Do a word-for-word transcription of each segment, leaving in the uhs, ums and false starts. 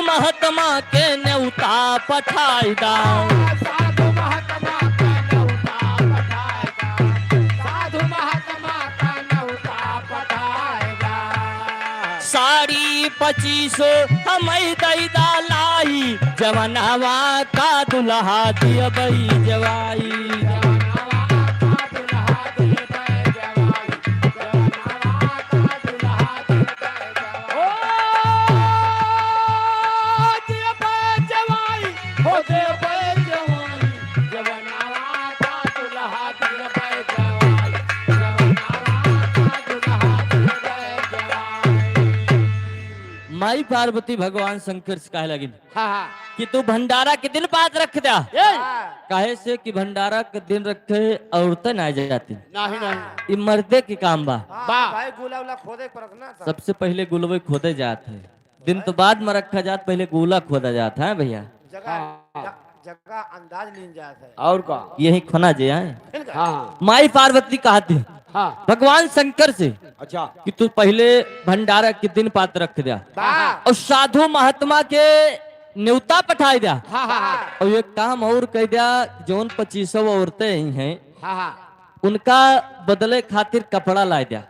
महात्मा के न्योता पठाई दा। साधु महात्मा का न्योता पठाई दा। साधु महात्मा का न्योता पठाई दा। साड़ी पच्चीस हमई दई दा लाई, जवनवा का दुल्हा दियबई जवाई। जवनवा का दुल्हा दियबई जवाई। जवनवा का दुल्हा दियबई जवाई। ओ, दियबई जवाई, हो दियबई जवाई। जवनवा का दुल्हा दियबई जवाई। जवनवा का दुल्हा दियबई जवाई। माई पार्वती भगवान शंकर से कहे लगिन हाँ, हाँ। कि तू भंडारा के दिन पात रख द्या। ए! काहे से कि भंडारा के दिन रखे औरतें ना जाती। नहीं, नहीं। ई मर्दे के काम बा। हाँ, बा। भाई, गोला उला खोदे के पड़त ना, साहब। सबसे पहिले गोलवे खोदे जात है। दिन तो बाद में रखा जात, पहिले गोला खोदा जात है भैया। जगह, हाँ। ज-, जगह अंदाज लीन जात है। और का? यही खोना जे आए। इनका? हाँ, हाँ। माई पार्वती कहती हाँ। भगवान शंकर से अच्छा। कि तू पहिले भंडारा के दिन पात रख द्या। बा। और साधु महात्मा के न्योता पठाई द्या। हाँ, हाँ, हाँ। और एक काम और कह द्या, जौन पच्चीसों औरतें ही हैं, हाँ, हाँ। उनका बदले खातिर कपड़ा ला द्या।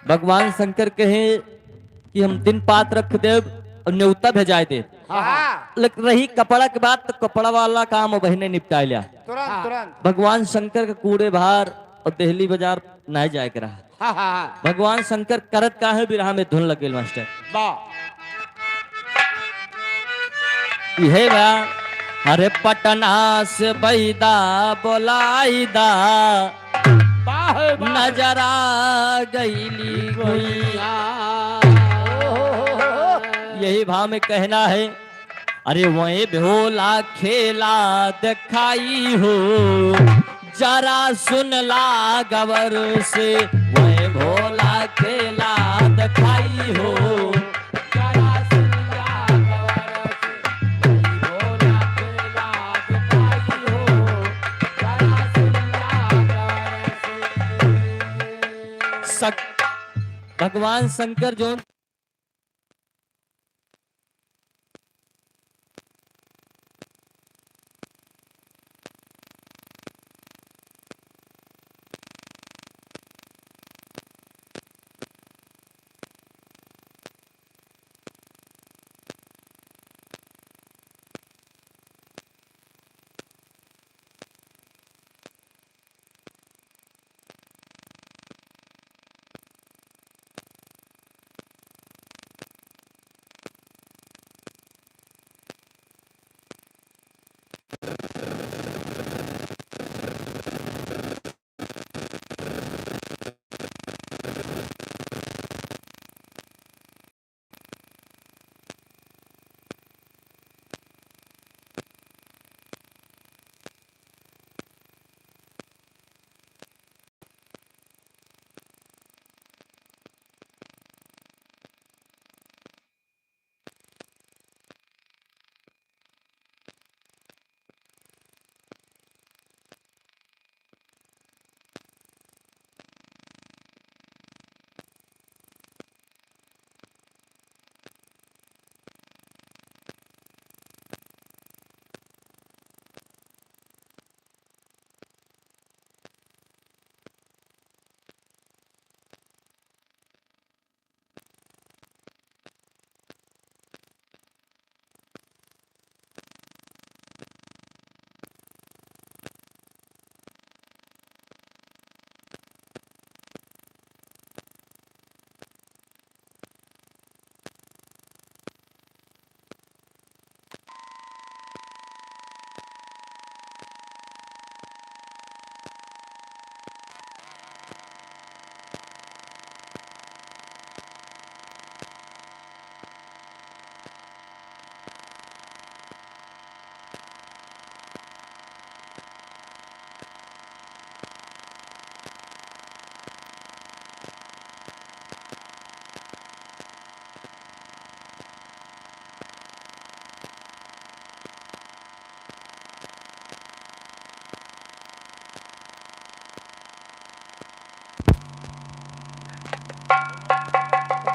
भगवान शंकर कहे कि हम दिन पात रख देब और न्योता भेजाए देब। हाँ, हाँ। लेकिन रही कपड़ा के बात, तो कपड़ा वाला काम अब बहिने निपटाए लिया। तुरंत, हाँ। तुरंत। भगवान शंकर के कूड़े भार और देहली बाजार नाहीं जाए के रहा। हाँ, हाँ, हाँ। भगवान शंकर करत का है, बिरहा में धुन लग गइल मास्टर। वाह। इहे बा, अरे पटना से बैदा बोलाई दा, वाह, वाह। नजर आ गईली गुइया। यही भाव में कहना है, अरे वही भोला खेला दिखाई हो, जरा सुन ला गवर से, वही भोला खेला दिखाई हो, जरा सुन ला गवर से, वही भोला खेला दिखाई हो, जरा सुन ला गवर से। सक-, भगवान शंकर जो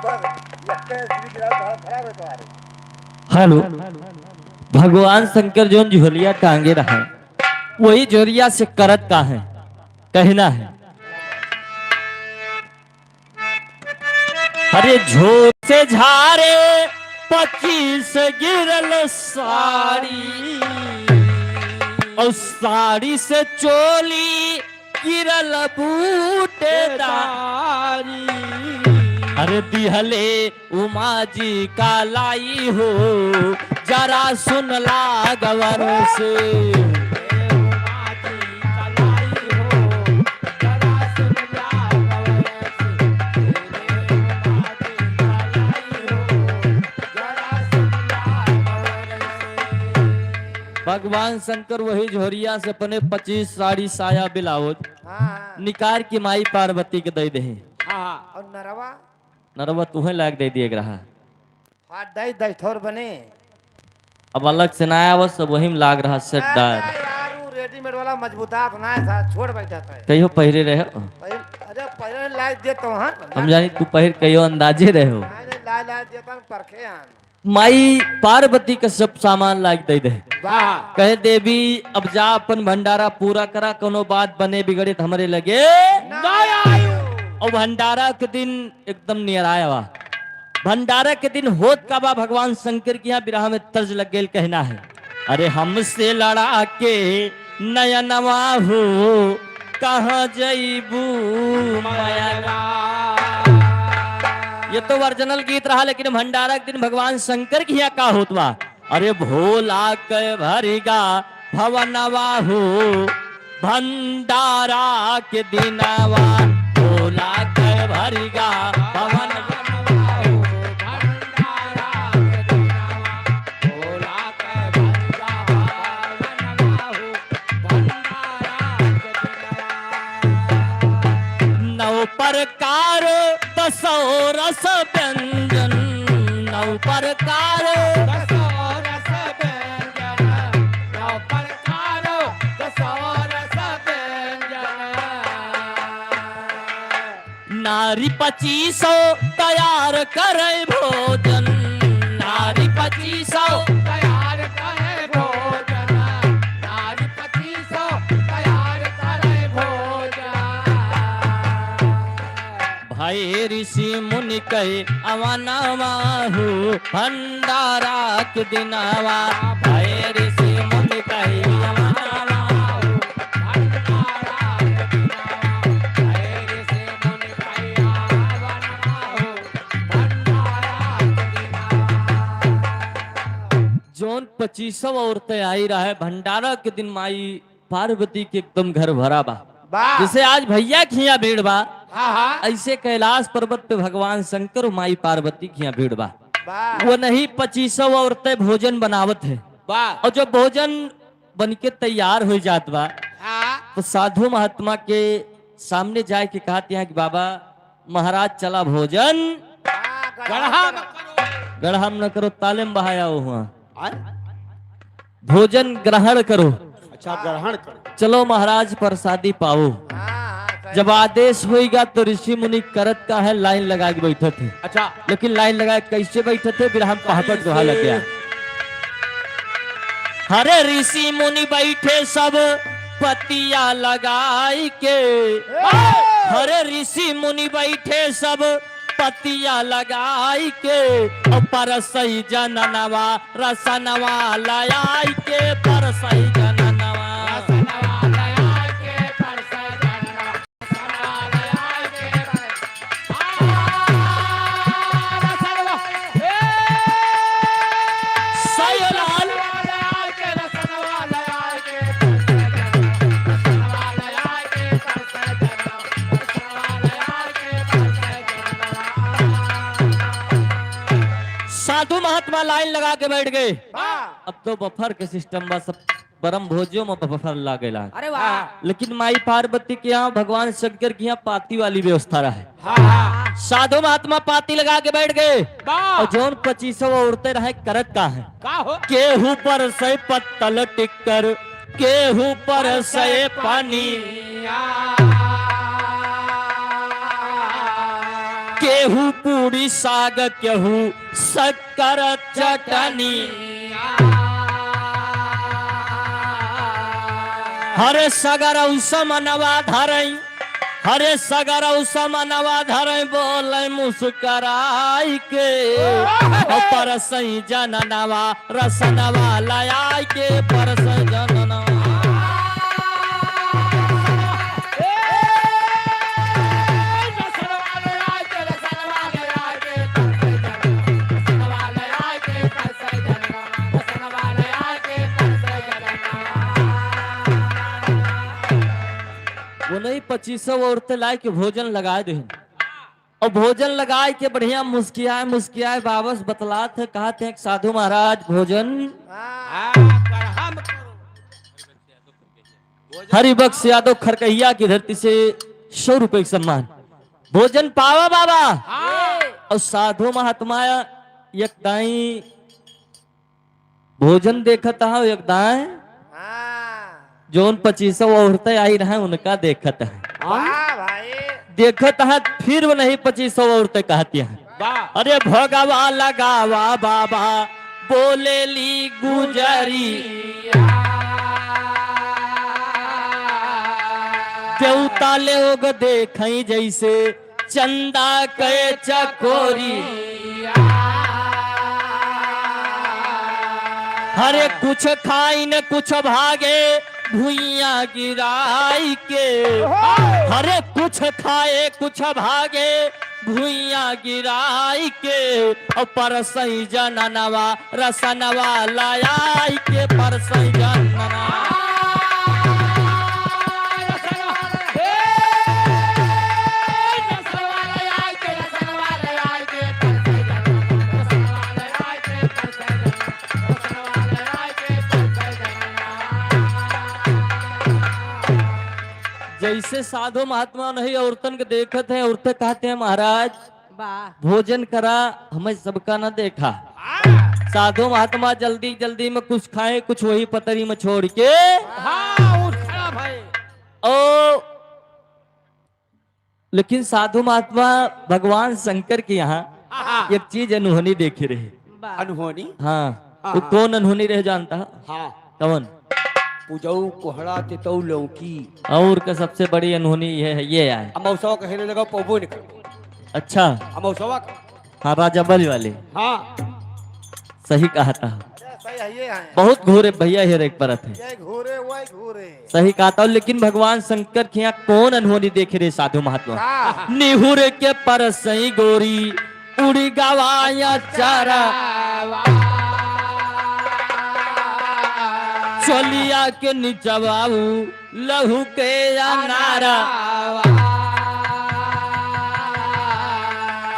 बस, यक्के एचडी गिलास खड़ा, खड़ा रहे तुम्हारे। हेलो, भगवान शंकर जौन झोलिया टांगे रहा, वही झोलिया से करत का है, कहना है। अरे झोर से झारे पच्चीस गिरल साड़ी, और साड़ी से चोली गिरल बूटेदारी। अरे दिहले उमा जी का लाई हो, जरा सुन लागवर से। भगवान शंकर वही झोरिया से अपने पच्चीस साड़ी साया ब्लाउज हाँ। निकार के माई पार्वती के दे दे। हाँ। और नरवा? नरवा तुहे लाग दे दिए रहा। हाँ, दई दई थोर बने। अब अलग से ना आया, बस वही में लाग रहा सेटदार। अरे यार, वो रेडीमेड वाला मजबूतात ना था, छोड़ बैठा था। कहियो पहिरे रहे हो? पहिर-, अरे पहिरे लाग दे तो हाँ। हम जानी तू पहिर कहियो अंदाजे रहे हो। नहीं, नहीं, ला, ला दे तो परखे आन। माई पार्वती का सब सामान लाग दे दे। वाह। कहे, "देवी, अब जा अपन भंडारा पूरा करा, कोनो बात बने बिगड़े तो हमरे लगे ना आयो।" और भंडारा के दिन एकदम नियराया बा। भंडारा के दिन होत का बा, भगवान शंकर के यहाँ बिरहा में तर्ज लग गइल, कहना है, "अरे हमसे लड़ा के नयनवा हो, कहाँ जइबू मयना।" ये तो ओरिजिनल गीत रहा, लेकिन भंडारा के दिन भगवान शंकर के यहाँ का होत बा? अरे भोला के भरिगा भवनवा हो, भंडारा के दिनवा, भोला के भरिगा भवनवा हो, भंडारा के दिनवा, भोला के भरिगा भवनवा हो, भंडारा के दिनवा। नौ प्रकार दसो रस व्यंजन, नौ प्रकार। दसो रस व्यंजन, नौ प्रकार दसो रस व्यंजन। नारी पच्चीसो तैयार करे भोजन, नारी पच्चीसो तैयार करे भोजन, नारी पच्चीसो तैयार करे भोजन। भए ऋषि मुनि कहे अवनवा हो, भंडारा के दिनवा। भए ऋषि मुनि कहे अवनवा हो, भंडारा के दिनवा। भए ऋषि मुनि कहे अवनवा हो, भंडारा के दिनवा। जौन पच्चीसो औरतें आई रहे भंडारा के दिन माई पार्वती के एकदम घर भरा बा। बा। जैसे आज भैया खिया भीड़ बा, हाँ, हाँ। ऐसे कैलाश पर्वत पे भगवान शंकर और माई पार्वती खिया भीड़ बा। बा। वो नहीं पच्चीसो औरतें भोजन बनावत है। बा। और जब भोजन बन के तैयार हो जात बा, हाँ। तो साधु महात्मा के सामने जाए के कहत यहाँ कि बाबा महाराज चला भोजन हाँ, गढ़ा गढ़ा में करो। गढ़ा में न करो, ताले में बहाया हो हुआ। आय? भोजन ग्रहण करो। अच्छा, ग्रहण करो। चलो महाराज, प्रसादी पाओ। हाँ, हाँ, सही। जब आदेश होइगा तो ऋषि मुनि करत का है, लाइन लगा के बैठत है। अच्छा। लेकिन लाइन लगा के कैसे बैठत है, बिरहा में पहापट दोहा लग गया। हरे ऋषि मुनि बैठे सब पतिया लगाई के। हरे ऋषि मुनि बैठे सब पतिया लगाई के, और परसई जननवा रसनवा लयाई के, परसई जननवा। रसनवा लयाई के, परसई जननवा, रसनवा लयाई के, आ, रसनवा, ए, सही लाल। रसनवा लयाई के, रसनवा लयाई के, परसई जननवा, रसनवा लयाई के, परसई जननवा। साधु महात्मा लाइन लगा के बैठ गए। वाह। अब तो बफर के सिस्टम बा, सब परम भोजियों में बफर लागेला। अरे वाह। लेकिन माई पार्वती के यहाँ, भगवान शंकर के यहाँ पाती वाली व्यवस्था रहे। हाँ, हाँ। साधु महात्मा पाती लगा के बैठ गए। वाह। और जौन पच्चीसो औरतें रहे, करत का है? का हो? केहू परसई पत्तल टिक्कर, केहू परसई पनिया। केहू पूरी साग, केहू शक्कर चटनी। हरे सगरौ समनवा धरई, हरे सगरौ समनवा धरई, बोलै मुस्कराई के। परसई जननवा रसनवा लयाई के, परसई जननवा। वो नहीं, पच्चीसौ औरतें लाए के भोजन लगाए देहन। और भोजन लगाए के बढ़िया मुस्कियाए मुस्कियाए वापस बतलात है, कहत हैं, "साधु महाराज, भोजन।" हाँ, प्रणाम करो। हरिबख्श यादव खरकहिया की धरती से सौ रुपए के सम्मान। भोजन पावा बाबा। हाँ। और साधु महात्मा एक दाई भोजन देखत हा, एक दाई हाँ। जौन पच्चीसौ औरतें आई रहे, उनका देखत हा। वाह भाई। देखत हा, फिर वो नहीं पच्चीसौ औरतें कहती हैं, वाह। "अरे भोगवा लगावा बाबा, बोलेली गुजरी।" देवता लोग देखई जैसे चंदा के चकोरी। हरे कुछ खाइन कुछ भागे भुइयां गिराई के। हरे कुछ खाए कुछ भागे भुइयां गिराई के। और परसई जननवा रसनवा लयाई के, परसई जननवा। जैसे साधु महात्मा नहीं औरतन के देखत हैं, औरतें कहते हैं, "महाराज, वाह। भोजन करा, हमें सबका न देखा।" हाँ। साधु महात्मा जल्दी जल्दी में कुछ खाए, कुछ वही पतरी में छोड़ के। हाँ, उठ खड़ा भाई। ओ, लेकिन साधु महात्मा भगवान शंकर के यहाँ हाँ। एक चीज अनहोनी देखे रहे। वाह। अनहोनी? हाँ। हाँ, वो हाँ। कौन अनहोनी रहे जानता है? हाँ। कौन? पूजऊ, कोहड़ा, तितऊ, लौकी। और का सबसे बड़ी अनहोनी ये है, ये आए। अमौसवा कहे लगा पौबो निकल। अच्छा। अमौसवा का? हाँ, राजा बलि वाले। हाँ। सही कहा था। सही है, ये है। बहुत घूरे भैया, हेरे एक परत है। ये घूरे, वही घूरे। सही कहा था, लेकिन भगवान शंकर के यहाँ कौन अनहोनी देखे रे साधु महात्मा? हाँ। निहुर के परसई गोरी उड़ी गवाया चारा। चोलिया के निचवाऊ लहू के अनारा।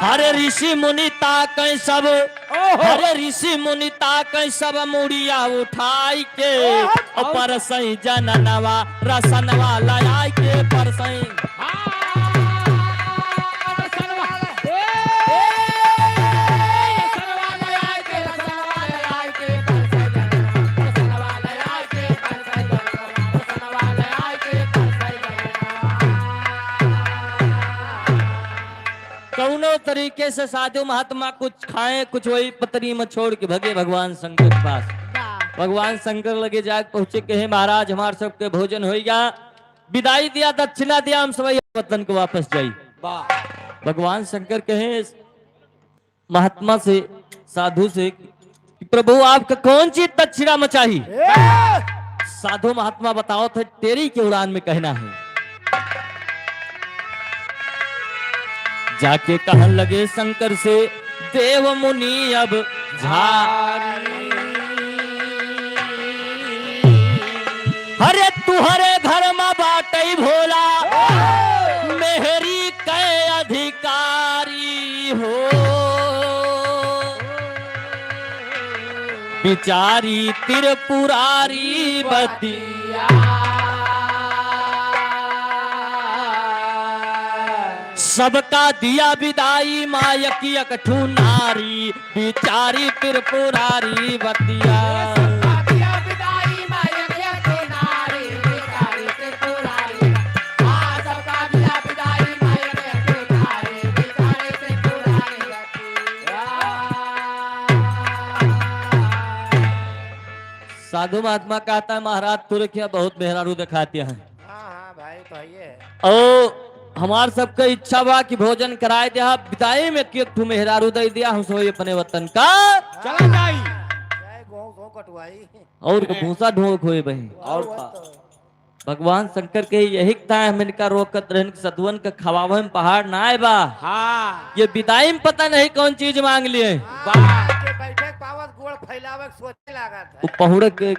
हरे ऋषि मुनि ताकै सब, ओहो। हरे ऋषि मुनि ताकै सब मुड़िया उठाई के। ओहो। और परसई जननवा रसनवा लयाई के परसई। कौनो तरीके से साधु महात्मा कुछ खाए, कुछ वही पतरी में छोड़ के भगे भगवान शंकर के पास। वाह। भगवान शंकर लगे जाके पहुँचे, कहे, "महाराज, हमार सबके भोजन होइगा।" विदाई दिया, दक्षिणा दिया, हम सब वतन को वापस जाई। वाह। भगवान शंकर कहे महात्मा से, साधु से कि प्रभु, आपका कौन चीज दक्षिणा में चाही? ए! साधु महात्मा बतावत है, "तेरी के उड़ान में कहना है।" जाके कहन लगे शंकर से, "देव मुनि अब झारी। अरे तुहरे घर में बाटई भोला, मेहरी के अधिकारी हो। बिचारी त्रिपुरारी बतिया।" सबका दिया विदाई मायक एक ठू नारी, बिचारी त्रिपुरारी बतिया। सबका दिया विदाई मायक एक ठू नारी, बिचारी त्रिपुरारी। हाँ, सबका दिया विदाई मायक एक ठू नारी, बिचारी त्रिपुरारी। साधु महात्मा कहत हैं, महाराज, तोरे क्या बहुत मेहरारू देखात हैं। हाँ, हाँ, भाई, तो है ये। और हमार सबके इच्छा बा कि भोजन कराए दे, हाँ, बिदाई में एक ठो मेहरारू दे दिया, हम सोई अपने वतन का। चला जाई। चाहे गोहूं, गोहूं कटवाई। और का भूसा ढोक होए बही। और और का। तो। भगवान शंकर के यही था, हम इनका रोकत रहन कि सधुवन के खवावे में पहाड़ ना आए बा। हाँ। ये बिदाई में पता नहीं कौन चीज मांग लिए। बा। के बैठे के पावत गोड़ फैलावे के सोचे लागत है। वो पहुड़े के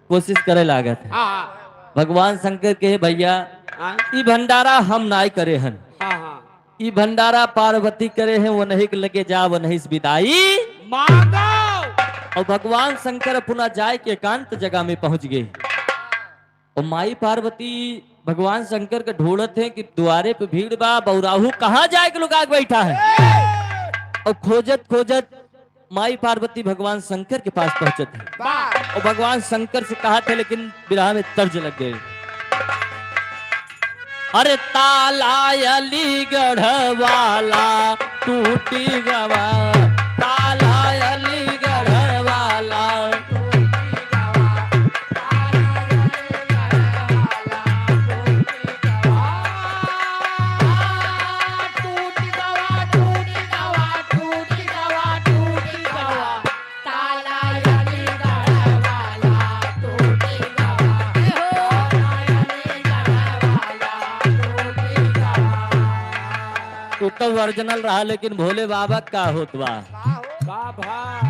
कोशिश करे लागत है। हाँ, हाँ। भगवान शंकर के, "भैया, हाँ। ई भंडारा हम नाई करे हन। हाँ, हाँ। ई भंडारा पार्वती करे हैं, वो नहीं के लगे जा, वो नहीं से बिदाई मांगो।" और भगवान शंकर अपना जाए के एकांत जगह में पहुंच गए। और माई पार्वती भगवान शंकर के ढूंढत हैं कि द्वारे पे भीड़ बा, बौराहू कहाँ जाए के लुका के बैठा है। और खोजत खोजत माई पार्वती भगवान शंकर के पास पहुंचत है। वाह। और भगवान शंकर से कहत है, लेकिन बिरहा में तर्ज लग गए। अरे ताला अलीगढ़ वाला टूटी गवा, ताला अलीगढ़ वाला। तू तो ओरिजिनल रहा, लेकिन भोले बाबा का होत बा। का भा?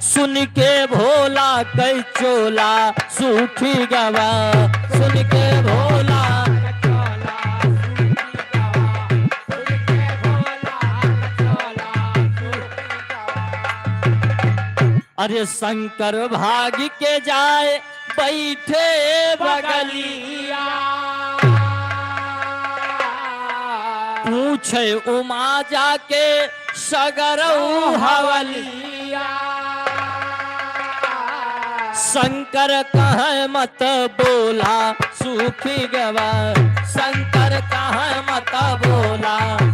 सुन के भोला कई चोला सूखी गवा, सुन के भोला। अरे शंकर भाग के जाए बैठे बगलिया। पूछे उमा जाके सगरऊ हवलिया। शंकर कहे मत बोला सूखी गवा, शंकर कहे मत बोला।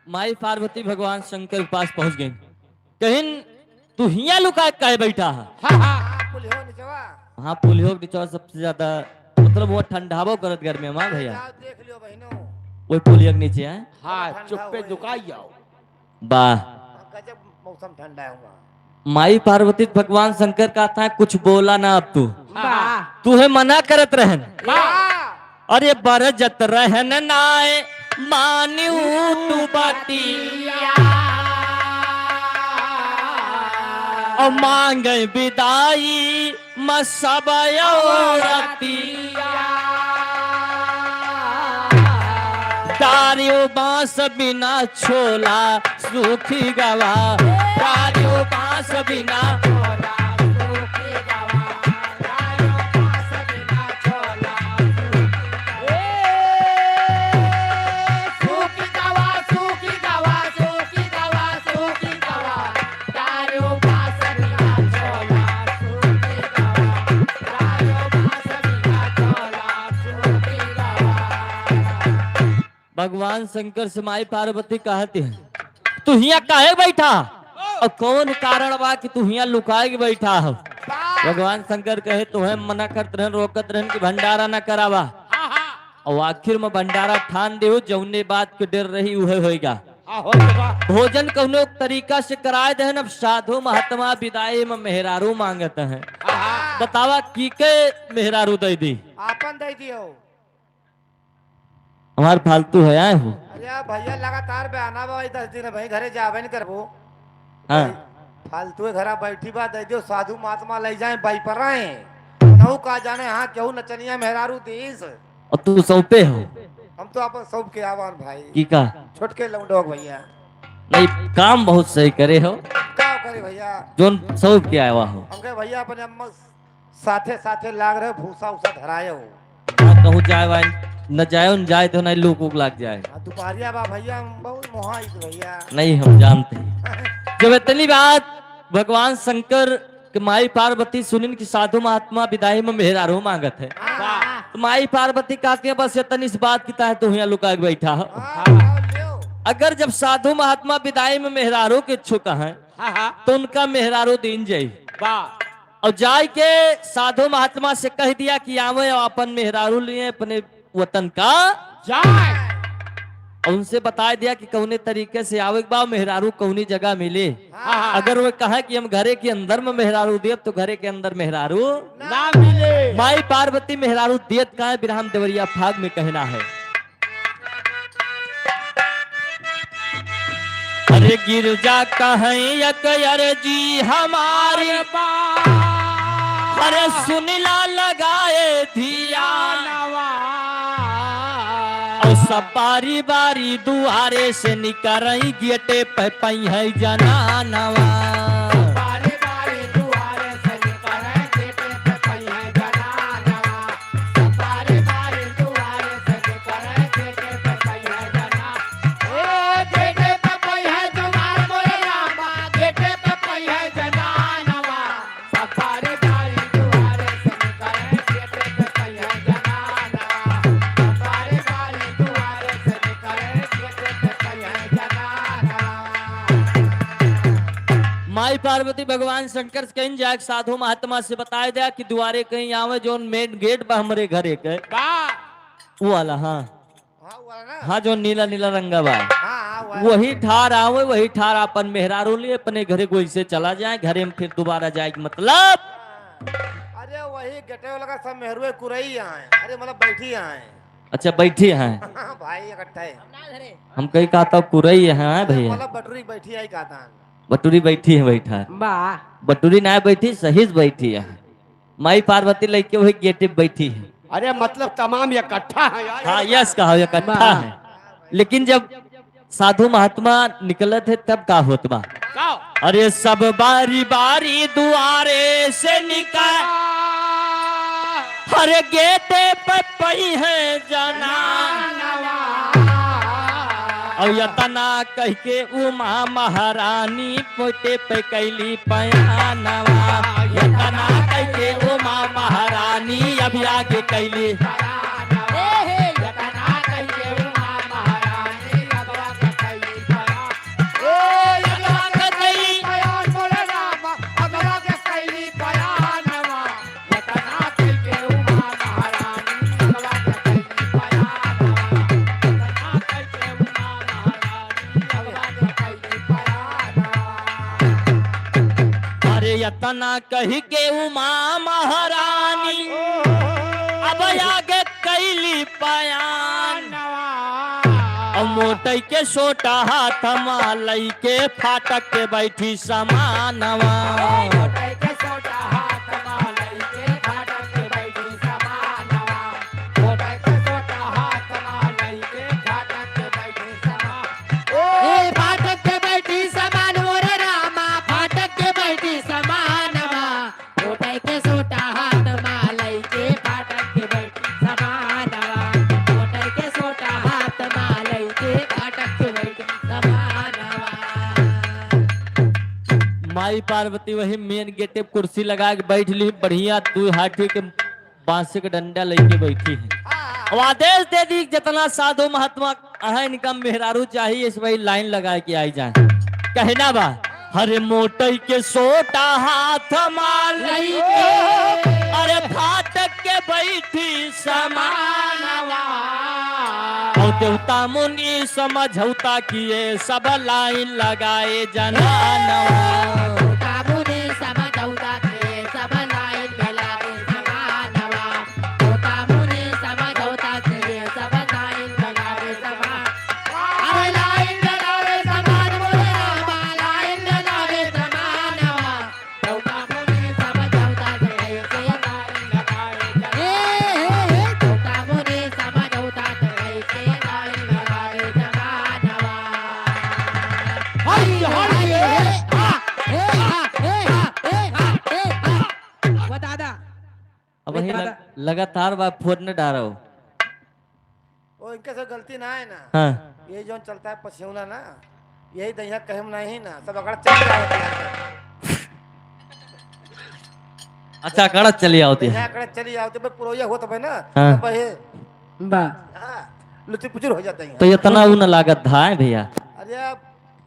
माई पार्वती भगवान शंकर के पास पहुंच गई। कहिन, "तू हियां लुका के काहे बैठा है?" हाँ, हाँ। हाँ, पुलियो निचवा। हाँ, पुलियो के निचवा सबसे ज्यादा, मतलब, वो ठंडावो करत गर्मी में, भैया। जाओ, देख लियो बहिनो। वो पुलियो के नीचे है। हाँ, ठंडा चुप्पे होई। दुकाई जाओ। वाह। गजब मौसम ठंडा है वहाँ। माई पार्वती भगवान शंकर का था, "कुछ बोला ना अब तू।" वाह। तू है मना करत रहन। वाह। अरे बरजत रहन नाय मानिउ तू बतिया। और मांगे बिदाई म सब औरतिया। डारियो बांस बिना छोला सूखी गवा। डारियो बांस बिना भगवान शंकर से माई पार्वती कहती है, "तू हियां काहे बैठा? और कौन कारण बा कि तू हियां लुकाए के बैठा हो?" भगवान शंकर कहे, "तोहे मना करत रहन, रोकत रहन कि भंडारा न करावा। और आखिर में भंडारा ठान देहु, जौने बात के डर रही, उहे होइगा। भोजन कौनो तरीका से कराए देहन, अब साधु महात्मा बिदाई में मेहरारू मांगत हैं। बतावा, की के मेहरारू दे दी?" आपन दे दियो। हमार फालतू है, आए हो। अरे यार भैया, लगातार बहाना बा, दस दिन भाई घरे जाबे न करबो। हाँ। फालतू है, घरा बैठी बा, दे दियो, साधु महात्मा ले जाए, बाई पर आए। नौ का जाने, हाँ, केहू नचनिया मेहरारू दीस। और तू सौंपे हो? हम तो अपन सौंप के आवान भाई। की का? छोटके लौंडोक भैया। नहीं, काम बहुत सही करे हो। का करे भैया? जोन सौंप के आवा हो। हमके भैया अपने अम्मा साथे साथे लाग रहे, भूसा उसा धराए हो। हाँ, कहूँ जाए वाए, न जाए, न जाए तो नहीं, लूक उक लाग जाए। हाँ, दुपहरिया बा भैया, हम बहुत मोहाइत भैया। नहीं, हम जानते हैं। जब इतनी बात भगवान शंकर के माई पार्वती सुनिन कि साधु महात्मा बिदाई में मेहरारू मांगत है। हाँ। तो माई पार्वती कहती है, "बस इतनी सी बात की तहत तू यहाँ लुका के बैठा हो।" हाँ, हाँ, लियो। अगर जब साधु महात्मा बिदाई में मेहरारू के इच्छुक हैं, हाँ, हाँ। तो उनका मेहरारू दीन जाई। वाह। और जाए के साधु महात्मा से कह दिया कि आवे और अपन मेहरारू लिए अपने वतन का जाए। और उनसे बता दिया कि कौने तरीके से आवे के बा, मेहरारू कौनी जगह मिले। हाँ, हाँ। अगर वो कहे कि हम घरे के अंदर में मेहरारू देब, तो घरे के अंदर मेहरारू ना मिले। माई पार्वती मेहरारू देत का है, बिरहम देवरिया फाग में कहना है। अरे गिरजा कहें एक अर्जी हमारी, अरे बा- अरे सुनिला लगाए धियानवा। और सब बारी बारी दुआरे से निकरई, गेटे पे पई है जनानवा। बारी बारी दुआरे से निकरई, गेटे पे पई है जनानवा। बारी बारी दुआरे से निकरई, गेटे पे पई है जना-, ओ, गेटे पे पई है जनान मोरे रामा, गेटे पे पई है जनानवा। सब बारी बारी दुआरे से निकरई, गेटे पे पई है जनानवा। सब बारी बारी दुआरे से निकरई, गेटे पे पई है जनानवा। माई पार्वती भगवान शंकर से कहीं जाके साधु महात्मा से बताए दिया कि दुआरे कहीं आवे, जोन मेन गेट बा हमरे घरे के। बा। वो वाला, हाँ। हाँ, वो वाला ना? हाँ, जो नीला नीला रंगा बा। हाँ, हाँ, वो वाला। वही ठार आवे, वही ठार अपन मेहरारू लिए अपने घरे गोई से चला जाए, घरे में फिर दोबारा जाए के मतलब। हाँ। अरे वही गेटे वाला का सब मेहरुए कुरई आए। अरे मतलब बैठी आए। अच्छा, बैठी हैं। हाँ भाई, इकट्ठा है। हम कहीं कहा था कुरई है भैया। मतलब बटुरी बैठी है, कहा था। बटुरी बैठी है, बैठा है। बा। बटुरी ना बैठी, सही से बैठी है। माई पार्वती लइके वही गेटे पे बैठी है। अरे मतलब तमाम इकट्ठा है यार। हाँ, यस कहा, इकट्ठा बा। है। लेकिन जब साधु महात्मा निकलत है तब का होत बा? का? अरे सब बारी बारी दुआरे से निकल, अरे गेटे पे पई है जना। और यतना कह के उमा महारानी पोते पे कैली पयानवा। यतना कह के उमा महारानी अब आगे कैली। अरे यतना कही के उमा महारानी अब आगे कैली पयान। अब मोटई के सोटा हाथ मा लइके फाटक के बैठी समानवा। ए, फाटक के बैठी समान मोरे रामा, फाटक के बैठी समानवा। मोटई के सोटा हाथ मा लइके फाटक के बैठी समानवा। मोटई के सोटा हाथ मा लइके फाटक के बैठी समानवा। माई पार्वती वही मेन गेटे पे कुर्सी लगा के बैठ ली, बढ़िया दू हाथी के बांसे के डंडा लइके बैठी है। अब आदेश दे दी, जितना साधु महात्मा अहा इनका मेहरारू चाहिए, इस भाई लाइन लगा के आई जाए। कहना बा, हरे मोटई के सोटा हाथ मा लइके, अरे फाटक के बैठी समानवा। और देवता मुनि समझौता किए, सब लाइन लगाए जनानवा। देवता मुनि समझौता किए, सब लाइन में लागे समानवा। देवता मुनि समझौता किए, सब लाइन में लागे समान। अरे लाइन में लागे समान, बोले रामा, लाइन में लागे समानवा। देवता मुनि समझौता किए, सब लाइन लगाए जनानवा। हे, हे, हे। देवता मुनि समझौता किए, सब लाइन लगाए जनानवा। हरि, हरि, हे, हा, हे, हा, हे, हा, हे, हा, हे, हा। वो दादा, अब वही दादा, लग- लगातार बा फोन न डारो। ओ, इनके से गलती ना है ना। हाँ। ये जौन चलता है पसेवना ना, यही दहिया कहे में नहीं ना, सब अकड़ चली आवत है। अच्छा, अकड़ चली आवत है। दहिया अकड़ चली आवत है, बे पुरवैया होत है ना, हाँ। तब बहे। बा। हाँ, लुचुर पुचुर हो जाते हैं। तो इतना ऊ न लागत था, हैं भैया? अरे, अब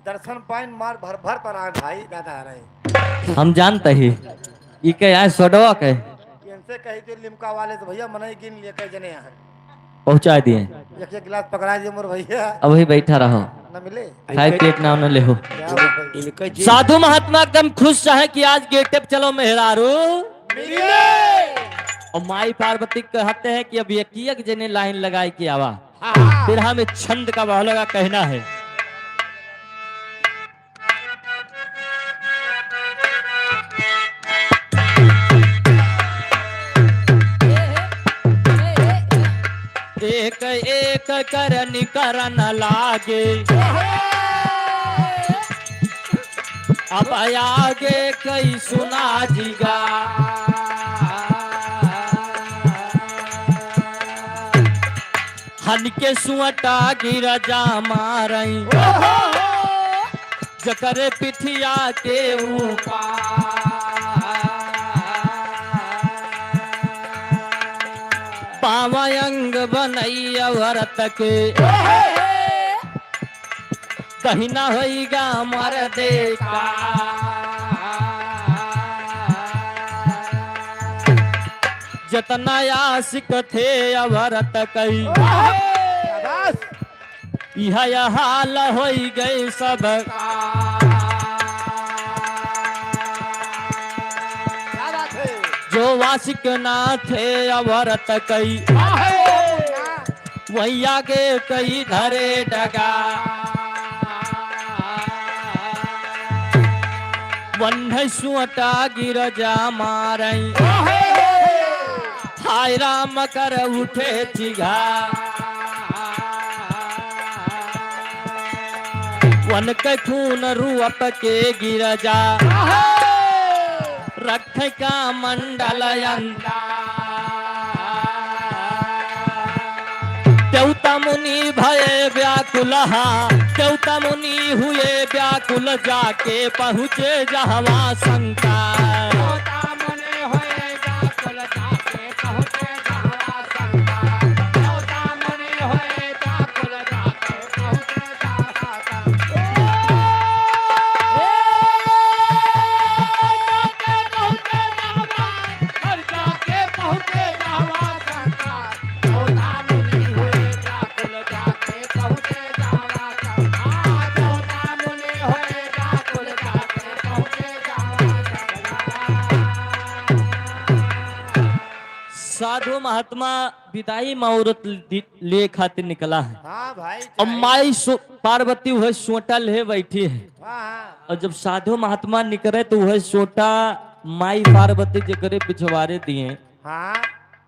दर्शन पाइन मार भर भर पर आए भाई, दादा रहे। हम जानते ही। ई के आए सोडवा के? इनसे कही थे लिम्का वाले से, "भैया, मनई गिन लिए, कई जने यहाँ?" पहुँचा दिए। एक एक गिलास पकड़ा दिए मोर भैया। अब वही बैठा रहो। न मिले। खाए पिए के नाम न लेहो। क्या बात है? इनका जी साधु महात्मा एकदम खुश है कि आज गेटे पे चलो मेहरारू। मिले। और माई पार्वती कहते हैं कि अब एक एक जने लाइन लगाए के आवा। हाँ। फिर हम एक छंद का बहलगा कहना है। एक एक करन करन लागे। अब आगे कई सुना जिगा। हनके सुअटा गिरजा मारई। जकरे पिठिया के ऊपर पावा अंग बनई औरत के। दहिना होइगा मर्दे का। जतना आशिक थे औरत कई, शाबाश। इहा यह हाल होई गए सब। क्या बात है? जो आशिक ना थे औरत कई, वाह है। वही आगे कई धरे डगा। वन्है सुअटा गिरजा मारई। हाय राम कर उठे चिघा। वनकै खून रूप के गिरजा। रख का मंडल अंता। देवता मुनि भये व्याकुल हा, देवता मुनि हुए व्याकुल, जाके पहुँचे जहवा शंकर। देवता मुनि हुए व्याकुल, जाके पहुँचे जहवा शंकर। देवता मुनि हुए व्याकुल, जाके साधु महात्मा विदाई में औरत लि-, लिए खातिर निकला है। हाँ भाई, और चाहिए। माई सो-, पार्वती वह सोटा ले बैठी है। हाँ, हाँ। और जब साधु महात्मा निकले तो वह सोटा माई पार्वती जेकरे पिछवारे दिए, हाँ।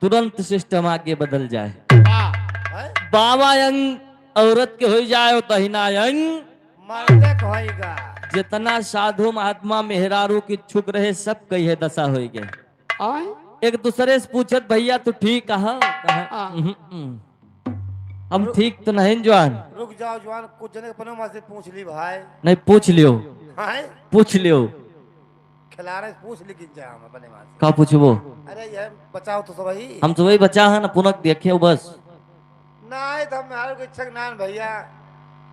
तुरंत सिस्टम आगे बदल जाए। वाह। हैं? बावा अंग औरत के हो जाए और दहिना अंग मर्दे के होइगा। जितना साधु महात्मा मेहरारू के इच्छुक रहे, सब कही है दशा होई गए। आय? एक दूसरे से पूछत, "भैया, तू ठीक कहा?" कहा, हाँ। "उहुं, उहुं। हम रुक। ठीक तो नहीं, जवान।" रुक जाओ, जवान, कुछ जने अपने माँ से पूछ ली, भाई। नहीं, पूछ लियो। हाँ? पूछ लियो। खिलाड़े से पूछ ली, गिन जाए हम अपने माँ से। का पूछबो? अरे, ये बचाओ तो सबही। हम सबही बचा है ना, पुनक देखे हो बस। नाहीं, तो हम मेहरारू के इच्छुक नान भैया।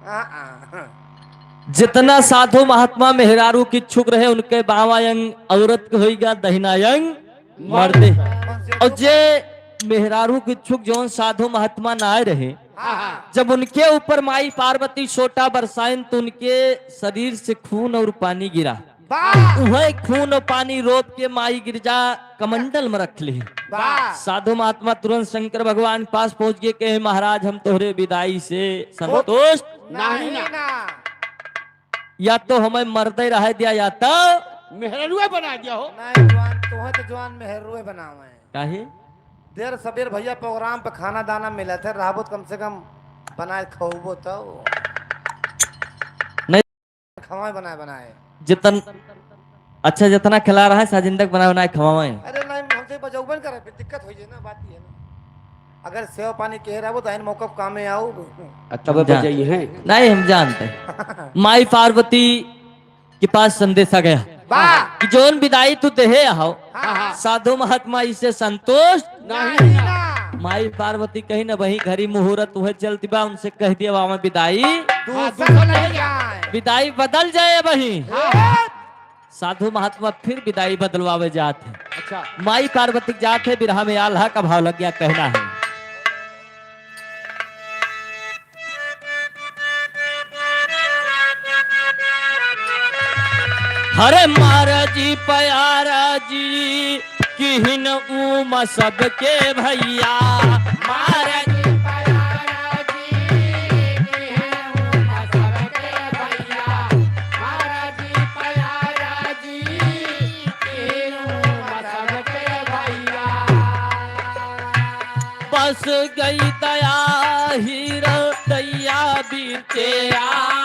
हाँ, हाँ। जितना साधु महात्मा मेहरारू के इच्छुक रहे, उनके बावां अंग औरत के होइगा, दहिना अंग मर्दे। और जे मेहरारू के इच्छुक जौन साधु महात्मा ना आए रहे, हाँ, हाँ। जब उनके ऊपर माई पार्वती सोटा बरसाइन, तो उनके शरीर से खून और पानी गिरा। वाह! उहे खून पानी रोप के माई गिरजा कमंडल में रख ली। वाह! साधु महात्मा तुरंत शंकर भगवान के पास पहुंच गए, कहे, "महाराज, हम तोहरे विदाई से संतुष्ट नहीं ना।" या तो हमें मर्दे रहे दिया, या तो मेहरुए बना दिया हो। नहीं, जवान, तोहे तो जवान मेहरुए बनावे। काहे? देर सबेर भैया प्रोग्राम पे खाना दाना मिलत है, रहबो तो कम से कम बनाए खौबो तो। नहीं। खवाए बनाए बनाए। जितन-, अच्छा, जितना खिला रहा है, साजिंदक बनाए बनाए खवाए। अरे नहीं, हमसे बजौबन करे, फिर दिक्कत होइ जाए ना, बात ये है ना। अगर सेवा पानी कहे रहबो तो आइन मौका पे कामे आऊ। अच्छा, तब हम जान- बजाई हैं। नहीं, हम जानते हैं। माई पार्वती के पास संदेशा गया वाह। कि जौन विदाई तू देहे आओ, हाँ, हाँ। साधु महात्मा इससे संतुष्ट नहीं ना। माई पार्वती कहीं ना वहीं घड़ी मुहूर्त हुए चलती बा, उनसे कह दिया बाबा विदाई दूसर ले जाए। विदाई बदल जाए वहीं। हाँ। साधु महात्मा फिर विदाई बदलवावे जात है। अच्छा। माई पार्वती जात है, बिरहा में आल्हा का भाव लग गया, कहना है। हरे महाराज जी, पयारा जी, किहिन ऊम सबके भैया। महाराज जी, पयारा जी, किहिन ऊम सबके भैया। महाराज जी, पयारा जी, किहिन ऊम सबके भैया। बस गई दया हीरा दैया बीचे आ।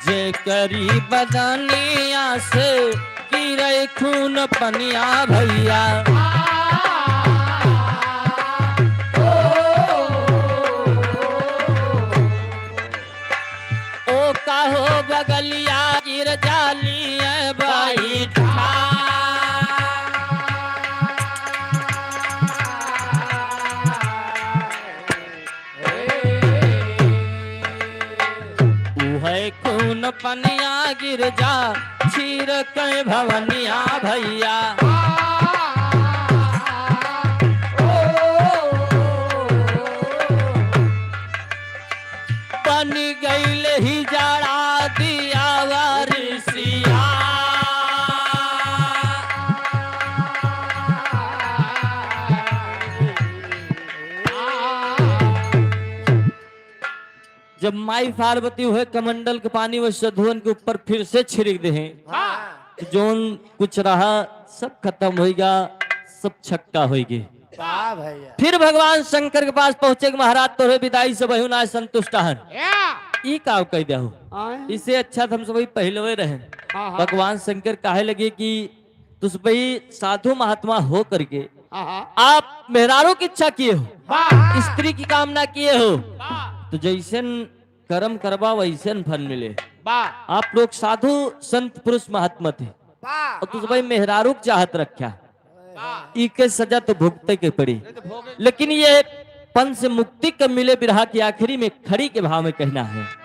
जे करी बदनिया से गिरे खून पनिया भैया। ओ कहो बगलिया गिर जाली है बैठा। उहै खून पनिया गिरजा, छीर कै भवनिया भैया। बन गइल ही जाड़ा दिया वारिसिया। जब माई पार्वती हुए कमंडल के पानी वो साधुअन के ऊपर फिर से छिड़क देहे, हाँ। तो जौन कुछ रहा, सब खतम होइगा, सब छक्का होइगे। वाह भैया। फिर भगवान शंकर के पास पहुँचे कि महाराज, तोहरे विदाई से बहु ना संतुष्ट हन। या। ई का कह द्या हो? आए। इससे अच्छा तो हम सब पहले रहे। हाँ, हाँ। भगवान शंकर कहे लगे कि तुस भाई साधु महात्मा हो करके हाँ, हाँ। आप मेहरारू की इच्छा किए हो, वाह। स्त्री की कामना किए हो, वाह। तो जैसन कर्म करबा वैसन फल मिले। वाह। आप लोग साधु संत पुरुष महात्मा थे, वाह। और तुस भाई मेहरारू की चाहत रख्या, वाह। इके सजा तो भुगते के पड़ी। ये तो भोगे। लेकिन ये पंच मुक्ति कब मिले बिरहा की आखिरी में खड़ी के भाव में कहना है।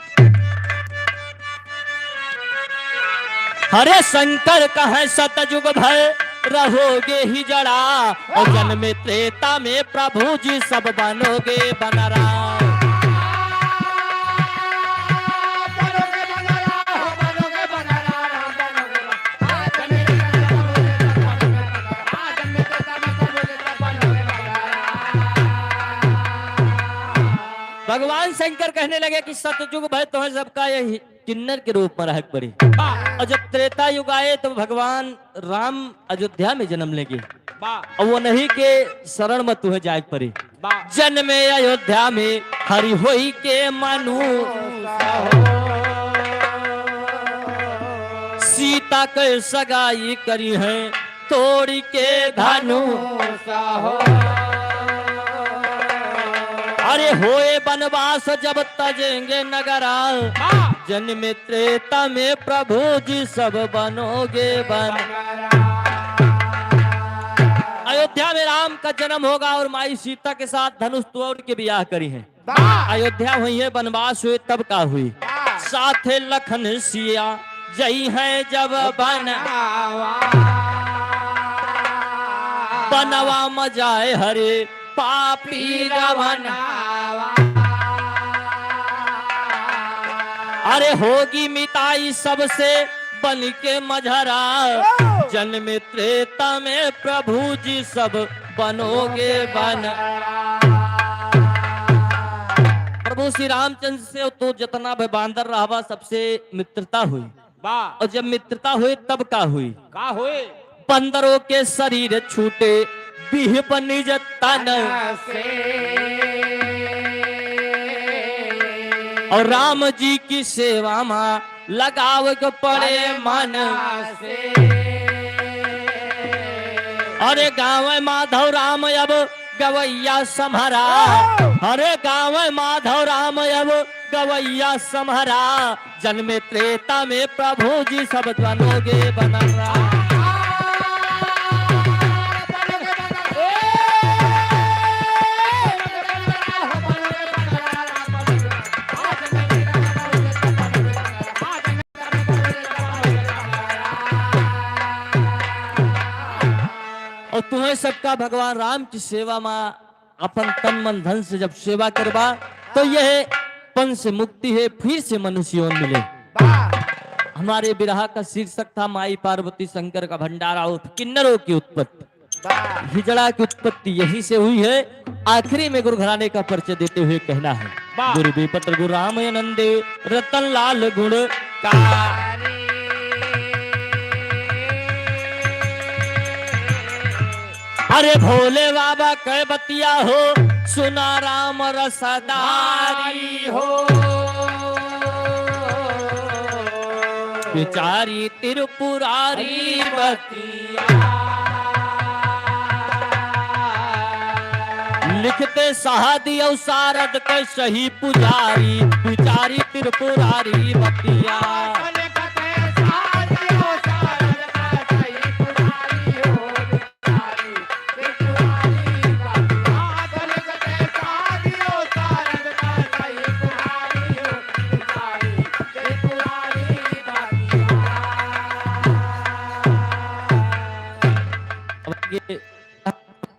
हरे शंकर कहे सतयुग भय रहोगे ही जड़ा, और जन्म त्रेता में प्रभु जी सब बनोगे बनरा। भगवान शंकर कहने लगे कि सतयुग भय तोहैं सबका यही किन्नर के रूप में रहक पड़ी। वाह। और जब त्रेता युग आए तो भगवान राम अयोध्या में जन्म लेंगे। वाह। और वो नहीं के शरण में तुहैं जाए पड़ी। वाह। जन्मे अयोध्या में हरि होई के मनु। सीता के सगाई करी है तोड़ी के धनु। अरे होए बनवास जब तजेंगे नगरा। हाँ। जन्म त्रेता में प्रभु जी सब बनोगे बन। अयोध्या में राम का जन्म होगा और माई सीता के साथ धनुष तोड़ के ब्याह करी है। वाह। अयोध्या हुई है, बनवास हुए, तब का हुई? वाह। साथे लखन सिया जई है जब बनवा। बनवा म जाए हरे पापी रवनवा। अरे होगी मिताई सबसे बन के मझरा। ओ। जन्म त्रेता में प्रभु जी सब बनोगे बन। प्रभु श्री रामचंद्र से तो जितना भी बांदर रहवा, सबसे मित्रता हुई। वाह। और जब मित्रता हुई, तब का हुई? का हुई? बंदरों के शरीर छूटे, बिहप निज तन से। और राम जी की सेवा मा लगाव के पड़े मन। अरे गावे माधव राम अब गवैया सम्हरा। अरे गावे माधव राम अब गवैया सम्हरा। जन्मे त्रेता में प्रभु जी सब बनोगे बनरा। और तुम्हें सबका भगवान राम की सेवा मा अपन तन मन धन से जब सेवा करबा, तो यह पन से मुक्ति है, फिर से मनुष्य योनि मिले। वाह। हमारे बिरहा का शीर्षक था माई पार्वती शंकर का भंडारा उर्फ किन्नरों की उत्पत्ति। वाह। हिजड़ा की उत्पत्ति यहीं से हुई है। आखिरी में गुरु घराने का परिचय देते हुए कहना है, वाह। गुरु बेपत्र गुरु राम अनंत देव रतन लाल गुण का। अरे भोले बाबा कै बतिया हो, सुना राम रसदारी हो। बिचारी त्रिपुरारी बतिया। लिखते सादी और सारद के सही पुजारी, बिचारी त्रिपुरारी बतिया।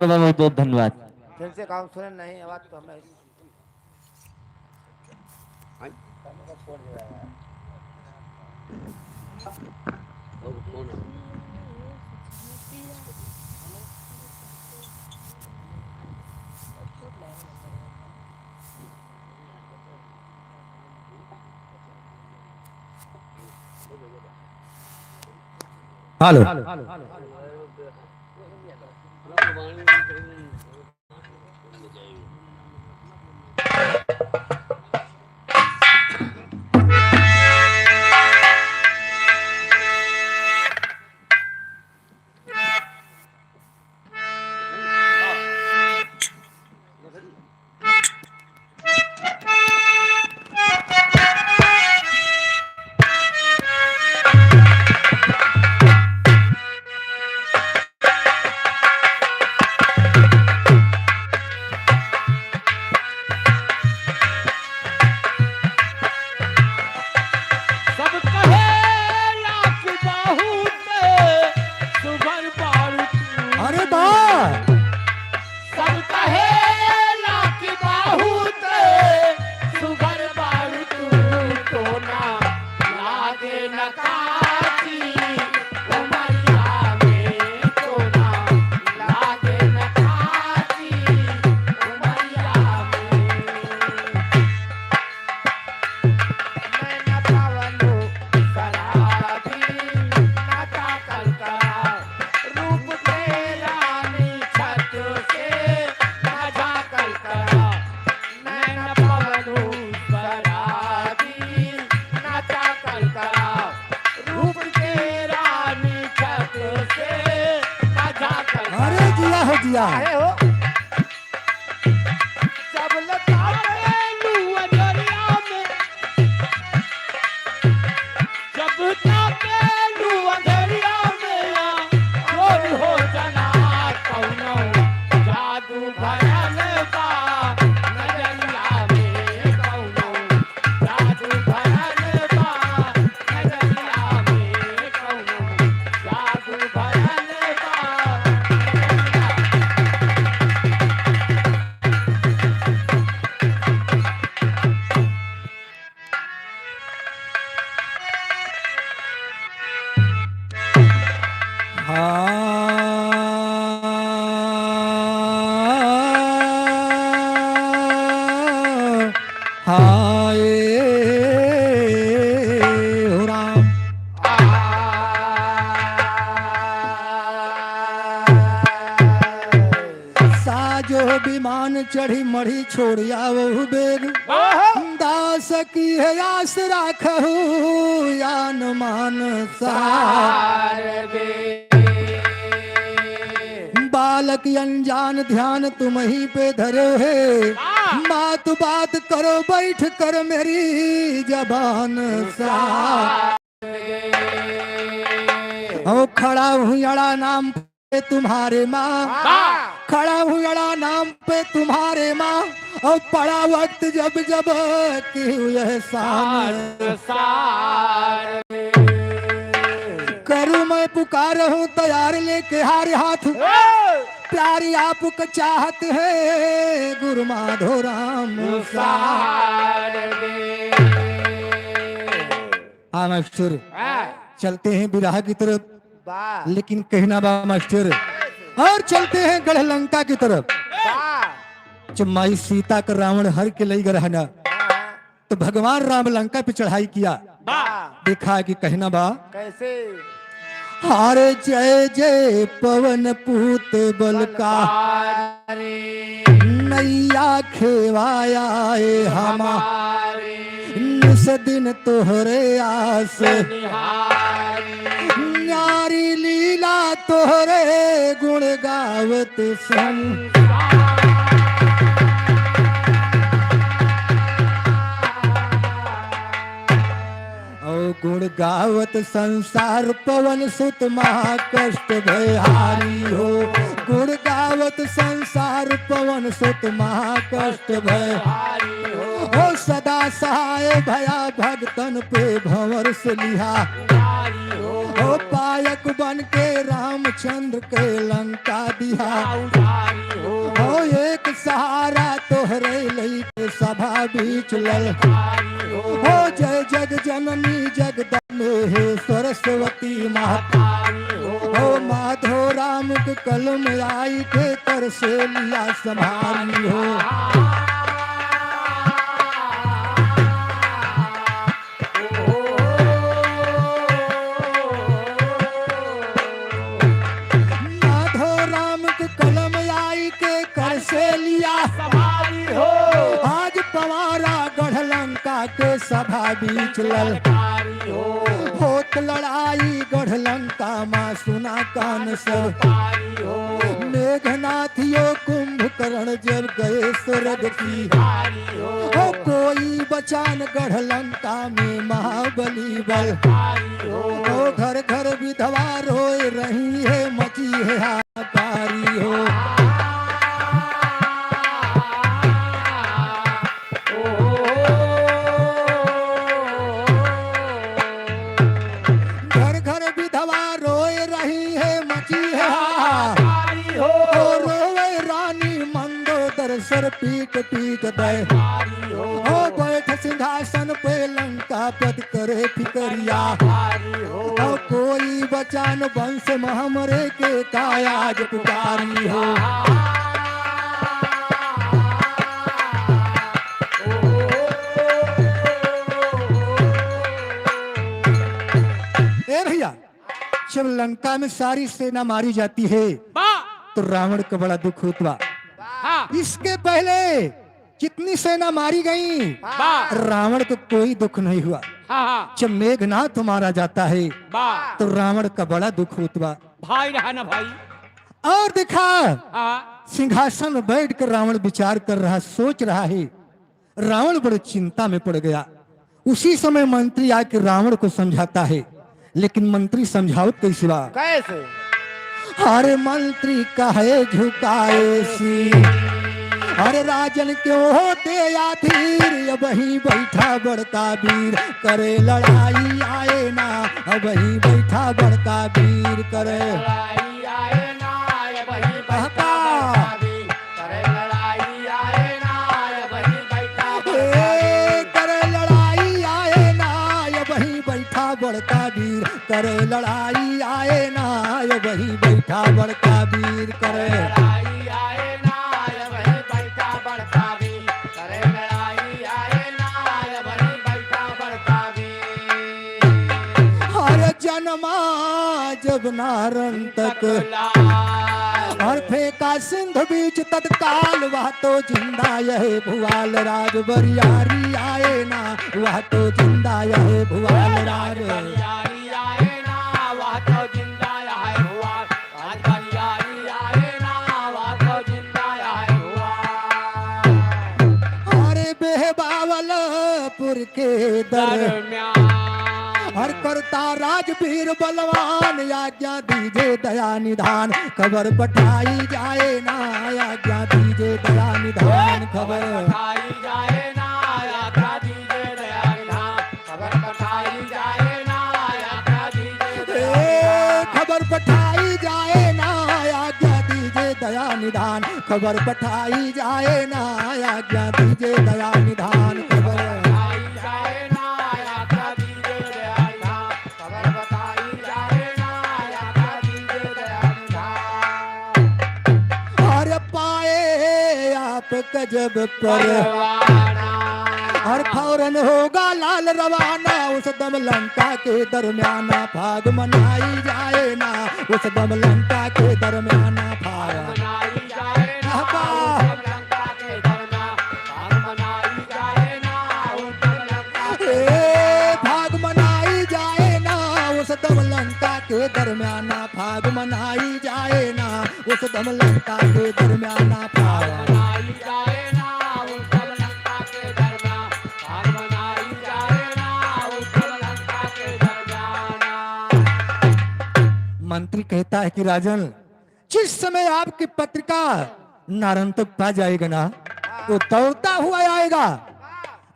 बहुत बहुत धन्यवाद। फिर से गाँव सुने नहीं, आवाज तो हमें। हेलो। सब कहेला कि बहुत सुघर बारू तू। अरे बा। सब कहेला कि बहुत सुघर बारू तू, टोना लागे न काची, उमरिया में टोना लागे न काची, उमरिया में। नैना पवनो शराबी, ना ताकल करा, रूप के रानी छत से ना झाकल करा। नैना पवनो शराबी, ना ताकल करा, रूप के रानी छत से ना झाकल करा। अरे जिया हो जिया। काहे हो? जब लतावेलू अंजोरिया में, जब लतावेलू अंजोरिया में, चोर हो जना कौनो जादू भरल बा नजरिया में, कौनो जादू भरल बा नजरिया में, कौनो जादू भरल बा नजरिया में। हाँ, हाय हो राम। साजो विमान चढ़ी मढ़ी छोड़ आवहु बेग। वाह। आस की है आस राखहु आन मान सार। बालक अनजान ध्यान तुम्हीं पे धरे है। मात बात करो बैठ कर मेरी जबान सार। ओ खड़ा हूँ अड़ा नाम पे तुम्हारे माँ, वाह। खड़ा हूँ अड़ा नाम पे तुम्हारे माँ। और पड़ा वक्त जब जब की हुई एहसान। सार, सार। करूँ मैं पुकार हूँ तैयार लेके हार हाथ। ए! प्यारी आपको चाहत है गुरु माधो राम सार। सार। हाँ मास्टर, हाँ। चलते हैं बिरहा की तरफ। वाह। लेकिन कहना बा मास्टर, और चलते हैं गढ़ लंका की तरफ। वाह। जब माई सीता का रावण हर के लई गए रहना, हाँ। तो भगवान राम लंका पे चढ़ाई किया। वाह। देखा कि कहना बा। कैसे? हारे जय जय पवन पूत बल का। बलकारी। नैया खेवाया ए हमारे। हमारे। निस दिन तोहरे आस। निहारी। न्यारी लीला तोहरे गुण गावत संसार। ओ गुण गावत संसार पवन सुत महाकष्ट भयहारी हो। गुण गावत संसार पवन सुत महाकष्ट भयहारी हो। हो सदा सहाय भया भक्तन पे भंवर से लिहा। हो पायक बन के रामचंद्र के लंका दिहा। हो एक सहारा तोहरे लइके सभा बीच लल। हो जय जग जननी जगदम्बे हे सरस्वती माता। हो माधो राम के कलम आई के कर से लिया संभारी हो। माधो राम के कलम आई के कर से लिया। सवारी हो। आज पवारा गढ़ लंका के सभा बीच लल। सवारी हो। होत लड़ाई गढ़ लंका मा सुना कान सब। सवारी हो। मेघनाथ यो कुंभकर्ण जब गए स्वर्ग की। सवारी हो। हो कोई बचान गढ़ लंका में महाबली बल। सवारी हो। हो घर घर विधवा रोए रही है मची है हाहाकारी हो। घर घर विधवा रोए रही है मची है हाहाकारी हो। ओ रोवे रानी मंदोदर सर पीट पीट दे। ओ बैठ सिंहासन पे लंकापति करे फिकरिया। ओ कोई बचान वंश में हमरे के का आज पुकारी हो। ए भैया, जब लंका में सारी सेना मारी जाती है, बा। तो रावण का बड़ा दुख होत बा। हाँ। इसके पहले जितनी सेना मारी गई, बा। रावण को कोई दुख नहीं हुआ। हाँ, हाँ। जब मेघनाथ मारा जाता है, बा। तो रावण का बड़ा दुख होत बा। भाई रहा ना भाई। और देखा, हाँ। सिंहासन में बैठ कर रावण विचार कर रहा, सोच रहा है। रावण बड़े चिंता में पड़ गया। उसी समय मंत्री आके रावण को समझाता है, लेकिन मंत्री समझावत कैसे बा? कैसे? अरे मंत्री कहे झुकाए सी, अरे राजन क्यों होते आधीर, अबहीं बैठा बड़का वीर, करे लड़ाई आए ना, अबहीं बैठा बड़का वीर, करे लड़ाई आए ना, अबहीं बैठा बड़का वीर। करे लड़ाई आए ना, अबहीं बैठा बड़का वीर। करे लड़ाई आए ना, अबहीं बैठा बड़का वीर। करे लड़ाई आए ना, अबहीं बैठा बड़का वीर। करे लड़ाई आए ना, अबहीं बैठा बड़का वीर। करे लड़ाई आए ना, अबहीं बैठा बड़का वीर। हर जन्मा जब नारन तक तक लाल। और फेंका सिंधु बीच तत्काल, वह तो जिंदा यह भुआल राज बरियारी आए ना, वह तो जिंदा यह भुआल राज। बरियारी आए ना, वह तो जिंदा यह भुआल राज बरियारी आए ना, वह तो जिंदा यह भुआल। अरे बेहबावलपुर के दर दरम्यान। हर करता राजवीर बलवान, आज्ञा दीजे दया निधान। खबर पठाई जाए ना, आज्ञा दीजे दया निधान। खबर पठाई जाए ना, आज्ञा दीजे दया निधान। खबर पठाई जाए ना, आज्ञा दीजे दया ए, निधान। खबर पठाई जाए ना, आज्ञा दीजे दया निधान। खबर पठाई जाए ना, आज्ञा दीजे दया निधान। खबर पठाई जाए ना, आज्ञा दीजे दया निधान। खबर पठाई जाए ना, आज्ञा दीजे दया निधान। अरे पाए आप गजब पर परवाना। और फौरन होगा लाल रवाना, उस दम लंका के दरम्याना फाग मनाई जाए ना, उस दम लंका के दरम्याना फाग। मनाई जाए ना, अब्बा। उस दम लंका के दरम्याना फाग मनाई जाए ना, उस दम लंका के ए, फाग मनाई जाए ना, उस दम लंका के दरम्याना फाग मनाई जाए ना, उस दम लंका के दरम्याना फाग। मनाई जाए ना, उस दम लंका के दरम्याना फाग मनाई जाए ना, उस दम लंका के दरम्याना। मंत्री कहता है कि राजन, जिस समय आपकी पत्रिका नारंतक पा जाएगा ना, तो दौड़ता हुआ आएगा।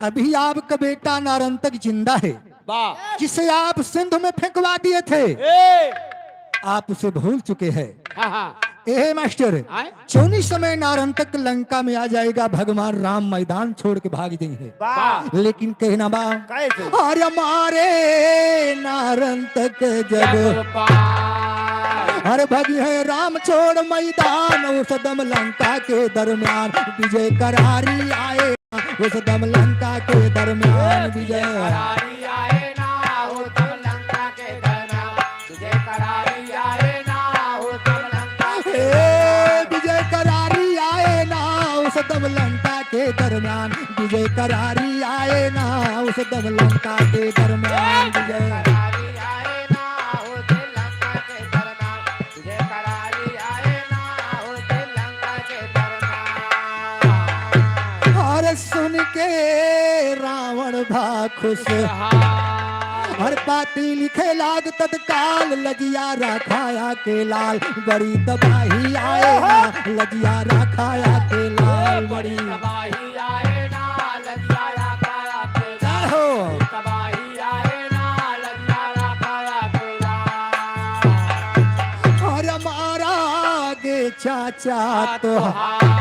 अभी आपका बेटा नारंतक जिंदा है, वाह। जिसे आप सिंधु में फेंकवा दिए थे, ए। आप उसे भूल चुके हैं। हाँ, हाँ। ए मास्टर, आए? जौनी समय नारंतक लंका में आ जाएगा, भगवान राम मैदान छोड़ के भाग जाइहैं। वाह। लेकिन कहना बा, कैसे? अरे मारे नारंतक जब जब पार। अरे भगिहैं राम छोड़ मैदान, उस दम लंका के दरम्यान विजय करारी आए, उस दम लंका के दरम्यान विजय। करारी आए ना, उस दम लंका के दरम्यान विजय करारी आए ना, उस दम लंका के ए, विजय करारी आए ना, उस दम लंका के दरम्यान विजय करारी आए ना, उस दम लंका के दरम्यान विजय। करारी आए ना, उस लंका के दरम्यान विजय करारी आए ना, उस लंका के दरम्यान। अरे सुन के रावण भा खुश। हाँ। हर पाती लिखे लाग तत्काल, लजिया राखाया के लाल, बड़ी तबाही आए ना, लजिया राखाया के लाल, बड़ी तबाही आए ना, लजिया राखाया के लाल, हो। तबाही आए ना, लजिया राखाया के लाल। अरे मारा गे चाचा तोहार।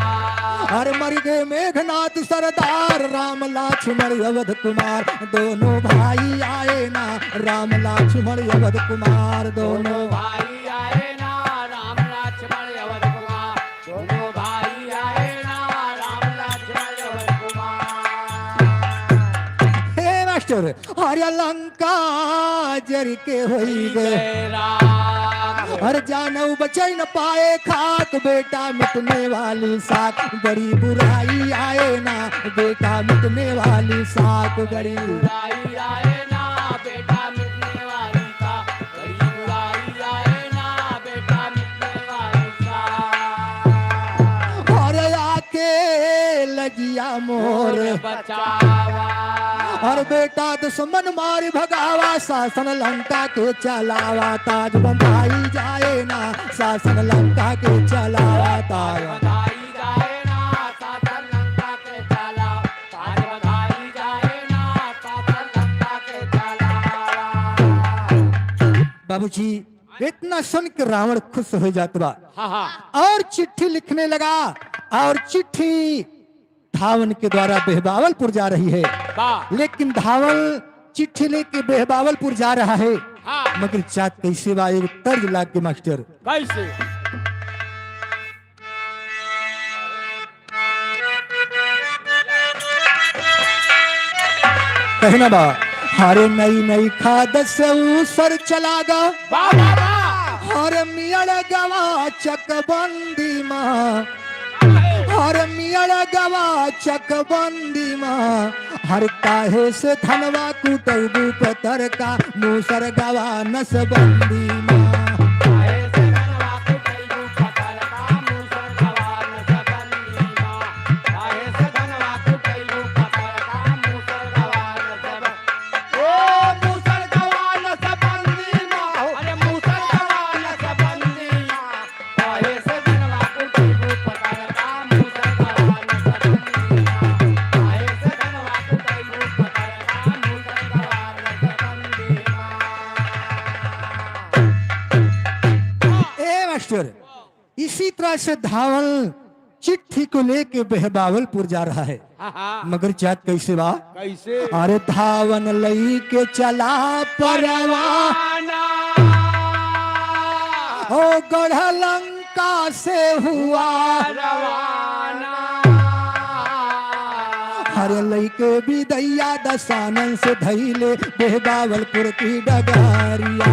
अरे मर गए मेघनाथ सरदार, राम लक्ष्मण अवध कुमार, दोनों भाई आए ना, राम लक्ष्मण अवध कुमार, दोनों भाई आए ना, राम लक्ष्मण अवध कुमार, दोनों भाई आए ना, राम लक्ष्मण अवध कुमार। हे मास्टर, अरे लंका जर के होई गए। जय राम। अरे जानव बचै न पाए खाक, बेटा मिटने वाली साख, बड़ी बुराई आए ना, बेटा मिटने वाली साख, बड़ी बुराई आए ना, बेटा मिटने वाली साख, बड़ी बुराई आए ना, बेटा मिटने वाली साख। अरे आके लजिया मोर मोर बचावा। और बेटा दुश्मन मार भगावा, शासन लंका के चलावा, ताज बंधाई जाए ना, शासन लंका के चलावा, ताज बंधाई जाए ना, शासन लंका के चलावा, ताज बंधाई जाए ना, शासन लंका के चलावा। बाबूजी, इतना सुन के रावण खुश हो जात बा। हाँ, हाँ। और चिट्ठी लिखने लगा, और चिट्ठी धावन के द्वारा बेहबावलपुर जा रही है। वाह। लेकिन धावन चिट्ठी लेके बेहबावलपुर जा रहा है। हाँ। मगर जात कैसे बा, एक तर्ज लाग के मास्टर। कैसे? कहना बा, हरे नई नई खाद से ऊसर चला गा। वाह, वाह, वाह। हर मियड़ गवा चकबंदी मा, हर मियड़ गवा चकबंदी मा, हर काहे से धनवा कुटैबू पतर का मूसर गवा नसबंदी मा। ए मास्टर, इसी तरह से धावन चिट्ठी को लेके बहबावलपुर जा रहा है। हाँ, हाँ। मगर जात कैसे बा? कैसे? अरे धावन लई के चला परवा। परवाना। हो गढ़ लंका से हुआ रवाना। अरे लई के बिदैया दसानन से धैले बहबावलपुर की डगारिया।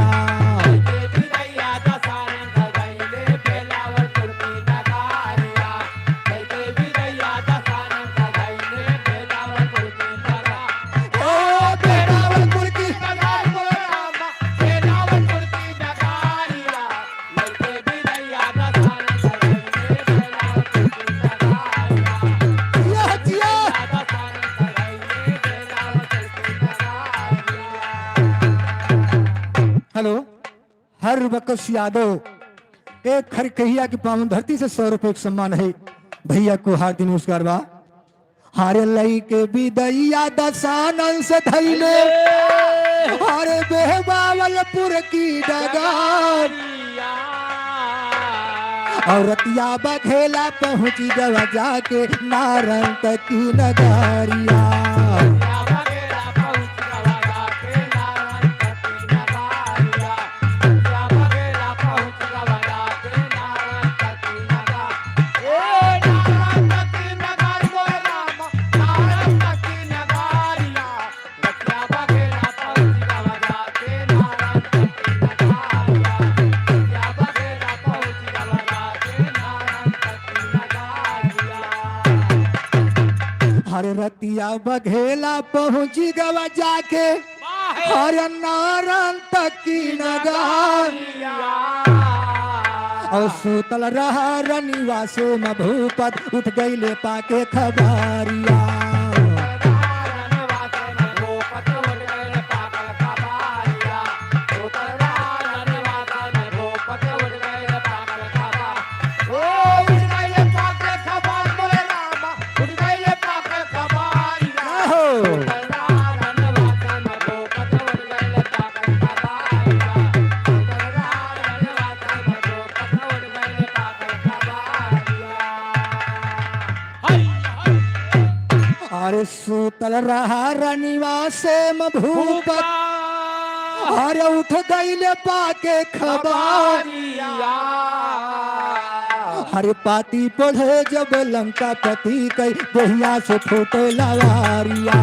हेलो, हर बकस यादव, एक खरकहिया की पावन धरती से सौ रुपए का सम्मान है। भैया को हार्दिक नमस्कार बा। हरे लई के बिदैया दसानन से धैले, हरे बेहबावलपुर की डगार। औरतिया बघेला पहुँची गवा जाके नारंत की नगरिया। हर रतिया बघेला पहुँची गवा जाके, हर नारन तक की नगारिया। और सूतल रहा रनिवा से म भूपत, उठ गईले पाके खबारिया। अरे सूतल रहा रनिवा से म भूपत, अरे उठ गईले पाके खबारिया। अरे पाती पढ़े जब लंकापति कई, देहिया से फूटे लवारिया।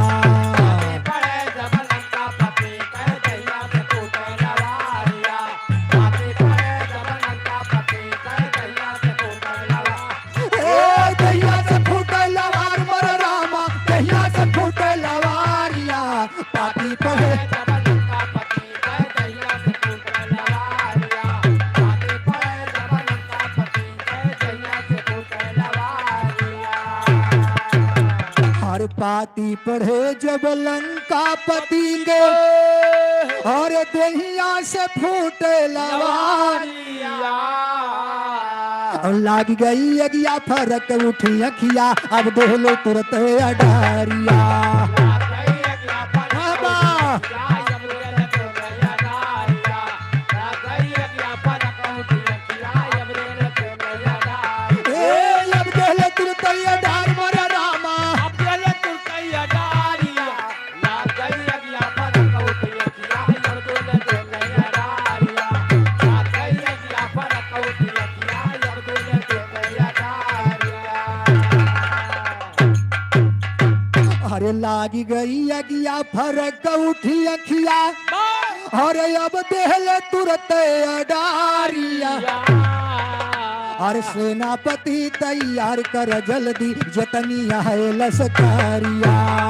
ए, देहिया से फूटे लवार मोर रामा, देहिया से फूटे लवारिया। पाती पढ़े हर पाती पढ़े जब लंकापति के, हर देहिया से फूटे लवार। और लाग गई अगिया फरक उठी अखिया, अब देहले तुरत अडारिया। बाबा। ए, अब देहले तुरत अडार मोर रामा। अरे लागी गई अगिया फरक उठी अखिया। अरे अब देहले तुरत अडारिया। अरे सेनापति तैयार कर जल्दी, जतनी है लसकारिया।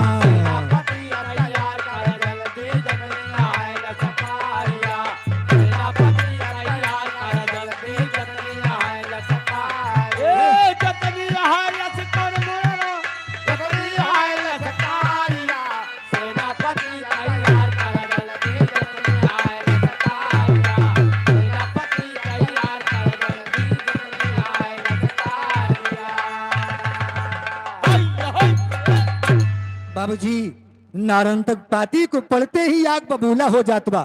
बाबूजी, नारंतक पाती को पढ़ते ही आग बबूला हो जात बा।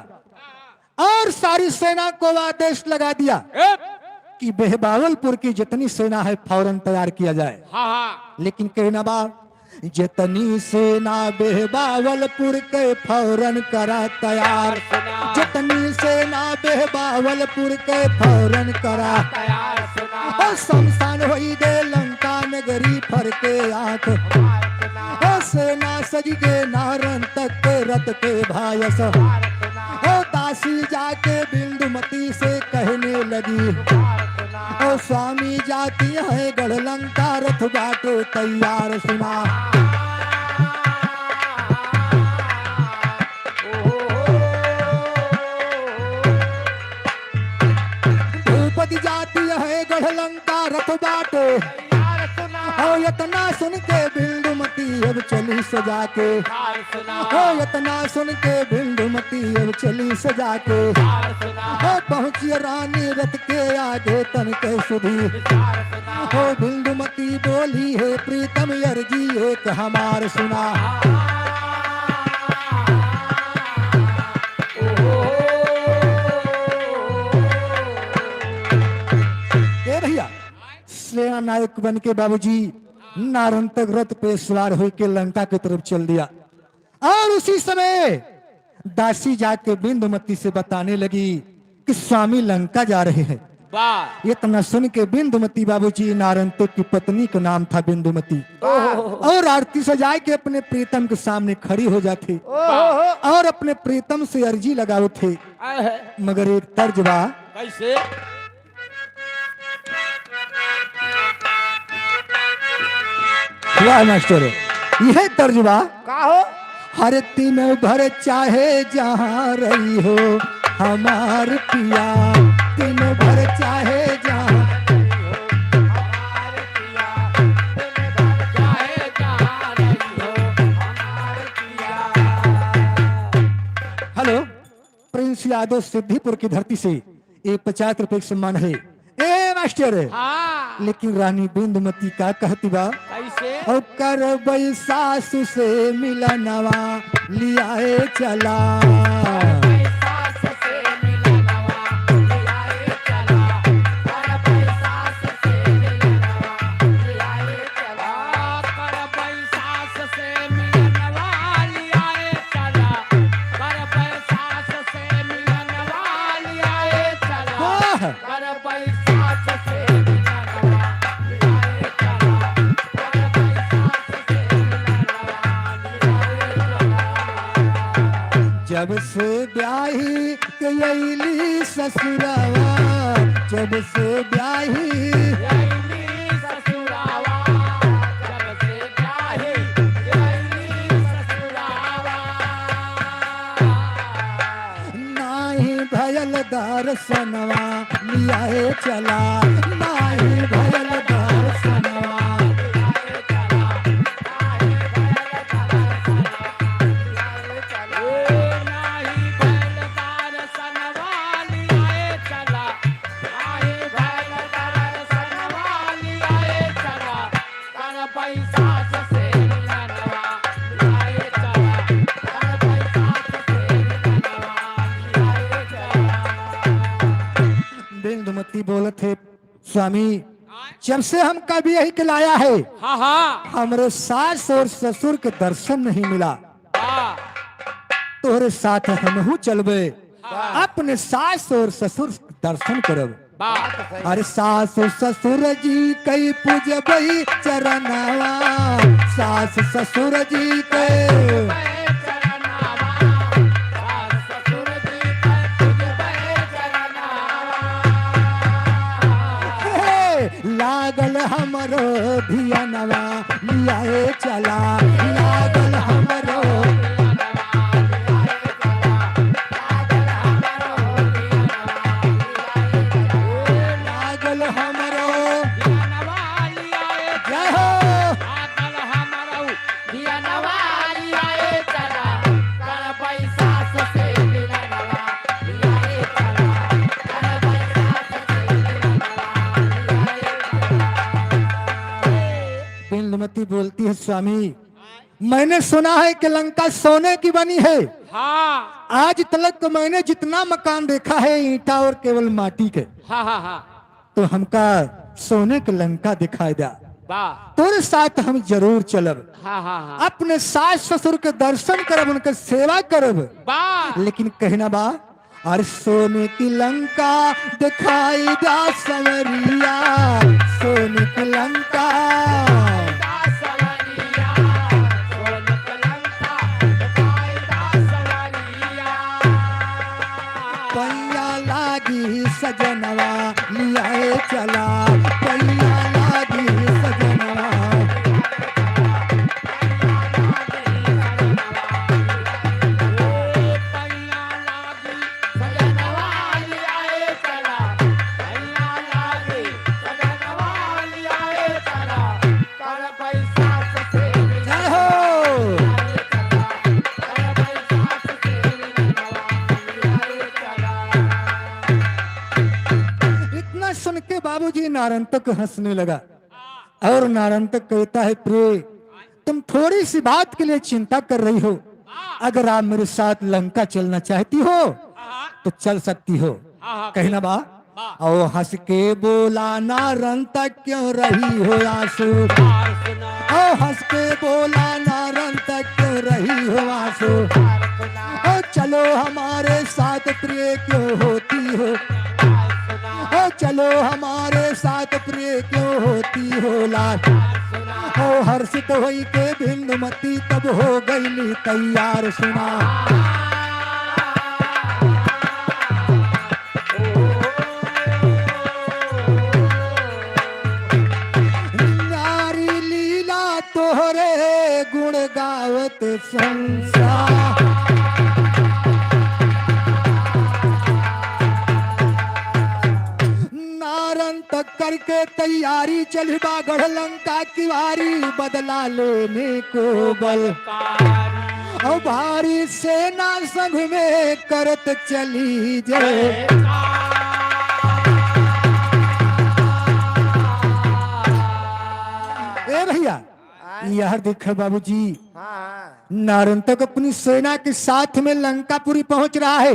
और सारी सेना को आदेश लगा दिया ए! कि बेहबावलपुर की जितनी सेना है, फौरन तैयार किया जाए। हाँ, हाँ। लेकिन कहना बा, जितनी सेना बेहबावलपुर के, फौरन करा तैयार। जितनी सेना बेहबावलपुर के, फौरन करा तैयार। और शमशान होई गए लंका नगरी फरके आँख। ओ सेना सज गए नारंतक के रथ के भायस। ओ दासी जाके बिंदुमती से कहने लगी, ओ स्वामी जाती है गढ़ लंका, रथ बाटे तैयार सुना। भूपति जाती है गढ़ लंका, रथ बाटे। और इतना सुन के बिंदुमती अब चली सजा के। और इतना सुन के बिंदुमती अब चली सजा के। और पहुंची रानी रथ के आगे तन के सुधी। हो बिंदुमती बोली, हे प्रीतम अर्जी एक हमार सुना। ए भैया, सेना नायक बन के बाबूजी नारंतक रथ पे सवार होके लंका की तरफ चल दिया। और उसी समय दासी जाके बिंदुमती से बताने लगी कि स्वामी लंका जा रहे हैं। वाह। इतना सुन के बिंदुमती, बाबूजी, नारंतक की पत्नी का नाम था बिंदुमती। ओहो। और आरती सजाए के अपने प्रीतम के सामने खड़ी हो जाती। ओहो। और अपने प्रीतम से अर्जी लगावत थे। आहे। मगर एक तर्ज बा। कैसे? वाह मास्टर, यह तर्ज बा। का हो? हर दिन भर चाहे जहाँ रही हो हमार पिया, दिन भर चाहे जहाँ। हेलो, प्रिंस यादव सिद्धिपुर की धरती से ये पचास रुपए का सम्मान है। ए मास्टर, हाँ। लेकिन रानी बिंदुमती का कहती बा? कैसे? "ओ करबै सासु से मिलनवा लियाए चला।" सास से मिलनवा लियाए चला, करबै सास से मिलनवा लियाए चला, वाह! करबै सास से मिलनवा लियाए चला, करबै सास से मिलनवा लियाए चला। जब से ब्याही के अइली ससुरवा, जब से ब्याही। अइली ससुरवा, जब से ब्याही, अइली ससुरवा। नाही भयल दर्शनवा, लियाए चला, नाही भयल दर्शनवा। बिंदुमती बोलत है, स्वामी, जब से हमका ब्याही के लाया है, हाँ, हाँ। हमरे सास और ससुर के दर्शन नहीं मिला। हाँ। तोहरे साथ हमहू चलबे, हाँ। अपने सास और ससुर के दर्शन करब। बात सही। अरे सास ससुर जी कई पूजबई चरणवा, सास ससुर जी के। चरणवा, सास ससुर जी धियानवा लियाए चला, लागल हमरो। लागल हमरो। जय हो। बिंदुमती बोलती है, स्वामी, मैंने सुना है कि लंका सोने की बनी है। हाँ। आज तलक मैंने जितना मकान देखा है, ईंटा और केवल माटी के। हाँ, हाँ, हाँ। तो हमका सोने के लंका दिखाई द्या। वाह। तोरे साथ हम जरूर चलब। हाँ, हाँ, हाँ। अपने सास ससुर के दर्शन करब, उनके सेवा करब। वाह। लेकिन कहना बा, अरे सोने की लंका दिखाई द्या संवरिया, सोने की लंका। पैया लागी सजनवा, लियाए चला, पैया लागी सजनवा। जय हो। इतना सुन के बाबूजी नारंतक हंसने लगा और नारंतक कहता है, प्रिय, तुम थोड़ी सी बात के लिए चिंता कर रही हो, अगर आप मेरे साथ लंका चलना चाहती हो तो चल सकती हो। कहना बा, ओ हंस के बोला नारंतक, क्यों रही हो आंसू? ओ हंस के बोला नारंतक, क्यों रही हो आंसू? ओ चलो हमारे साथ प्रिय, क्यों होती हो? ओ चलो हमारे साथ प्रिय, क्यों होती हो लाज? ओ हर्षित होई के बिंदुमती तब हो गईली तैयार सुना। नारी लीला तोहरे गुण गावत संसार। नारंतक करके तैयारी चली बा गढ़ लंका की वारी बदला लेने को बल। और भारी सेना संग में करत चली जय। ए भैया, आय। यार देख बाबूजी, हाँ, हाँ। नारंतक अपनी सेना के साथ में लंकापुरी पहुंच रहा है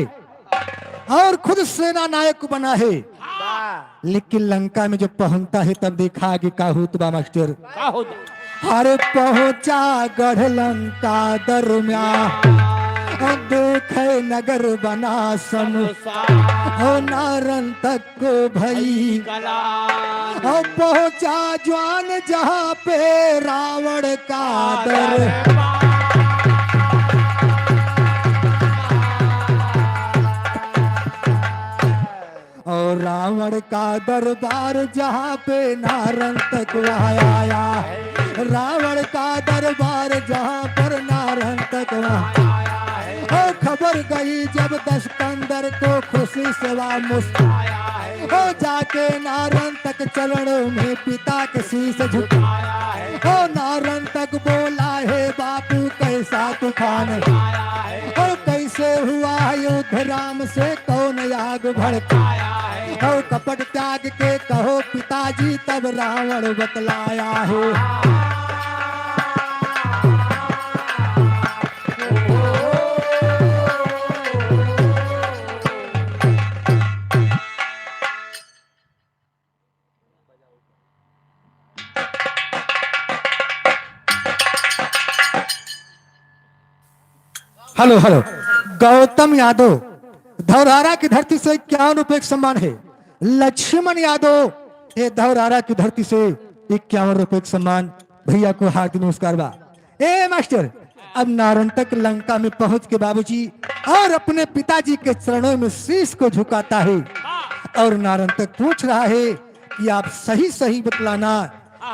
और खुद सेना नायक बना है। वाह। लेकिन लंका में जब पहुंचता है तब देखा आगे का होत बा मास्टर। का होत? अरे पहुंचा गढ़ लंका दरम्या, देखे नगर बना सम, ओ नारंतक को भई। और पहुंचा ज्वान जहां पे रावण का दर। और रावण का दरबार जहां पे नारंतक वहां आया। रावण का दरबार जहां पर नारंतक वहां। ओ खबर गई जब दस कंदर को खुशी से वा मुस्काया है। ओ जाके नारंतक चरणों में पिता के शीश झुकाया है। ओ नारंतक बोला, हे बापू कैसा तूफान आया है। ओ कैसे हुआ युद्ध राम से, कौन आग भड़काया है। ओ कपट त्याग के कहो पिताजी, तब रावण बतलाया है। Hello, hello. गौतम यादव, धौरहरा की धरती से इक्यावन रुपए का सम्मान है। लक्ष्मण यादव, ये धौरहरा की धरती से इक्यावन रुपए का सम्मान, भैया को हार्दिक नमस्कार बा। ए मास्टर, अब नारंतक लंका में पहुंच के बाबूजी और अपने पिताजी के चरणों में शीश को झुकाता है और नारंतक पूछ रहा है कि आप सही सही बतलाना,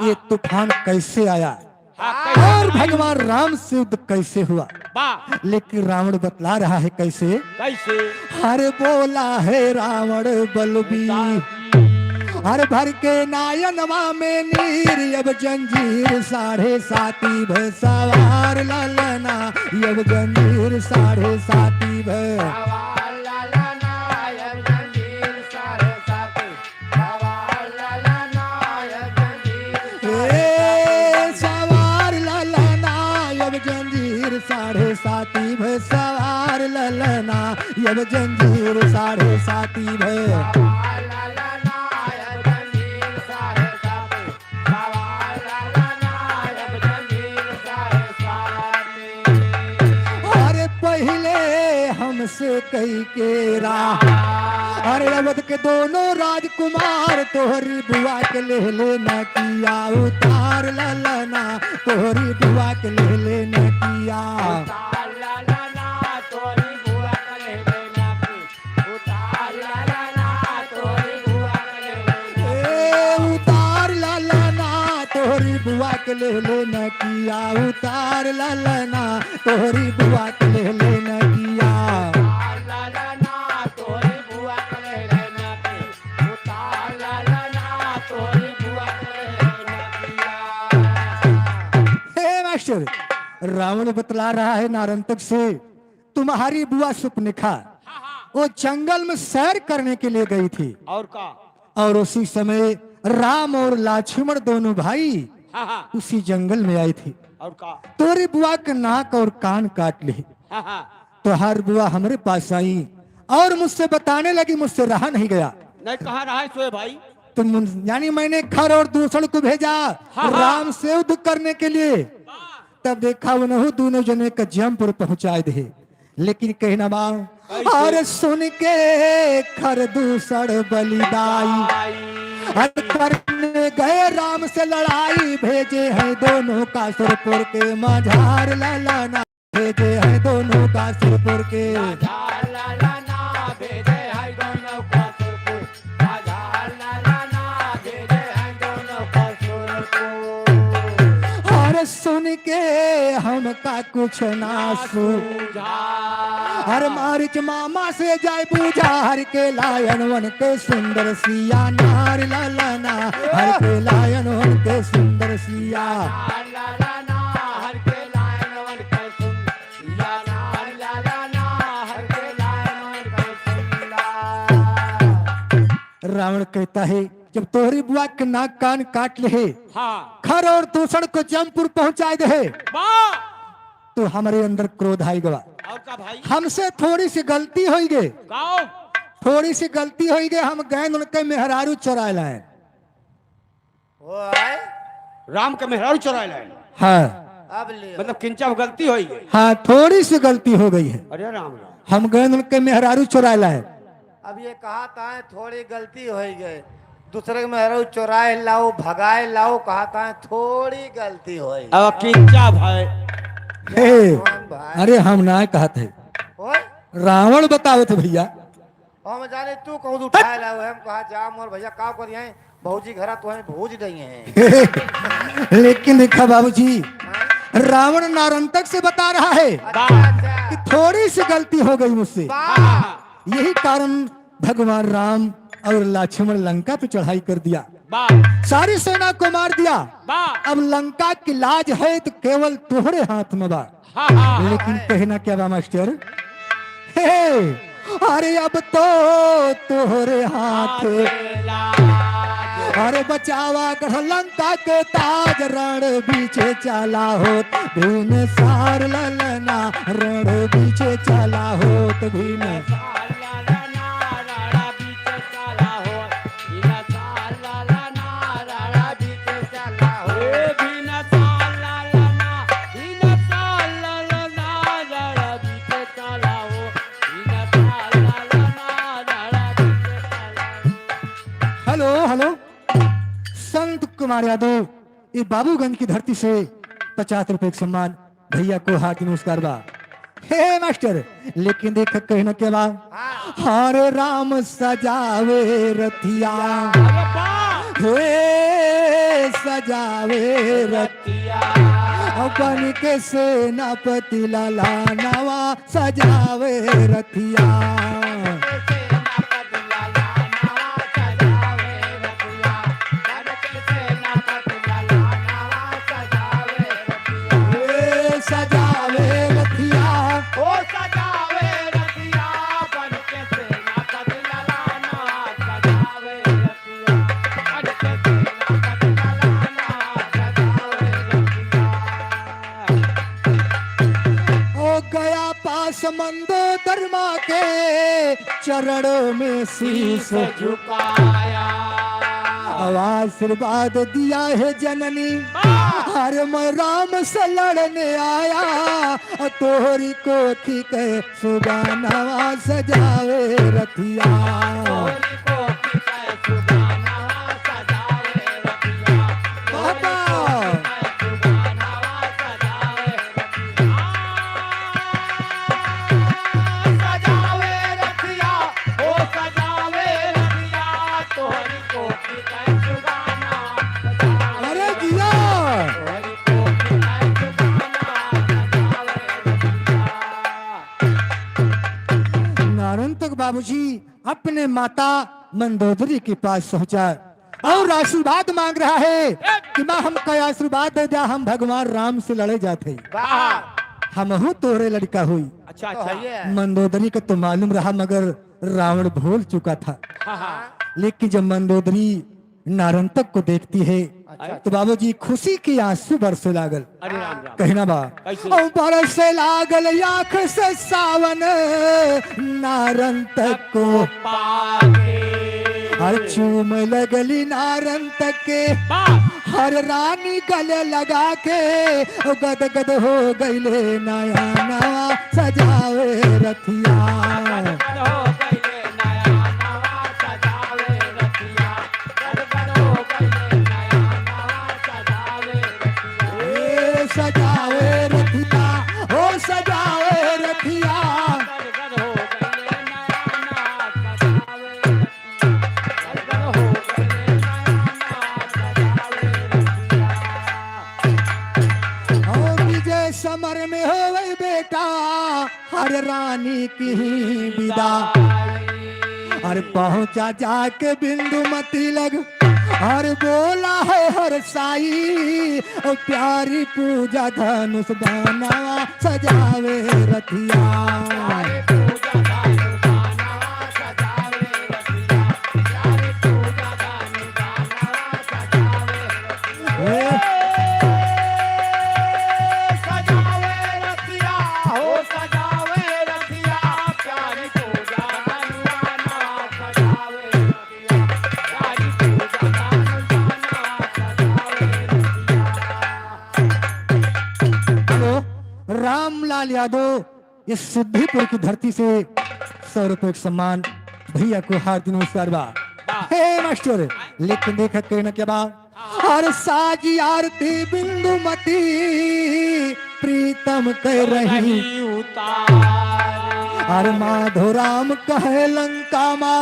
ये तूफान कैसे आया हाँ, कैसे और आया? भगवान राम से युद्ध कैसे हुआ? बा। लेकिन रावण बतला रहा है कैसे? कैसे? अरे बोला है रावण बलबीर, अरे भर के नायनवा में नीर, अब जंजीर साढ़े साती भे सवार ललना, अब जंजीर साढ़े साती भे। ए, सवार ललना, अब जंजीर साढ़े साती भे, सवार ललना, अब जंजीर साढ़े साती भे। अरे पहिले हमसे कही के राह, अरे अवध के दोनों राजकुमार, तोहरी बुआ के लेले न किया उतार ललना, तोहरी बुआ के लेले न किया। ए, उतार ललना, तोहरी बुआ के लेले न किया, उतार ललना, तोहरी बुआ के लेले न किया। हे मास्टर, रावण बतला रहा है नारंतक से, तुम्हारी बुआ सुपनेखा वो जंगल में सैर करने के लिए गई थी। और का? और उसी समय राम और लक्ष्मण दोनों भाई हाँ, हाँ। उसी जंगल में आए थे। और का? तोरी बुआ के नाक और कान काट ले। हाँ, हाँ। तो हर बुआ हमरे पास आई और मुझसे बताने लगी, मुझसे रहा नहीं गया। नहीं, कहाँ रहा है सोए भाई? तो मुन-, यानी मैंने खर और दूसर को भेजा हाँ, हाँ। राम से युद्ध करने के लिए। तब देखा उन्हों दोनों जने का जमपुर पहुंचाए दे। लेकिन कहना बा, कैसे? और सुन के खर दूसर बलिदाई, और करने गए राम से लड़ाई, भेजे हैं दोनों का सुरपुर के मझार ललना, भेजे हैं दोनों का सुरपुर के। और सुन के हमका कुछ ना सूझा। हर मारिच मामा से जाय बूझा, हर के लायन वन के सुंदर सिया नार ललना, हर के लायन वन के सुंदर सिया। रावण कहता है, जब तोहरी बुआ के नाक कान काट ले, हाँ। खर और दूसर को जमपुर पहुंचाए दे, वाह। तो हमरे अंदर क्रोध आई गवा। और का भाई? हमसे थोड़ी सी गलती होई गे। का? थोड़ी सी गलती होई गे, हम गए उनके मेहरारू चुराए लाए। ओ आए? राम के मेहरारू चुराए लाए। हाँ। अब ले। मतलब किंचा गलती होई गे। हाँ, थोड़ी सी गलती हो गई है। अरे राम राम। हम गए उनके मेहरारू चुराए लाए। अब ये कहा था थोड़ी गलती होई गे, दूसरे के मेहरारू चुराए लाओ, भगाए लाओ, कहा था थोड़ी गलती होई। अब किंचा भाई। हे, कौन भाई? अरे हम ना कहत है। ओए? रावण बतावत है भैया। हम जाने तू कहूँ उठाए लाओ, हम कहा जा मोर भैया का करिए, भौजी घरा तो है भूज रही हैं। लेकिन देखा बाबूजी, हाँ? रावण नारंतक से बता रहा है अच्छा, अच्छा। कि थोड़ी सी गलती हो गई मुझसे। वाह। यही कारण भगवान राम और लक्ष्मण लंका पे चढ़ाई कर दिया, वाह। सारी सेना को मार दिया। वाह। अब लंका की लाज है तो केवल तोहरे हाथ में बा। हाँ, हाँ। लेकिन कहना क्या बा मास्टर? हे, अरे अब तो तोहरे हाथ। अरे बचावा गढ़ लंका के ताज, रण बीचे चला होत भिनसार ललना, रण बीचे चला होत भिन। हेलो, हेलो, संत कुमार यादव, ये बाबूगंज की धरती से पचास रुपए का सम्मान, भैया को हार्दिक नमस्कार बा। हे मास्टर, लेकिन देख कहना के बा, हाँ। हरे राम सजावे रथिया, अरे वाह। हे सजावे रथिया। बन के सेनापति ललनवा सजावे रथिया। ए सजावे रथिया। ओ गया पास मंदोदरी माँ के चरणों में शीश झुकाया। अब आशीर्वाद दिया है जननी, वाह! अरे मैं राम से लड़ने आया, तोहरी कोखी के सुगनवा सजावे रथिया। बाबा। अरे जिया। नारंतक बाबूजी अपने माता मंदोदरी के पास पहुंचा और आशीर्वाद मांग रहा है कि माँ, हमका आशीर्वाद दे द्या, हम भगवान राम से लड़े जात है। वाह। हमहू तोहरे लड़का हुई। अच्छा, अच्छा। मंदोदरी का तो मालूम रहा, मगर रावण भूल चुका था। हाँ, हाँ। लेकिन जब मंदोदरी नारंतक को देखती है, अच्छा। तो बाबूजी खुशी के आंसू बरसे लागल। अरे राम, राम। कहना बा, कैसे? "ओ बरसे लागल आँख से सावन, नारंतक को पाके।" हर चूम लगली नारंतक के, वाह। हर रानी गले लगा के, ओ गदगद हो गईले नयनवा सजावे रथिया। ए सजावे रथिया, ओ सजावे रथिया। ओ विजय समर में होवे बेटा, हर रानी की ही विदा। हर पहुँचा जाके बिंदुमती लग, हर बोला है हर साई, ओ प्यारी पूजा धनुष बानवा सजावे रथिया। हेलो, रामलाल यादव, इस सिद्धिपुर की धरती से सौ रुपये का सम्मान, भैया को हार्दिक नमस्कार बा। हे मास्टर, लेकिन देखत कहना क्या बा? हर साजी आरती बिंदुमती प्रीतम कह रही। हर माधोराम कहे लंका मा,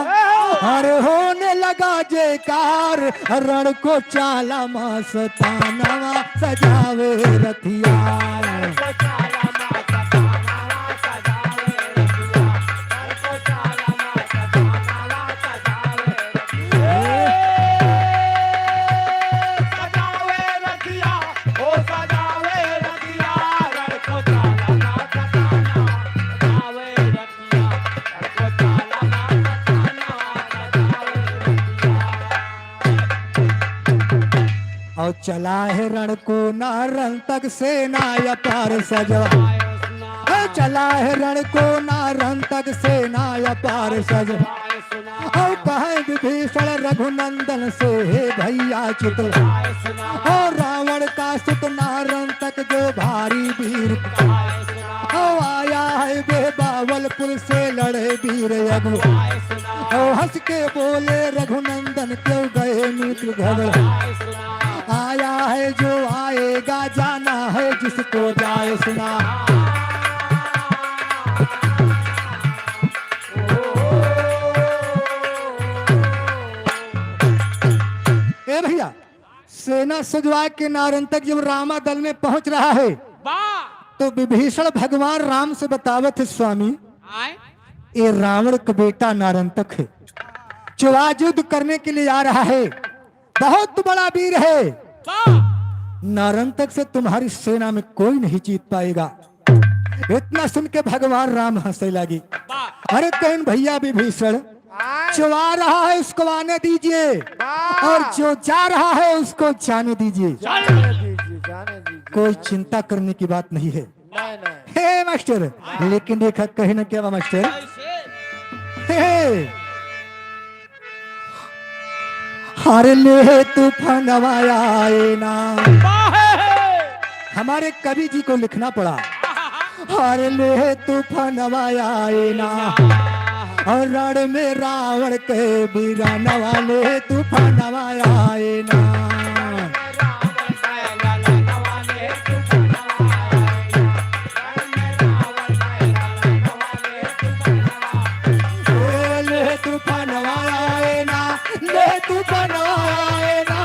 हर होने लगा जयकार, रण को चाला मस्तानवा सजावे रथिया। और चला है रण को नारंतक सेना अपार सजवा। ए, चला है रण को नारंतक सेना अपार सजवा। और कहे विभीषण रघुनंदन से, हे भैया चित्र। और रावण का सुत नारंतक जो भारी वीर। और आया है बेबावलपुर से लड़े वीर अगुआ। और हंस के बोले रघुनंदन क्यों गए मित्र घबरा। आया है जो आएगा, जाना है जिसको जाए सुना। ए भैया, सेना सजवा के नारंतक जब रामा दल में पहुंच रहा है, वाह! तो विभीषण भगवान राम से बतावत है, स्वामी, आए? ये रावण का बेटा नारंतक है, जो आज युद्ध करने के लिए आ रहा है, बहुत बड़ा वीर है। वाह! नारंतक से तुम्हारी सेना में कोई नहीं जीत पाएगा। इतना सुन के भगवान राम हंसे लगी। वाह! अरे कहिन, भैया विभीषण, हाँ। जो आ रहा है उसको आने दीजिए, वाह! और जो जा रहा है उसको जाने दीजिए। जाने दीजिए, जाने दीजिए, कोई जाने चिंता दीजिए। करने की बात नहीं है। नहीं, नहीं। हे मास्टर, लेकिन देखा कहिन क्या बा मास्टर? कैसे? हे, हर ले तूफानवा आए ना। वाह! हमारे कवि जी को लिखना पड़ा। हर ले तूफानवा आए ना, और रण में रावण के बीरानवा ले तूफानवा आए ना। ले तूफानवा आए ना, ले तूफानवा आए ना।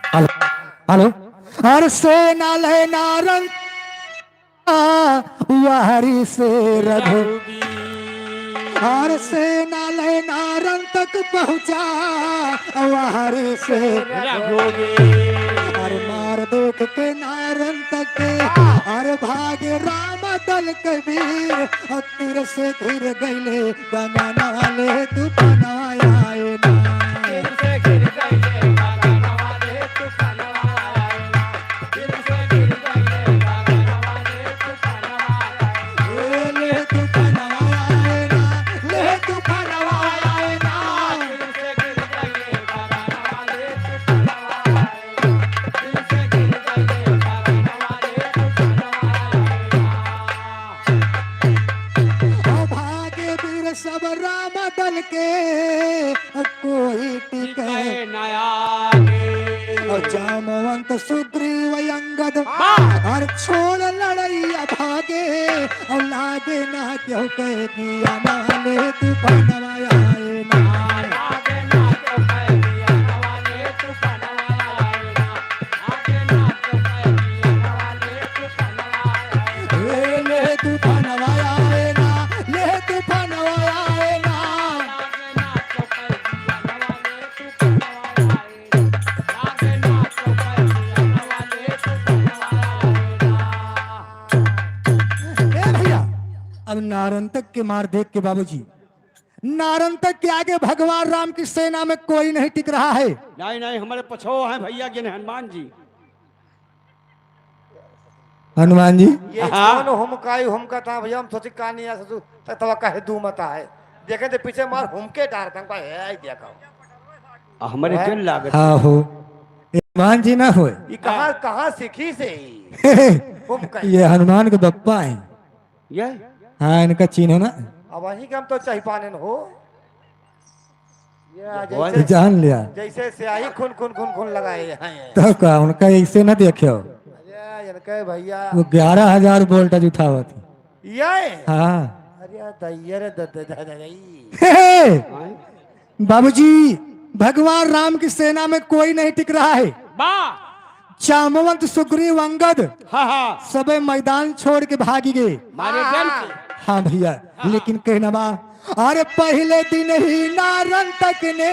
Hello, hello. हर सेना ले नारंतक, वहरी से रघु। हर सेना ले नारंतक पहुँचा, वहरी से रघुवीर। हर मार देख के नारंतक के, हर भाग राम दल के वीर। और तीर से घिर गइले गगनवा ले तूफानवा आए ना। तीर से घिर गइले गगनवा ले तूफानवा आए ना। तीर से घिर गइले गगनवा ले तूफानवा आए ना। ले तूफानवा आए ना, ले तूफानवा आए ना। तीर से घिर गइले गगनवा ले तूफानवा आए ना। ओ भागे वीर सब राम दल के, कोई टिके। टिके न आगे। और जामवंत सुग्रीव अंगद, वाह! और छोड़ लड़ैया भागे, और लागे ना केहू के जिया ना ले तूफानवा आए ना। लागे ना केहू के जिया ना ले तूफानवा आए ना। ए, ले तूफानवा आए ना, ले तूफानवा आए ना। ए भैया, अब नारंतक के मार देख के बाबूजी, नारंतक के आगे भगवान राम की सेना में कोई नहीं टिक रहा है। नहीं, नहीं, हमारे पछो हैं भैया, जिन हनुमान जी। हनुमान जी। ये हाँ। कौन हुमकाई हुमका था भैया, हम सोचे का नहीं आ ससुर, तक तवा कहे दू मत है। देखे तो पीछे मार हुमके डार तंग का है, आई देखो। आ, हमारे हैं? क्यों लागत? हाँ हो। हनुमान जी ना होए। ये कहाँ, कहाँ सीखी से ही? हुमकाई। ये हनुमान के बप्पा हैं। ये? हाँ, इनका चिन्ह ना। अब वहीं के हम तो चाही पाने न हो। या जैसे, जान लिया। जैसे स्याही खून, खून, खून, खून लगाए हैं। तो का, उनका ऐसे ना देखे हो। अरे, इनके भैया। वो ग्यारह हजार voltage उठावत है। ये? हाँ। अरे, दैया रे, द-, द-, द-, द-, द-, हे, हे। बाबूजी, भगवान राम की सेना में कोई नहीं टिक रहा है। बा। जामवंत, सुग्रीव, अंगद, हाँ, हाँ। सबे मैदान छोड़ के भागी गए। मारे जन के। हाँ भैया, हाँ। लेकिन कहना बा, अरे पहले दिन ही नारंतक ने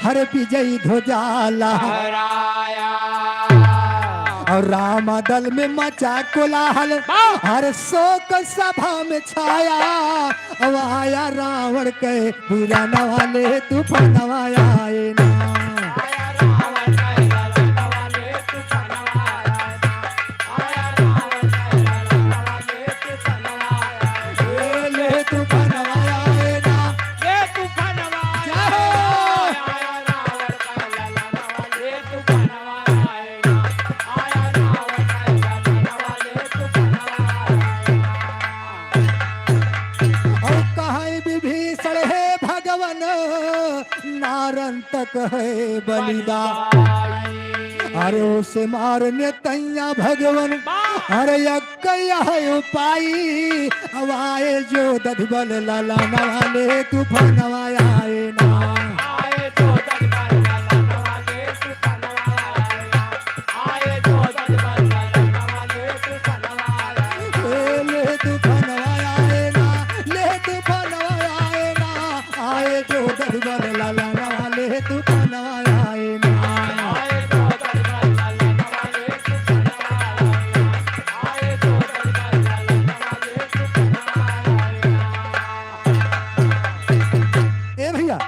हर विजयी ध्वजा लहराया। लहराया। और राम दल में मचा कोलाहल, वाह। हर शोक सभा में छाया। अब आया रावण के बीरानवा ले तूफानवा आए ना। ए, ले तूफानवा आए ना। ले तूफानवा। जय हो। और कहाँ विभीषण है भगवान। वन नारंतक है बलिदान। अरे उसे मारने तैया भगवन, अरे यक्कैया है उपाई। अब आए जो दधिबल लाला नवाले तूफानवा आए ना। ए, ले तूफानवा आए ना, ले तूफानवा आए ना, आए जो दधिबल लाला नवाले तूफानवा आए ना। ए भैया,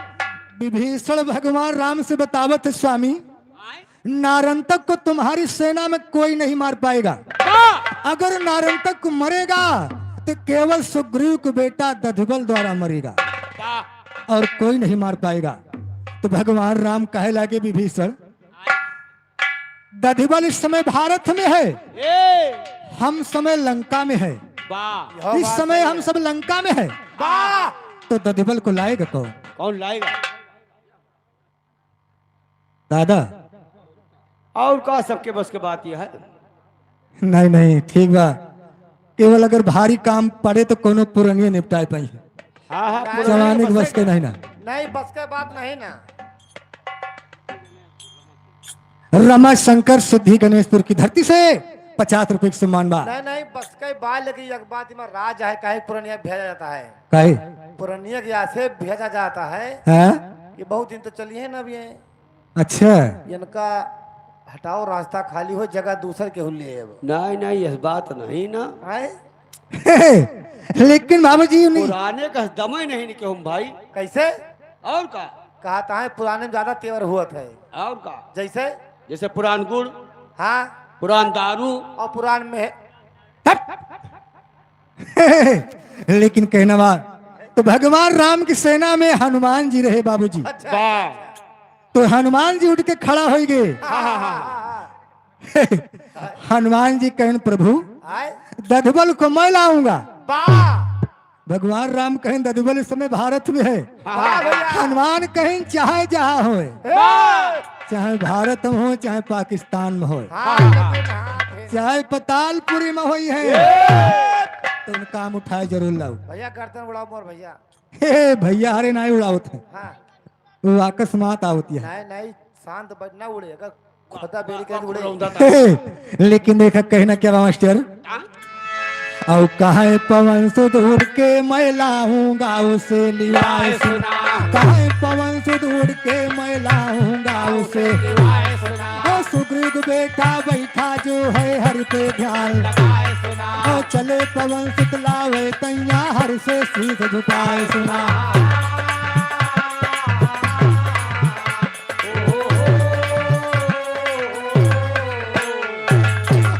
विभीषण भगवान राम से बतावत है, स्वामी, नारंतक को तुम्हारी सेना में कोई नहीं मार पाएगा। वाह! अगर नारंतक को मरेगा तो केवल सुग्रीव को बेटा दधिबल द्वारा मरेगा, वाह! और कोई नहीं मार पाएगा। तो भगवान राम कहे लागे, विभीषण, दधिबल इस समय भारत में है, ए! हम समय लंका में है। वाह! यह इस बात समय सही हम है। सब लंका में है। वाह! तो दधिबल को लाएगा कौन? कौन लाएगा? दादा। और का, सबके बस के बात यह है। नहीं, नहीं, ठीक बा। केवल अगर भारी काम पड़े तो कोनो पुरनिया निपटाए पाई। हाँ, हाँ, पुरनिया जवानी के बस के नहीं ना। नहीं, बस के बात नहीं ना। रमा शंकर सिद्धि गणेशपुर की धरती से पचास रुपए की सम्मान बा। नहीं, नहीं, बस के बा, लेकिन एक बात में राज है, काहे पुरनिया भेजा जाता है? काहे? पुरनिया के यहाँ से भेजा जाता है। हाँ? ये बहुत दिन तो चली है ना अभी ये। अच्छा। इनका हटाओ, रास्ता खाली हो, जगह दूसर के हुल्ले है वो। नहीं, नहीं, यह बात नहीं ना। आए? लेकिन बाबूजी उन्हीं पुराने का दमे नहीं निके हम भाई। कैसे? और का? कहता है पुराने में ज्यादा तेवर हुआ था। और का? जैसे? जैसे पुरान गुड़। हाँ। पुरान दारू। और पुरान में हट। लेकिन कहना बा, तो भगवान राम की सेना में हनुमान जी रहे बाबूजी। अच्छा। वाह। तो हनुमान जी उठ के खड़ा होइ गए। हाँ, हाँ, हाँ। हनुमान जी कहन, "प्रभु, आए? दधिबल को मैं लाऊंगा।" वाह। भगवान राम कहन, "दधिबल इस समय भारत में है।" वाह भैया। हनुमान कहन, "चाहे जहाँ होए, वाह। चाहे भारत में हो, चाहे पाकिस्तान में होए, हाँ, लेकिन हाँ, फिर चाहे पतालपुरी में होई है, ए! तो उन काम उठाए जरूर लाऊ।" भैया, गर्दन उड़ाओ मोर भैया। हे भैया, अरे नहीं उड़ावत है। हाँ। वो अकस्मात आवत है। नहीं, नहीं, शांत बज ना उड़े, अगर खुदा बेरी के उड़े। लेकिन देखा कहना क्या बा मास्टर? हाँ? और कहे पवन सुत उड़ के मैं लाऊंगा उसे लिवाए सुना। कहे पवन सुत उड़ के मैं लाऊंगा उसे। और सुग्रीव बेटा बैठा जो है हर पे ध्यान। और चले पवन सुत लावे तैया हर से शीश झुकाए सुना।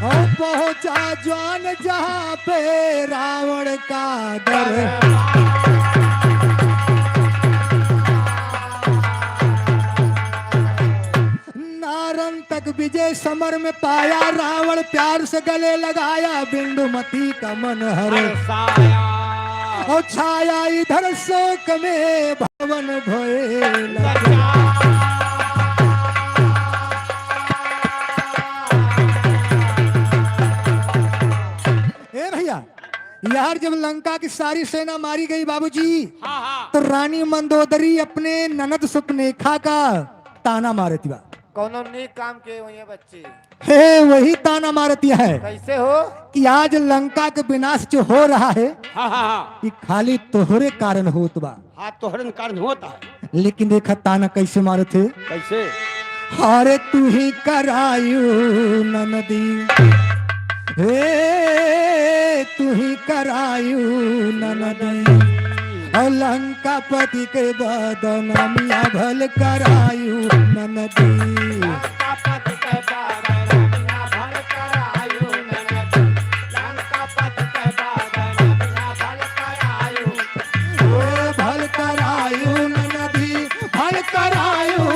और पहुंचा ज्वान जहां पे रावण का दर। नारंतक विजय समर में पाया, रावण प्यार से गले लगाया, बिंदुमती का मन हर हर्षाया। और छाया इधर शोक में भवन भये लज्जा। ए भैया, यार, जब लंका की सारी सेना मारी गई बाबूजी, हाँ, हाँ। तो रानी मंदोदरी अपने ननद सुपनेखा का ताना मारती बा। कौनो नीक काम के हुई है बच्ची? हे, वही ताना मारती है। कैसे हो? कि आज लंका के विनाश जो हो रहा है, हाँ, हाँ, हाँ। ये खाली तोहरे कारण होत बा। हाँ, तोहरे कारण होता है। लेकिन देखा ताना कैसे मारत है। कैसे? अरे तू ही करायु ननदी, हे तू ही करायु ननदी, और लंकापति के बदनामिया भल करायु ननदी। भल करायु ननदी, भल करायु।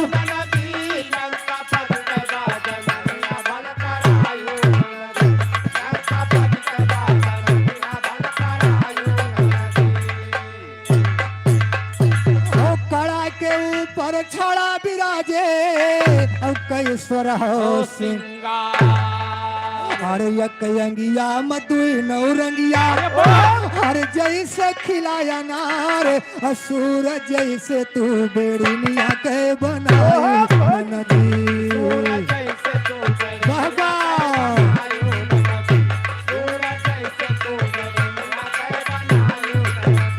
ओ पर छड़ा बिराजे, अब कई सोरहो सिंगार। अरे एक अंगिया म दुई नौरंगिया, अरे वाह। अरे जैसे खिलाया नार, आ सूरज जैसे तू बेड़िनिया के बनाई नदी। बाबा।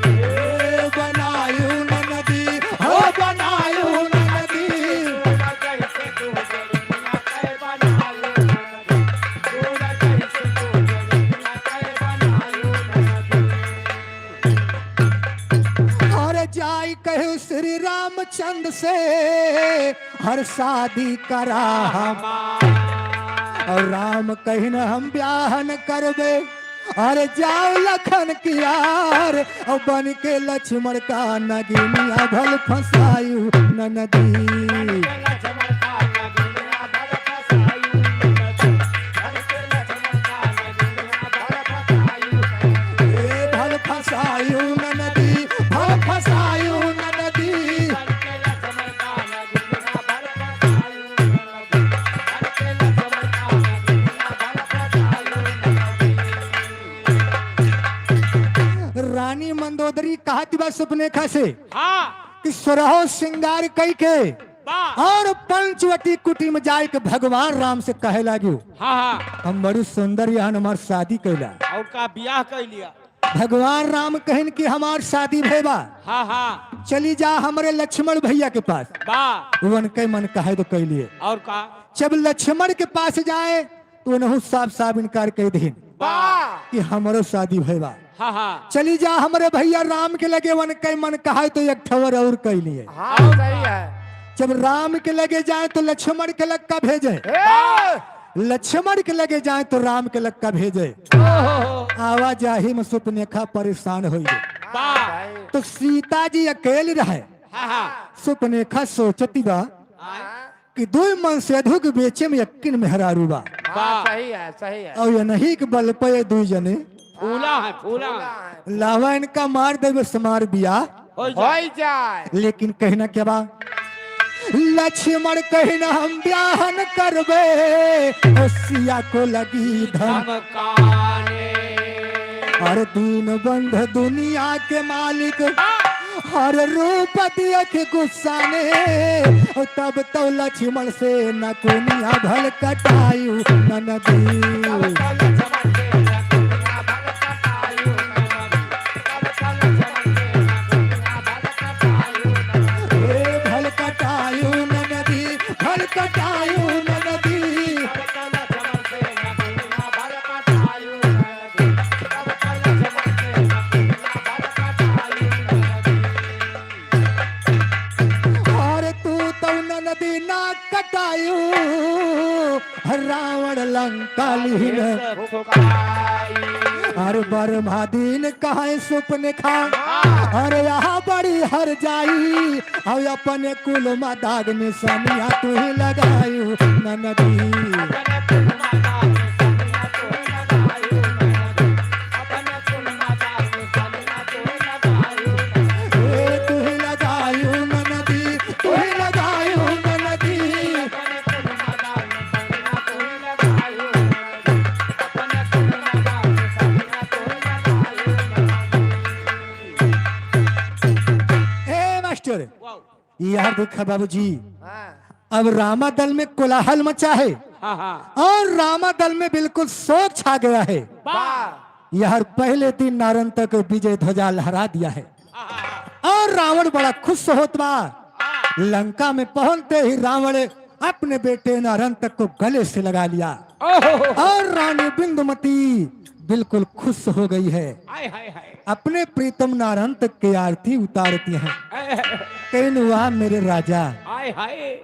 ए बनायु ननदी, हो बनायु ननदी। अरे जाई कहू श्री रामचंद्र से, हर शादी करा हमार। और राम कहिन हम ब्याह न करबे, अरे जाओ लखन कियार, और बन के लक्ष्मण का नगिनिया भल फंसायु ननदी। ए भल फंसायु ननदी, भल फंसायु ननदी। रानी मंदोदरी कहत बा सुपनेखा से हाँ। कि सोरहो सिंगार कई के बा। और पंचवटी कुटी में जाए के भगवान राम से कहे लागियो, हाँ, हाँ। हम बड़ी सुंदर यहाँ हमार शादी कैला। और का बियाह कइ लिया? भगवान राम कहिन कि हमार शादी भय बा। हाँ, हाँ। चली जा हमरे लक्ष्मण भैया के पास। बा। वन के मन कहे तो कइ लिए। और का? जब लक्ष्मण के पास जाए तो उनहु साफ साफ इनकार कइ दिहिन बा। कि हमरो शादी भय बा। हाँ, हाँ। चली जा हमरे भैया राम के लगे, वन के मन कहे तो एक ठवर और कइ लिए। हाँ, सही है। जब राम के लगे जाए तो लक्ष्मण के लग का भेजे। ए! लक्ष्मण के लगे जाए तो राम के लग का भेजे। ओहो। आवाजाही में सुपनेखा परेशान होइ गए। बा। तो सीता जी अकेली रहे। हाँ, हाँ। सुपनेखा सोचती बा हाँ। कि दुई मनसेधु के बीचे में यक्किन मेहरारू बा। बा। हाँ, सही है, सही है। और ये नहीं कि बल पे ये दुई जने फूला है, फूला है। फूला है। लावा इनका मार देवे समार बिया। हो जाए। हो जाए। लेकिन कहना क्या बा? लक्ष्मण कहिन हम ब्याह न करबे, ओ सिया को लगी धमकाने। धमकाने। और दीन बंधु दुनिया के मालिक, हाँ। हर रूप देख गुस्सा ने, ओ तब तो लक्ष्मण से नकुनिया भल कटायु ननदी। ए भल कटायु ननदी, भल कटायु ननदी। अरे तू तो ननदी ना कटायु, रावण लंका लीन। अरे बरमादीन कहे सुपनेखा, अरे यहाँ बड़ी हर जाई, अब अपने कुल मा दाग निशानिया तू ही लगायु ननदी। ए, तू ही लगायु ननदी, तू ही लगायु ननदी। ए मास्टर, यार देखा बाबूजी, हाँ। अब रामा दल में कोलाहल मचा है हाँ, हाँ। और रामा दल में बिल्कुल शोक छा गया है। वाह। यार पहले दिन नारंतक विजय ध्वजा लहरा दिया है और रावण बड़ा खुश होत बा। लंका में पहुंचते ही रावण अपने बेटे नारंतक को गले से लगा लिया ओहो। और रानी बिंदुमती बिल्कुल खुश हो गई है। हाय, हाय, हाय। अपने प्रीतम नारंतक के आरती उतारती हैं। हाय, हाय, हाय। कहिन वाह मेरे राजा। हाय, हाय।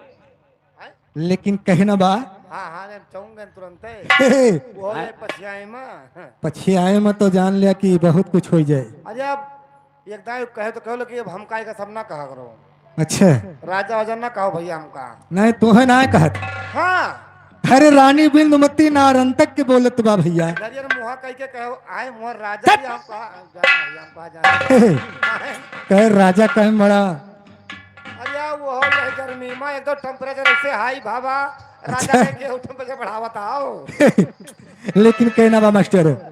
लेकिन कहिन बा। हाँ, हाँ, हम चौंक गए तुरंते। हे, हे। वो है पछियाए मा। पछियाए मा तो जान लिया कि बहुत कुछ हो जाए। अरे अब एक दाई कहे तो कहो, लेकिन अब हम काहे का सब ना कहा करो। अच्छा। राजा वाजा ना कहो भैया हमका। नहीं, तोहे ना कहत। हाँ। अरे रानी बिंदुमती नारंतक के बोलत बा भैया। अरे मुहा कह के कहो, आए मुहा राजा चुप। जी हम कहा, जाना भैया हम कहा जाना। कहे राजा कहे मड़ा। अरे यार वो माँ, एक तो temperature ऐसे high बाबा, राजा अच्छा। के, के temperature बढ़ावत आओ। लेकिन कहना बा मास्टर,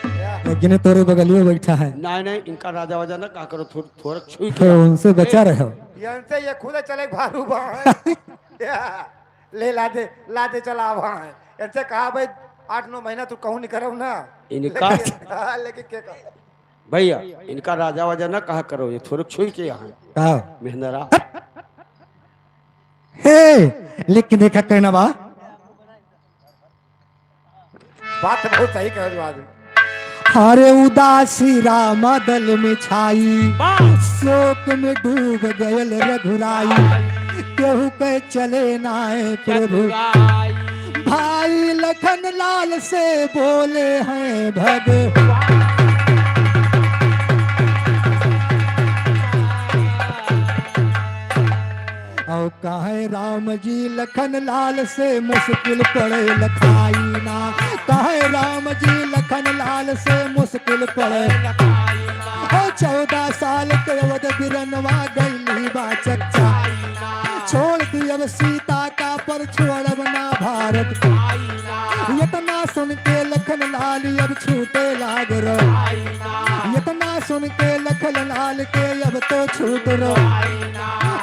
या। एक जने तोरे बगलियो बैठा है। नहीं, नहीं, इनका राजा वाजा ना कहा करो, थोड़-, थोड़ा छुई तो के। उनसे बचा ए, रहो। ये इनसे ये खुद चले भारू बा। या, ले ला दे, ला दे, चला वहाँ है। इनसे कहा, "भाई, आठ नौ महीना तू कहूँ नहीं करब ना।" इनका लेकिन, हाँ, लेकिन के कहा? भैया, इनका राजा वाजा ना कहा करो, ये थोड़े छुई के यहाँ। का? मेहनरा। हे, लेकिन देखा कहना बा। बात तो बहुत सही कहे जो आदमी। हरे उदासी राम दल में छाई, वाह। शोक में डूब गयल रघुराई। केहू के चले नाय प्रभु। रघुराई। भाई लखन लाल से बोले हैं भगवान। और कहे राम जी लखन लाल से मुश्किल पड़े लखाई ना, कहे राम जी लखन लाल से मुश्किल पड़े। ओ चौदह साल के अवध बिरनवा गइली बा चच्चा, छोड़ दी अब सीता का पर छोड़ब ना भारत। इतना सुन के लखन लाल अब छूटे लाग रो, इतना सुन के लखन लाल के अब तो छूट रो।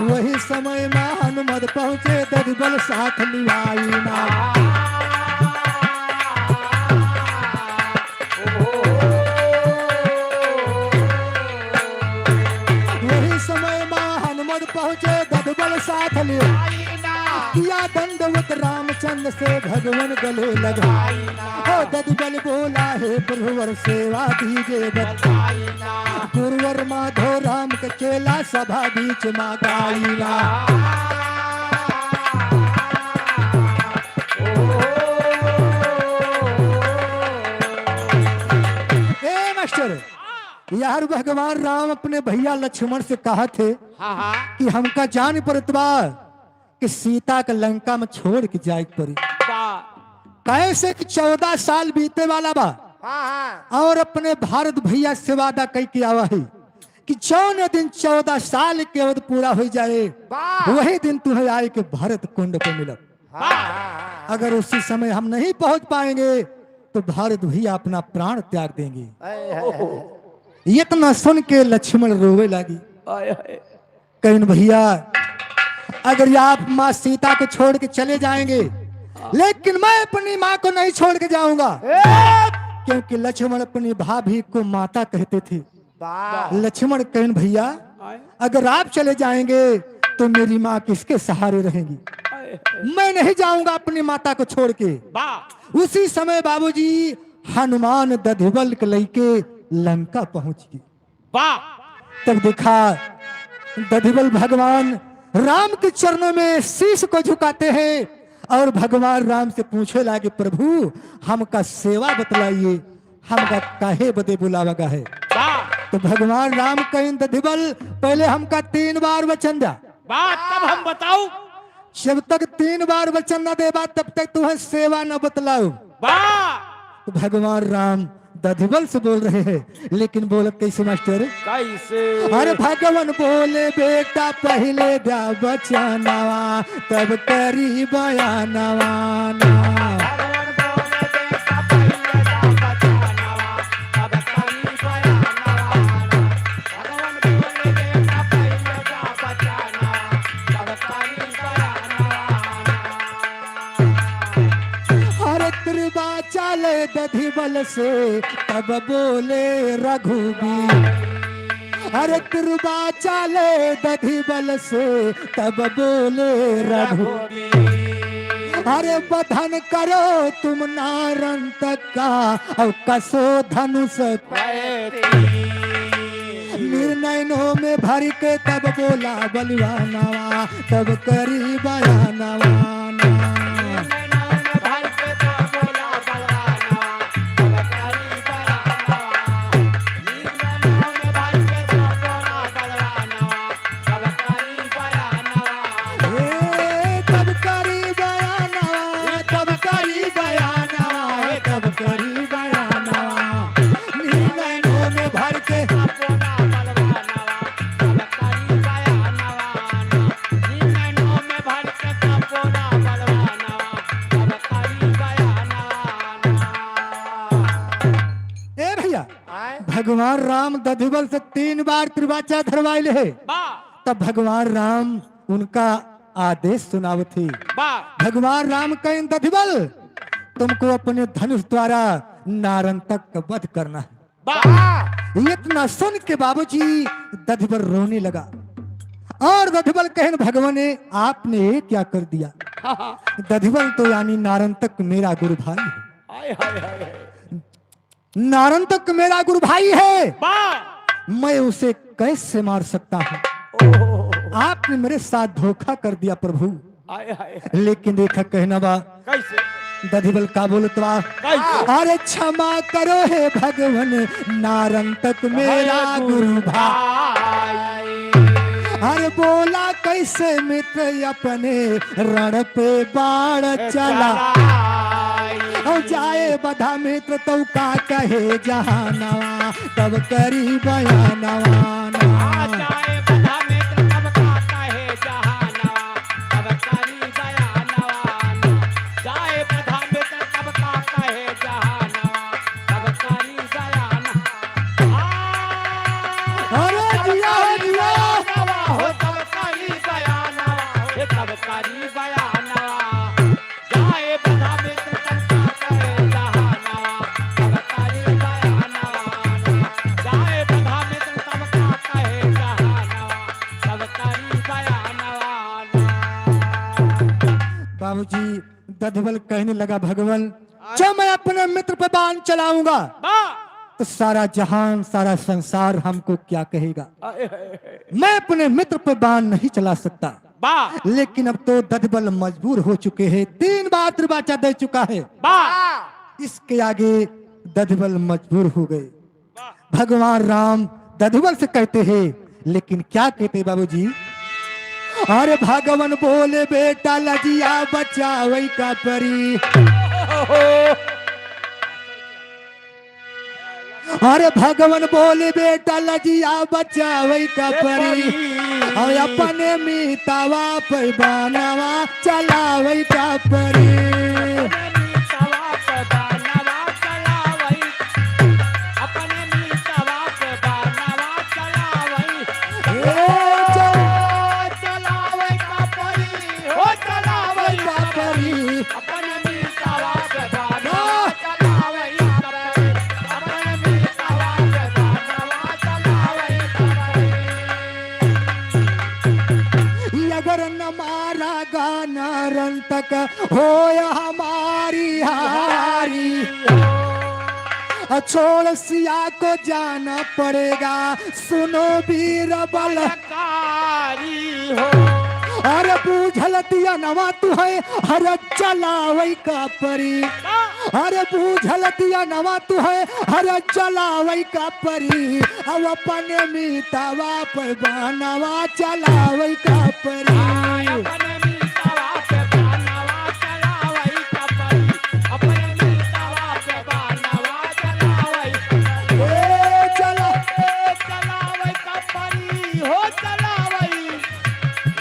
वही समय में हनुमत पहुँचे, दधिबल साथ लिवाई ना। वही समय में हनुमत पहुँचे, दधिबल साथ लिवाई ना। किया दंडवत रामचंद्र से भगवन गले लगाई ना। ओ दधिबल बोला, "हे प्रभुवर सेवा दीजे बत-" गुरुवर माधो राम के चेला सभा बीच मा गाइला। ए मास्टर, यार भगवान राम अपने भैया लक्ष्मण से कहा थे हाँ, हाँ। कि हमका जान परत बा कि सीता के लंका में छोड़ के जाए के पड़ी। बा। कैसे कि चौदह साल बीते वाला बा। हाँ, हाँ। और अपने भारत भैया से वादा कई के आवा है कि जौन दिन चौदह साल के अवध पूरा हो जाए, वाह। वही दिन तुम्हें आए के भरत कुंड पे मिलब। हाँ, हाँ, हाँ, हाँ। अगर उसी समय हम नहीं पहुंच पाएंगे तो भारत भैया अपना प्राण त्याग देंगे। आए, आए, आए। इतना सुन के लक्ष्मण रोवे लागी। आए, आए। कहिन, "भैया, अगर ये आप माँ सीता को छोड़ के चले जाएंगे, लेकिन मैं अपनी माँ को नहीं छोड़ के जाऊंगा।" ए! क्योंकि लक्ष्मण अपनी भाभी को माता कहते थे। वाह। लक्ष्मण कहिन, "भैया, आए। अगर आप चले जाएंगे तो मेरी माँ किसके सहारे रहेंगी? आए। मैं नहीं जाऊंगा अपनी माता को छोड़ के।" वाह। उसी समय बाबूजी हनुमान दधिबल के लइके लंका पहुंच गए। वाह! तब देखा, दधिबल भगवान राम के चरणों में शीश को झुकाते हैं और भगवान राम से पूछे लागे, "प्रभु, हमका सेवा बतलाइए, हमका काहे बदे बुलावा गा है?" वाह! तो भगवान राम कहिन, "दधिबल, पहले हमका तीन बार वचन द्या।" वाह, तब हम बताऊ। जब तक तीन बार वचन न देबा, तब तक तुहैं सेवा न बतलाऊ। वाह! तो भगवान राम दधिबल से बोल रहे हैं, लेकिन बोलत कैसे मास्टर? कैसे? अरे भगवान बोले, "बेटा पहिले द्या बचनवा, तब करी बयानवा ना।" अरे कृपा चाले दधिबल से, तब बोले रघुबीर। अरे कृपा चाले दधिबल से, तब बोले रघुबीर। अरे बधन करो तुम नारंतक का, और कसो धनुष। निर्नयनों में भर के तब बोला बलवानवा, तब करी बयानवा ना। ए, तब करी बयानवा, तब करी बयानवा, तब करी बयानवा। निर्नयनों में भर के। दधिबल से तीन बार त्रिवाचा धरवाइल है। बा। तब भगवान राम उनका आदेश सुनावत ही। बा। भगवान राम कहेन, "दधिबल, तुमको अपने धनुष द्वारा नारंतक का वध करना है।" बा। इतना सुन के बाबूजी दधिबल रोने लगा और दधिबल कहेन, "भगवान, आपने ये क्या कर दिया?" हाँ, हाँ। दधिबल तो यानी नारंतक मेरा गुरु भाई है। हाय, हाय, हाय, हाय। नारंतक मेरा गुरु भाई है, बा। मैं उसे कैसे मार सकता हूँ? ओहो। आपने मेरे साथ धोखा कर दिया प्रभु। हाय, हाय, हाय। लेकिन देखा कहना बा, कैसे? दधिबल का बोलत बा, कैसे? अरे क्षमा करो हे भगवन, नारंतक मेरा हाय, गुरु भाई। भाई। अरे बोला कैसे मित्र अपने रण पे बाण चला। चलाई। और जाए बधा मित्र तो का कहे जहानवा, तब करी बयानवा ना। आ जाए बधा मित्र तब का कहे जहानवा, तब करी बयानवा ना। जाए बधा मित्र तब का कहे जहानवा, तब करी बयानवा। आ, अरे जिया हो जिया। बयानवा हो, तब करी बयानवा, हे तब करी बयानवा। जाए बधा मित्र तब का कहे जहानवा, तब करी बयानवा। जाए बधा मित्र तब का कहे जहानवा, तब करी बयानवा। बाबूजी, दधिबल कहने लगा, "भगवन, जब मैं अपने मित्र पे बाण चलाऊंगा, बा। तो सारा जहान, सारा संसार हमको क्या कहेगा? हाय, हाय, हाय। मैं अपने मित्र पे बाण नहीं चला सकता।" बा। लेकिन अब तो दधिबल मजबूर हो चुके हैं, तीन बार त्रिवाचा दे चुका है। बा। इसके आगे दधिबल मजबूर हो गए। भगवान राम दधिबल से कहते हैं, लेकिन क्या कहते हैं बाबूजी? अरे भगवन बोले, "बेटा लजिया बचावै का परी।" अरे भगवन बोले, "बेटा लजिया बचावै का परी।" और अपने मीतावा पे बानवा चलावै का परी। अपने मीतवा पे बानवा चलावई। अपने मीतवा पे बानवा चलावई। ए चल- चलावई का परी, हो चलावई का परी। अपने मीतवा पे बानवा चलावई का परी। अपने मीतवा पे बानवा चलावई का परी। अगर न मारा गाना रंतक होय हमारी हारी। छोड़ सिया को जाना पड़ेगा, सुनो वीर बलकारी हो। अरे बूझल दियनवा तुहै, अरे जलावै का परी। अरे बूझल दियनवा तुहै, अरे जलावै का परी। अब अपने मीतवा पे बानवा चलावै का परी। अपने मीतवा पे बानवा चलावै का परी। अपने मीतवा पे बानवा चलावै का परी। ए चला- ए चलावै का परी, हो चलावै।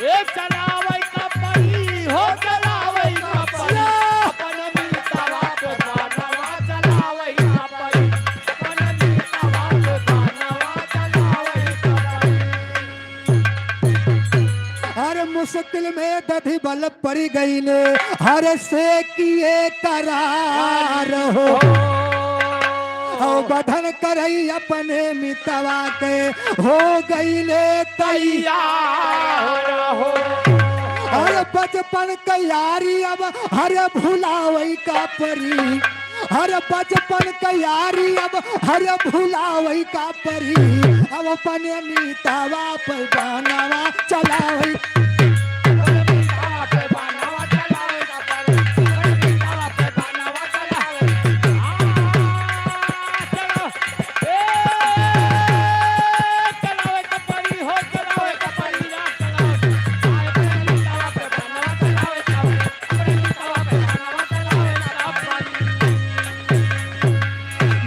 ए चलावै का परी, हो चलावै का परी। अपने मीतवा पे बानवा चलावै का परी। अपने मीतवा पे बानवा चलावै का परी। अरे मुश्किल में दधिबल परि गइले, हर से किए करार हो। और बधन करई अपने मितवा के, हो गइले तैयार हो। अरे बचपन के यारी अब हर भुलावई का परी। हर बचपन के यारी अब हर भुलावई का परी। अब अपने मीतवा पे बानवा चलावई।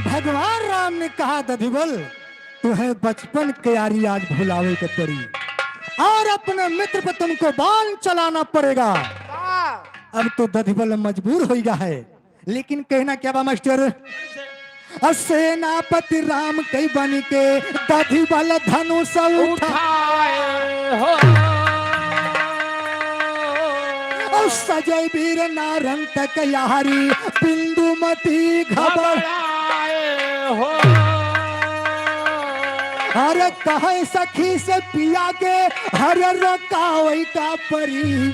भगवान राम ने कहा, दधिबल, तुम्हें बचपन के यारी आज भुलावे के पड़ी और अपने मित्र पे तुमको बाण चलाना पड़ेगा। अब तो दधिबल मजबूर हो गया है, लेकिन कहना क्या बा मास्टर? और सेनापति राम कई बन के दधिबल धनुष उठा। उठाए हो। और सजय वीर नारंतक यारी बिंदुमती घबराए हो। अरे कहे सखी से पिया के हर रोकावै का परी।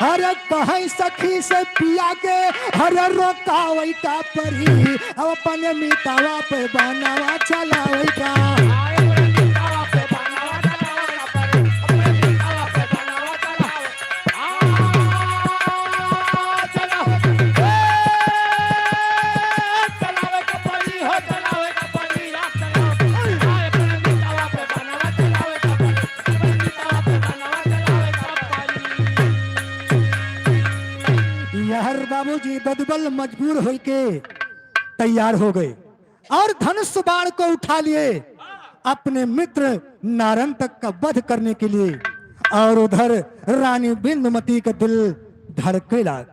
अरे कहे सखी से पिया के हर रोकावै का परी। अब अपने मितावा पे बानावा चलावै का। यार बाबूजी दधिबल मजबूर होइके तैयार हो गए और धनुष बाण को उठा लिए अपने मित्र नारंतक का वध करने के लिए। और उधर रानी बिंदुमती का दिल धड़के लाग।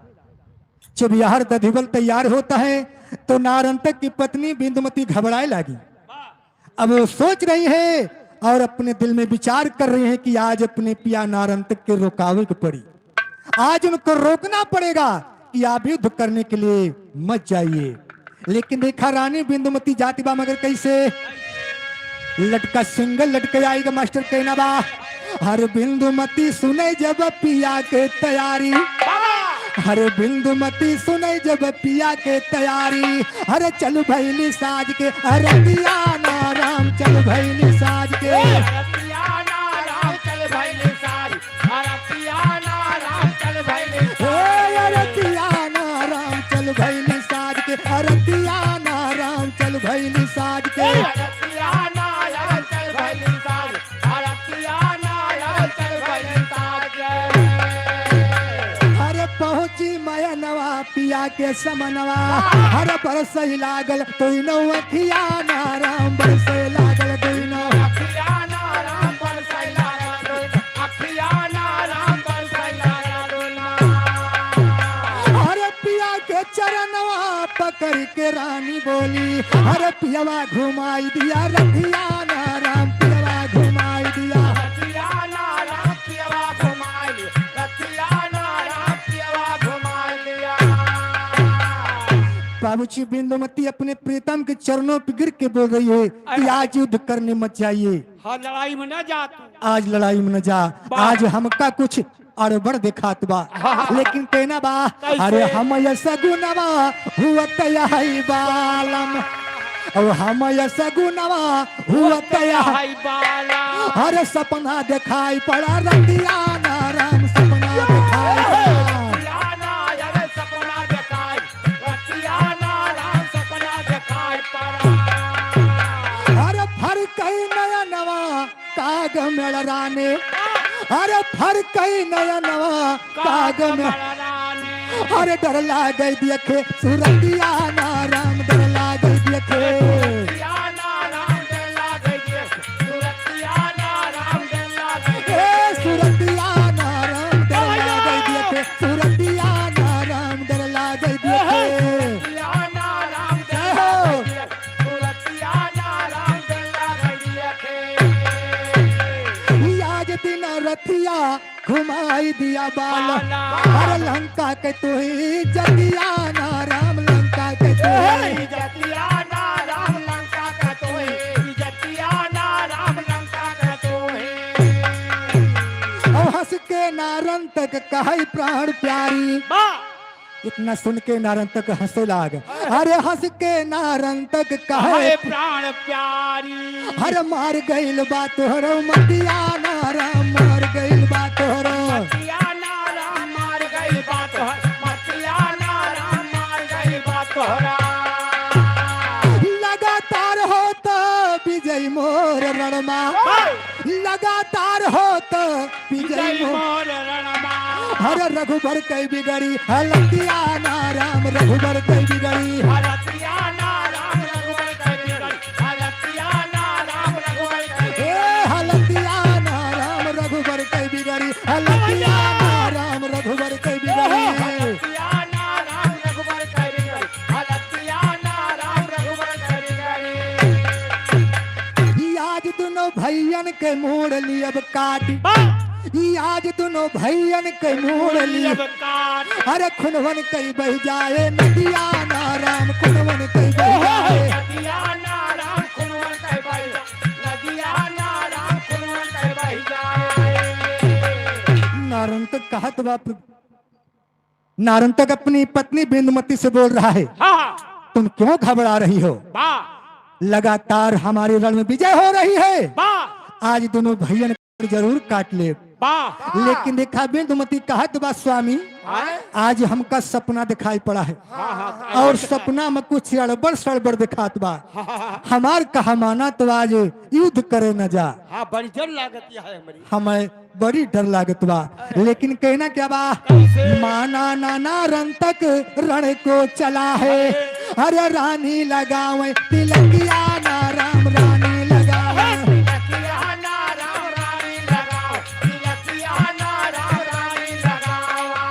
जब यार दधिबल तैयार होता है तो नारंतक की पत्नी बिंदुमती घबराए लागी। अब वो सोच रही है और अपने दिल में विचार कर रही है कि आज अपने पिया नारंतक के रोकावे के पड़ी, आज उनको रोकना पड़ेगा कि आप युद्ध करने के लिए मत जाइए। लेकिन देखा रानी बिंदुमती जाति बा मगर कैसे? लटका सिंगल लटके आइगा मास्टर कहना बा। हर बिंदुमती सुने जब पिया के तैयारी, हर बिंदुमती सुने जब पिया के तैयारी, हर चल भैली साज के, अरे पिया ना राम चल भैली साज के। ए, अरे पिया ना राम चल भैली साज के, अरे पिया ना राम चल भैली साज के। अरे पहुँची मयनवा पिया के समनवा, हर बरसै लागल दुइनो अखिया ना राम, बरसै लागल दुइनो। अरे पिया के चरणवा पकड़ के रानी बोली, अरे पियवा घुमाई दिया रथिया ना राम, पियवा घुमाई दिया। बाबूजी बिंदुमती अपने प्रीतम के चरणों पर गिर के बोल रही है कि अरे। आज युद्ध करने मत जाइए। हाँ, लड़ाई में ना जा तू। आज लड़ाई में न जा, वाह। आज हमका कुछ अड़बड़ देखात बा। हाँ, हाँ। लेकिन कहना बा, कैसे? अरे हम ये सगुनवा हुअत यही बालम, और हम ये सगुनवा हुअत यही बालम। अरे सपना देखाई पड़ा रतिया ना राम, सपना देखाई पड़ा। अरे फर कई नयनवा काग मेलराने, अरे फर कई नयनवा काग में, अरे डर लागे देखे सुरतिया ना राम, डर लागे देखे। ए सुरतिया ना राम, डर लागे देखे सुरतिया ना राम, डर लागे देखे। जय हो। आज दिन रथिया घुमाई दिया बाल, बाला। हर लंका के तू ही जतिया ना राम, लंका के तू ही। जतिया ना राम, लंका के तू ही, जतिया ना राम, लंका के तू ही। और हंस के नारंतक कहै प्राण प्यारी। बा। इतना सुन के नारंतक हंसे लाग। अरे हंस के नारंतक कहै। अरे प्राण प्यारी। हर मार गइल बा तोहरो मतिया ना राम, मार गइल बा तोहरो। मतिया ना राम, मार गइल बा तोहर, मतिया ना राम, मार गइल बा तोहरा। लगातार होत विजय मोर रणमा। हाँ। लगातार होत विजय विजय मोर। मोर रणमा। हर रघुबर कै बिगड़ी हलतिया ना राम, रघुबर कै बिगड़ी। हलतिया ना राम, रघुबर कै बिगड़ी। हलतिया ना राम, रघुबर कै बिगड़ी। ए हलतिया ना राम, रघुबर कै बिगड़ी। हलतिया ना राम, रघुबर कै बिगड़ी। हलतिया ना राम, रघुबर कै बिगड़ी। हलतिया ना राम, रघुबर कै बिगड़ी। दोनों भैयन के मोड़ लियब काट। बा- ई आज दोनों भैयन के मोड़ लियब। लियब काट। अरे खुनवन कई बह जाए नदिया ना राम, खुनवन कई बह ओहो, जाए। नदिया ना राम, खुनवन कई बह जाए। नदिया ना राम, खुनवन कई बह जाए। नारंतक कहत बा, नारंतक अपनी पत्नी बिंदुमती से बोल रहा है, हाँ। तुम क्यों घबरा रही हो? बा- लगातार हमारी रण में विजय हो रही है। बा- आज दोनों भैयन जरूर काट ले। बा- लेकिन देखा बिंदुमती कहत बा, स्वामी, हाँ। आज हमका सपना दिखाई पड़ा है। हाँ, हाँ, और सपना में कुछ अड़बड़ सड़बड़ दिखात बा। हाँ, हाँ, हाँ। हमार कहा माना तो आज युद्ध करे न जा। हाँ, बड़ी जन लागत है हमारी। हमें बड़ी डर लागत बा, लेकिन कहना क्या बा? कैसे? माना ना नारंतक रण को चला है। अरे रानी लगावे तिलकिया ना राम, रानी लगावे। तिलकिया ना राम, रानी लगावे। तिलकिया ना राम, रानी लगावे।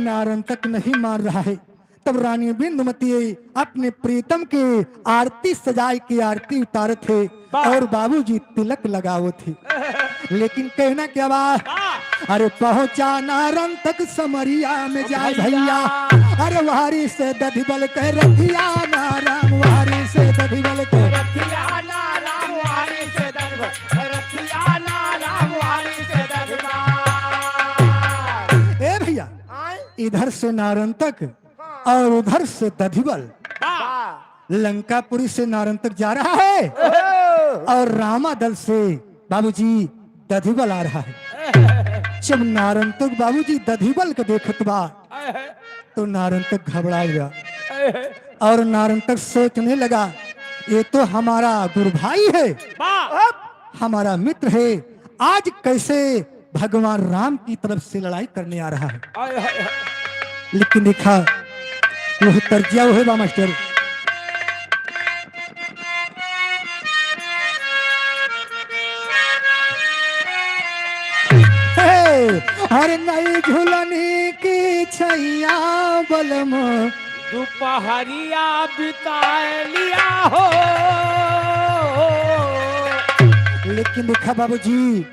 नारंतक नहीं मान रहा है। तब रानी बिंदुमती अपने प्रीतम के आरती सजाए के आरती उतारत है वाह। और बाबूजी तिलक लगावत है। लेकिन कहना क्या बा? वाह। अरे पहुँचा नारंतक समरिया में जाए भैया। भैया। अरे वारी से दधिबल के रथिया ना राम, वारी से दधिबल के। रथिया ना राम, वारी से दधिबल, रथिया ना राम, वारी से दधिबल। ए भैया, आए? इधर से नारंतक और उधर से दधिबल। वाह। लंकापुरी से नारंतक जा रहा है ओहो। और रामादल से बाबूजी दधिबल आ रहा है। जब नारंतक बाबूजी दधिबल के देखत बा तो नारंतक घबरा गया और नारंतक सोचने लगा, ये तो हमारा गुरु भाई है। वाह। हमारा मित्र है, आज कैसे भगवान राम की तरफ से लड़ाई करने आ रहा है। आय, हाय, हाय। लेकिन देखा, वह तर्जिया वह बा मास्टर। हे, अरे नई झुलनी की छैया बलम। दुपहरिया बिताए लिया हो। लेकिन देखा बाबूजी,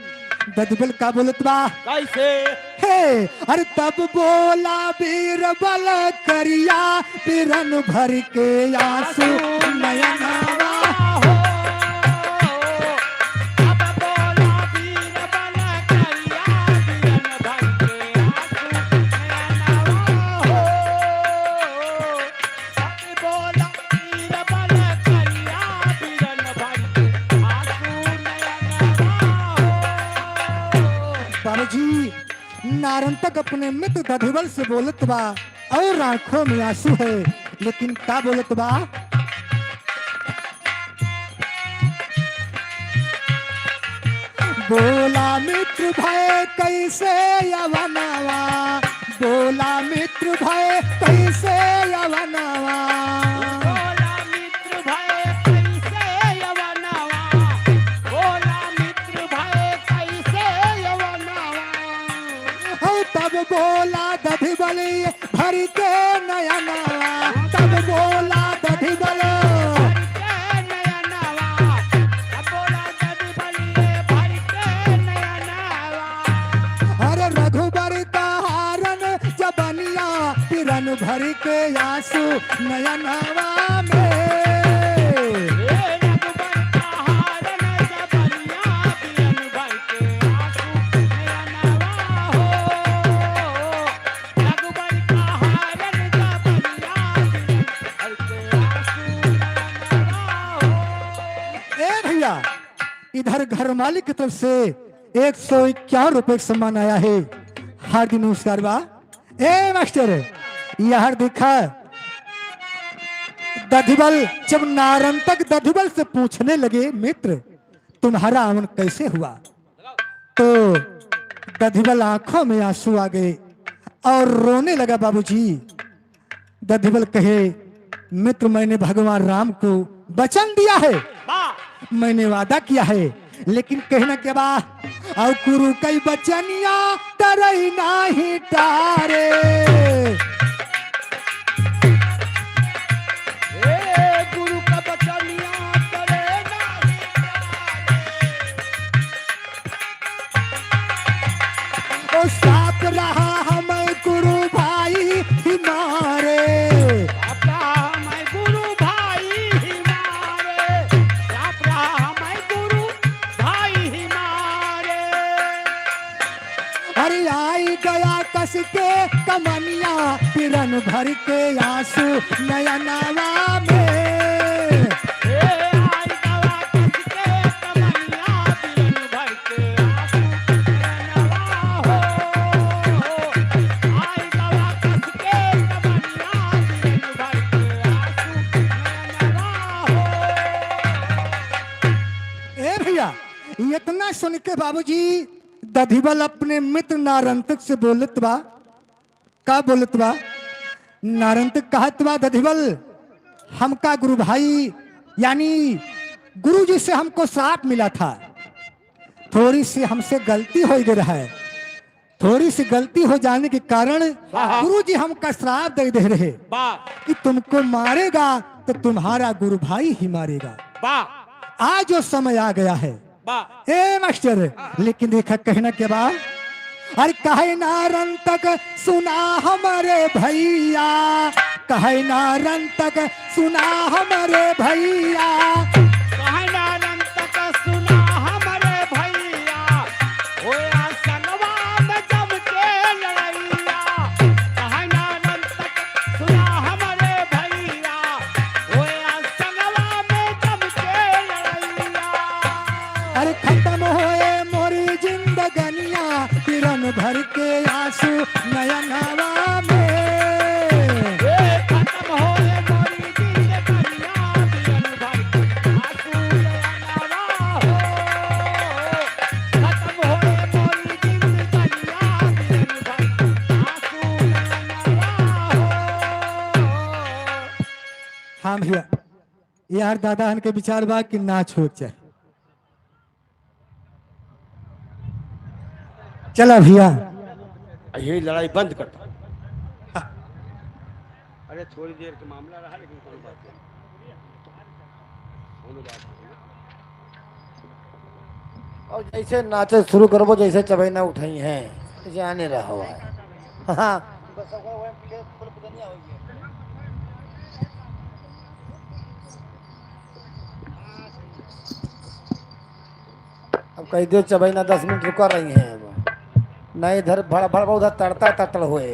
दधिबल का बोलत बा? कैसे? हे, अरे तब बोला बीरबल करिया, बिरन भर के आंसू नयनवा हो। तब बोला बीरबल करिया, बिरन भर के आंसू नयनवा हो। बाबूजी, नारंतक अपने मित्र दधिबल से बोलत बा और आंखों में आंसू है, लेकिन का बोलत बा? बोला मित्र भय कैसे अवनवा, बोला मित्र भय कैसे अवनवा। बोला मित्र भय कैसे अवनवा, बोला मित्र भय कैसे अवनवा। हो तब बोला दधिबली भर के नयनवा, तब बोला दधिबल। अरे रघुबर का हारन जबनिया, पिरन भर के आंसू नयनवा में। ए भैया, इधर घर मालिक की तरफ से एक सौ इक्यावन रुपए का सम्मान आया है। हार्दिक नमस्कार बा। ए मास्टर, यार देखा, दधिबल जब नारंतक दधिबल से पूछने लगे, मित्र, तुम्हारा आगमन कैसे हुआ? तो दधिबल आंखों में आंसू आ गए और रोने लगा। बाबूजी, दधिबल कहे, मित्र, मैंने भगवान राम को वचन दिया है, वाह। मैंने वादा किया है, लेकिन कहना क्या बा? और गुरु कई बचनिया तरई नाही टारे। ए गुरु का बचनिया तरई नाही श्राप रहा हमें गुरु भाई हमारे। श्राप रहा हमें गुरु भाई हमारे। श्राप रहा हमें गुरु भाई हमारे। अरे आई गया कस के कमनिया, पिरन भर के आंसू नयनवा में। ए, आई गवा कस के कमनिया, पिरन भर के आंसू नयनवा हो। आई गवा कस के कमनिया, पिरन भर के आंसू नयनवा हो। ए भैया, इतना सुन के बाबूजी दधिवल अपने मित्र नारंतक से बोलत बा, का बोलत बा? नारंतक कहत बा, दधिवल, हमका गुरु भाई, यानी गुरु जी से हमको श्राप मिला था, थोड़ी सी हमसे गलती हो गई रहे, थोड़ी सी गलती हो जाने के कारण हाँ, हाँ। गुरु जी हमका श्राप दे दे रहे बा। कि तुमको मारेगा तो तुम्हारा गुरु भाई ही मारेगा। बा। आज जो समय आ गया है, बा। ए मास्टर, लेकिन देखा कहना के बा, अरे कहे नारंतक सुना हमरे भैया, कहे नारंतक सुना हमरे भैया। कहे नारंतक सुना हमरे भैया, होया संगवा में जम के लड़ैया। कहे नारंतक सुना हमरे भैया, होया संगवा में जम के लड़ैया। अरे खत्म होए मोरी जिंदगनिया, पिरन भर के आंसू नयनवा में। ए, खत्म होए मोरी जिंदगनिया, पिरन भर के आंसू नयनवा हो। खत्म होए मोरी जिंदगनिया, पिरन भर के आंसू नयनवा हो। हाँ भैया, यार दादा हन के विचार बा कि ना छुए के चाही। चला भैया। ये लड़ाई बंद कर दो। अरे थोड़ी देर के मामला रहा, लेकिन कोनो बात नहीं। कोनो बात नहीं। और जैसे नाचे शुरू करबो, जैसे चबैना उठाई हैं, जाने रहो। हाँ। अब कह दियो चबैना दस मिनट रुका रही हैं, अब नहीं इधर भड़ भड़ उधर तड़ता ततड़ होए।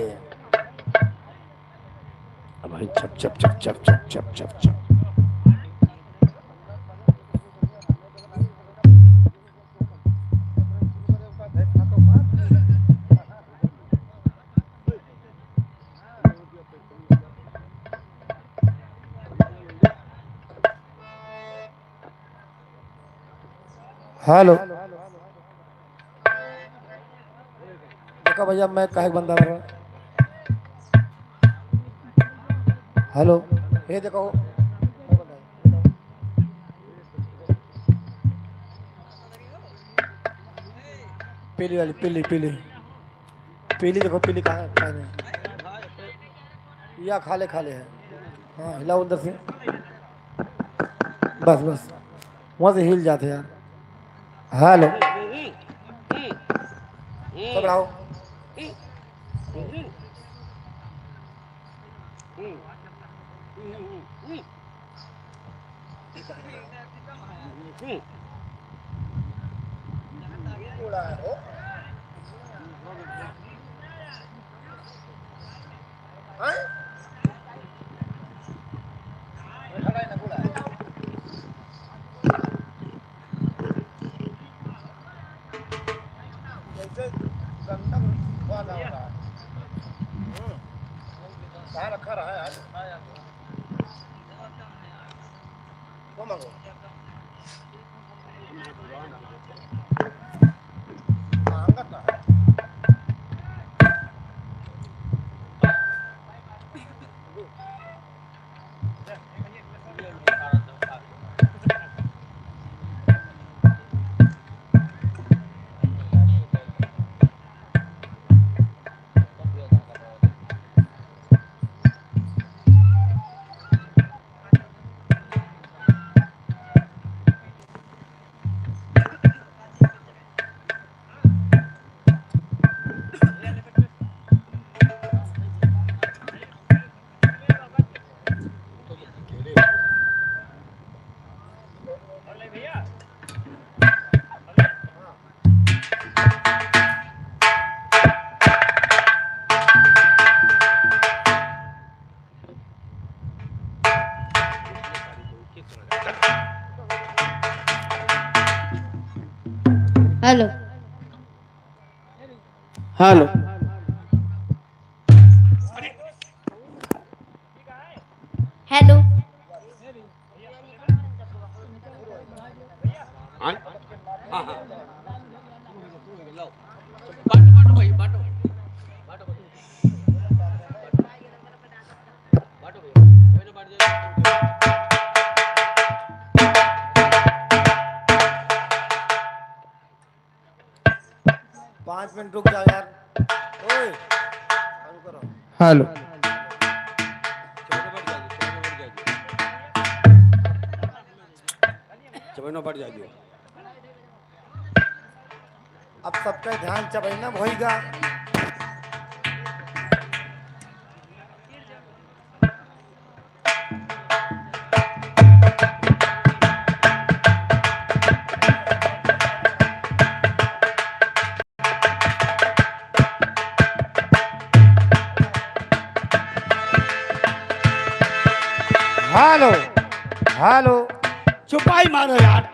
अब भाई चप चप चप चप चप चप चप चप। हेलो। देखा भैया, मैं काहे के बंदा रहा। हेलो, ये देखो, पीली वाली, पीली, पीली, पीली देखो, पीली कहाँ है? कहाँ नहीं? या खाले, खाले है। हाँ, हिलाओ अंदर से। बस, बस। वहाँ से हिल जाते यार। हेलो। सब बढ़ाओ। जैसे गंदा वाला हो रहा है। हम्म। कहाँ रखा रहा है यार? वो मांगो। हेलो। हेलो। हेलो। हाँ? हाँ, हाँ। बांटो, बांटो भाई, बांटो। बांटो, बांटो। बांटो भैया, कोई ना बांट दे। पाँच मिनट रुक जाओ यार। ओए, चालू करो। हेलो। चबैनो बढ़ जाइए। अब सबका ध्यान चबैना भइगा। Hello, hello. चुपाई मारो यार।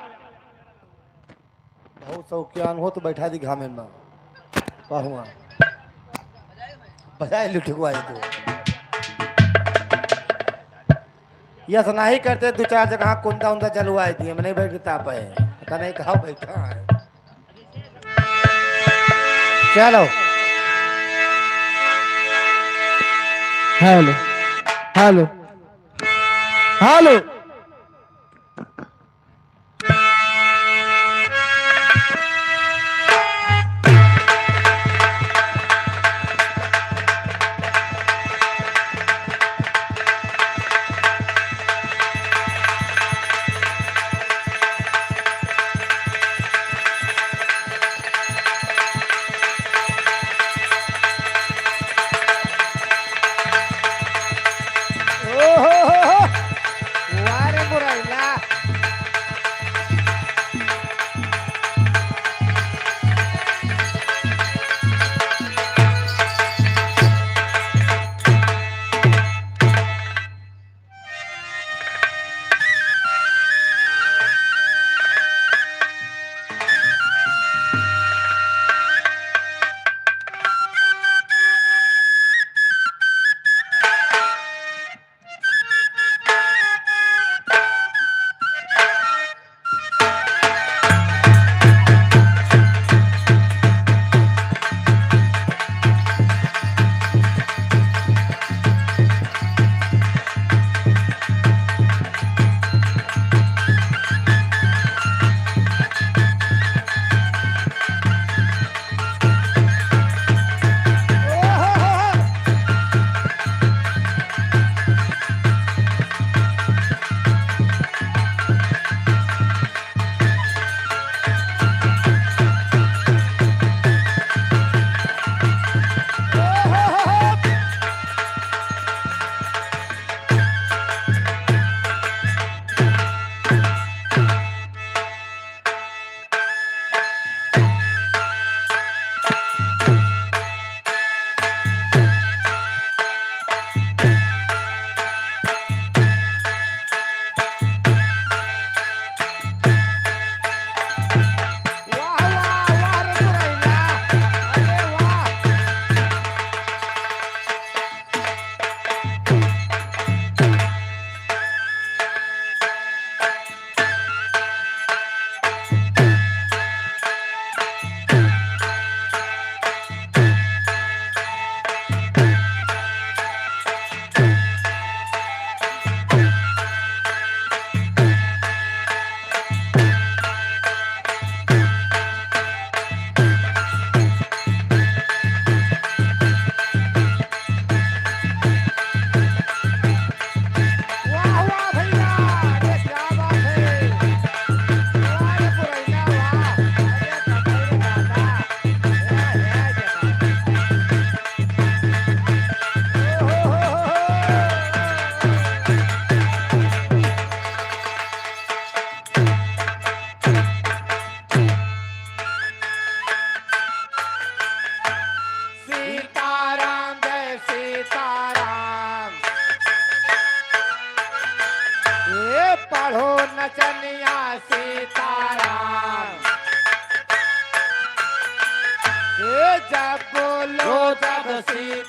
बहुत शौकियान हो तो बैठा दी घामे में। पाहुआ। बजाए लुटुआ है तू। यस नहीं करते, दो चार जगह कुंदा उंदा जलवाए दिए, मैं नहीं बैठ के ताप है। पता नहीं कहाँ बैठा है। चलो। Hello, hello, hello.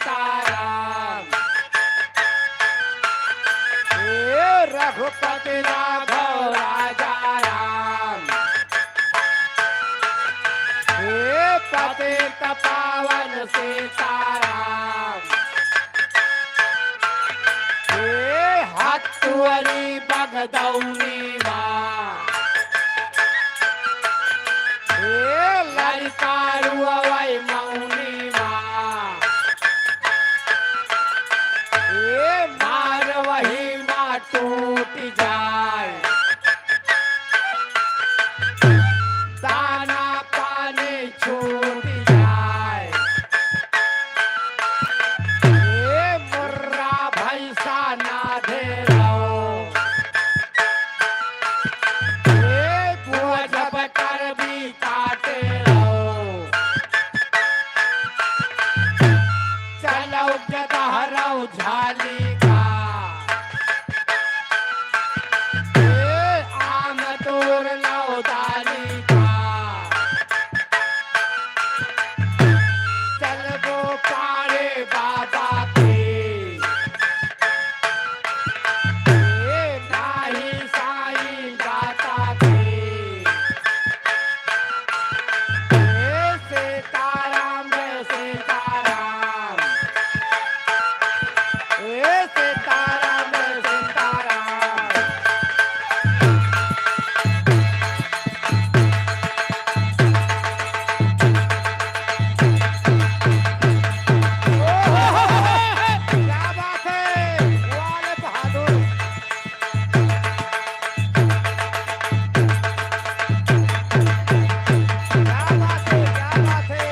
सीताराम। हे रघुपति राघव राजा राम। हे पतित पावन सीताराम। हे हतुअरी बगदौनी मा। हे ललकारुअवै मौनी मा। हे मारवही मा टूट जाए। दाना पानी छूट जाए। हे मुर्रा भैंसा ना धेरो। हे बुआ जब करबी काटे रहो। चलौ गदहरौ झाली का। ए आम तोर लौ दाली का। चलबो पारे बाबा के। ए नाही साईं दाता के। ए सीताराम, ए सीताराम। ए सीताराम, ए सीताराम। ओहो, क्या बात है, वाह रे बहादुर। क्या बात है, क्या बात है।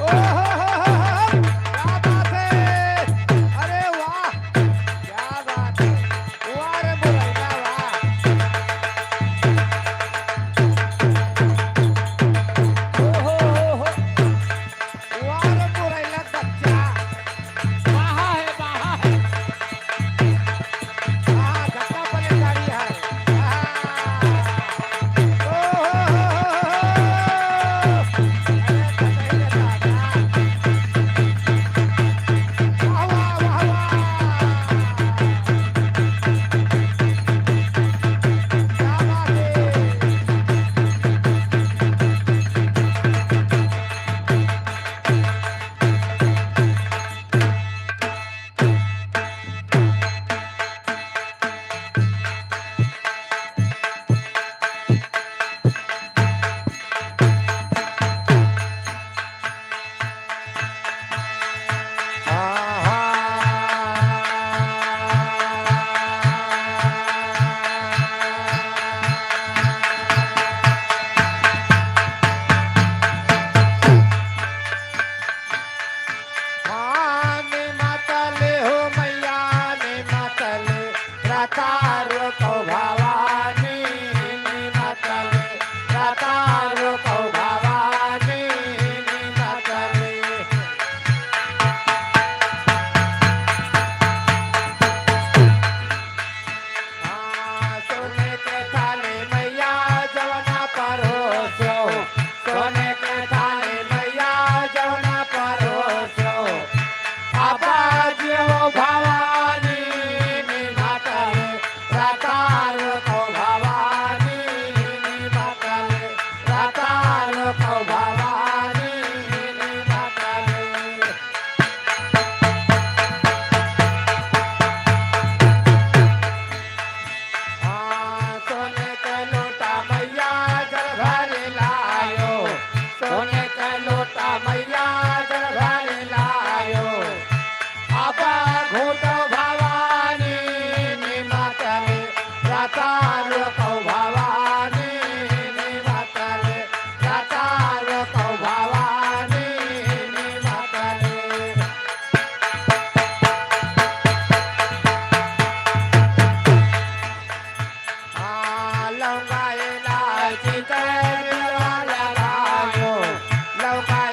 ओहो हो हो हो, क्या बात है। अरे वाह, क्या बात है। वाह रे मुरैना, वाह। ओहो हो हो। वाह रे मुरैना बच्चा। वाह है, वाह है। आहा, झटका पलट गाड़ी है। आहा। ओ हो हो हो हो हो। अरे, तो सही रहता है। वाह, वाह, वाह, वाह। क्या बात है। हाँ, निमतले हो मैया, निमतले, रतारो को भवानी, निमतले, रतारो को भवानी, निमतले। हाँ, सोने के थाली मैया जवना परोसो, सोने के थाली मैया जवना परोसो। आबा जियो भवानी निमतले, रतारो को भवानी निमतले, रतारो को भवानी निमतले। हाँ, सोने के लोटा मैया जल भर लायो, सोने के लोटा मैया जल भर लायो। अब घूटो भवानी निमतले, रतारो को भवानी निमतले, रतारो को भवानी निमतले। हाँ, लौंगा इलायची के बिलवा लगायो, लौंगा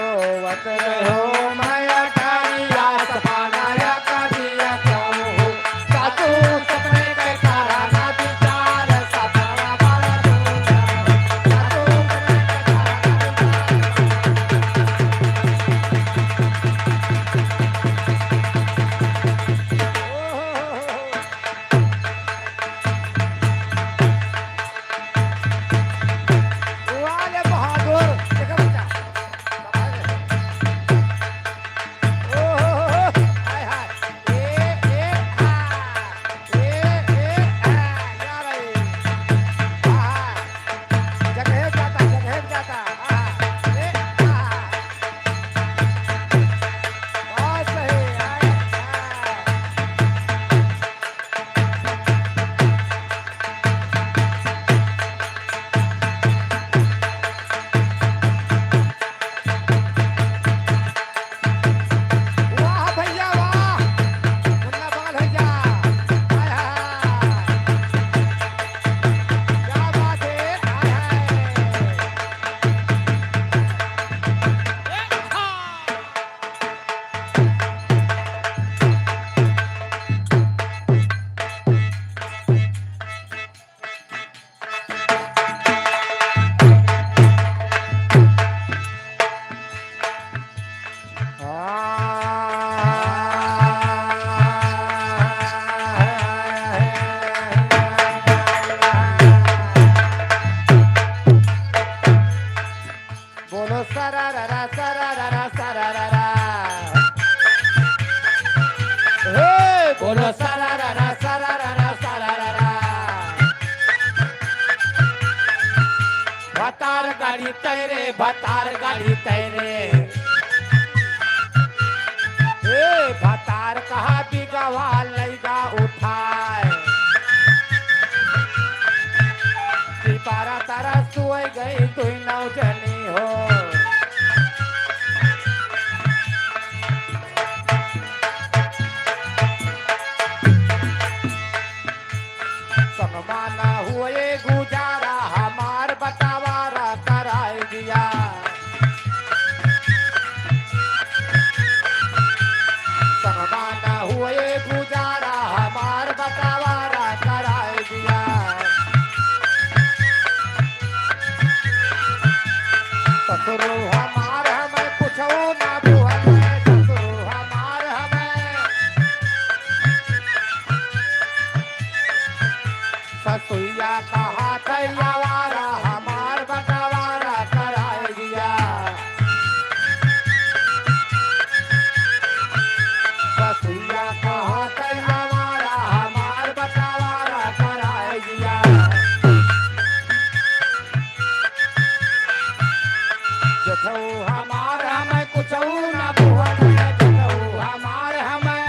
सोवत रहो मैं अटारिया, सपना या करिया कहूँ। सासू सपने के तारा ना विचार, सपना बड़ा दूर। सासू सपने के तारा ना विचार। वाह रे बहादुर, देखो बेटा। ओ हो हो हो, हाय हाय। ए, ए, आ। ए, ए, आ। या रे। आ, आ। जगहे जाता, जगहे जाता। आ, ए, आ। बहुत सही। आ, आ। वाह भैया वाह, मुन्ना पाल भैया, हाय हाय, क्या बात है, हाय हाय। बोलो सरारारा, सरारारा, सरारारा। हे, बोलो सरारारा, सरारारा, सरारारा। भतार गाड़ी तैरे, भतार गाड़ी तैरे। हे, भतार कहा बिगवा लैगा उठाए। तिपारा तारा सुअई गई दुई नौ जनी हो। संगमा ना हुए गुजारा, हमार बटावारा कराई दिया। संगमा ना हुए गुजारा, हमार बटावारा कराई दिया। ससुर हमार हमें कुछो ना बुहले, ससुर हमार हमें। ससुइया कहा थे आवारा, हमार बटावारा कराई दिया। ससुइया कहा थे आवारा, हमार बटावारा कराई दिया। जेठऊ हमार हमें कुछऊ ना बुहले, जेठऊ हमार हमें।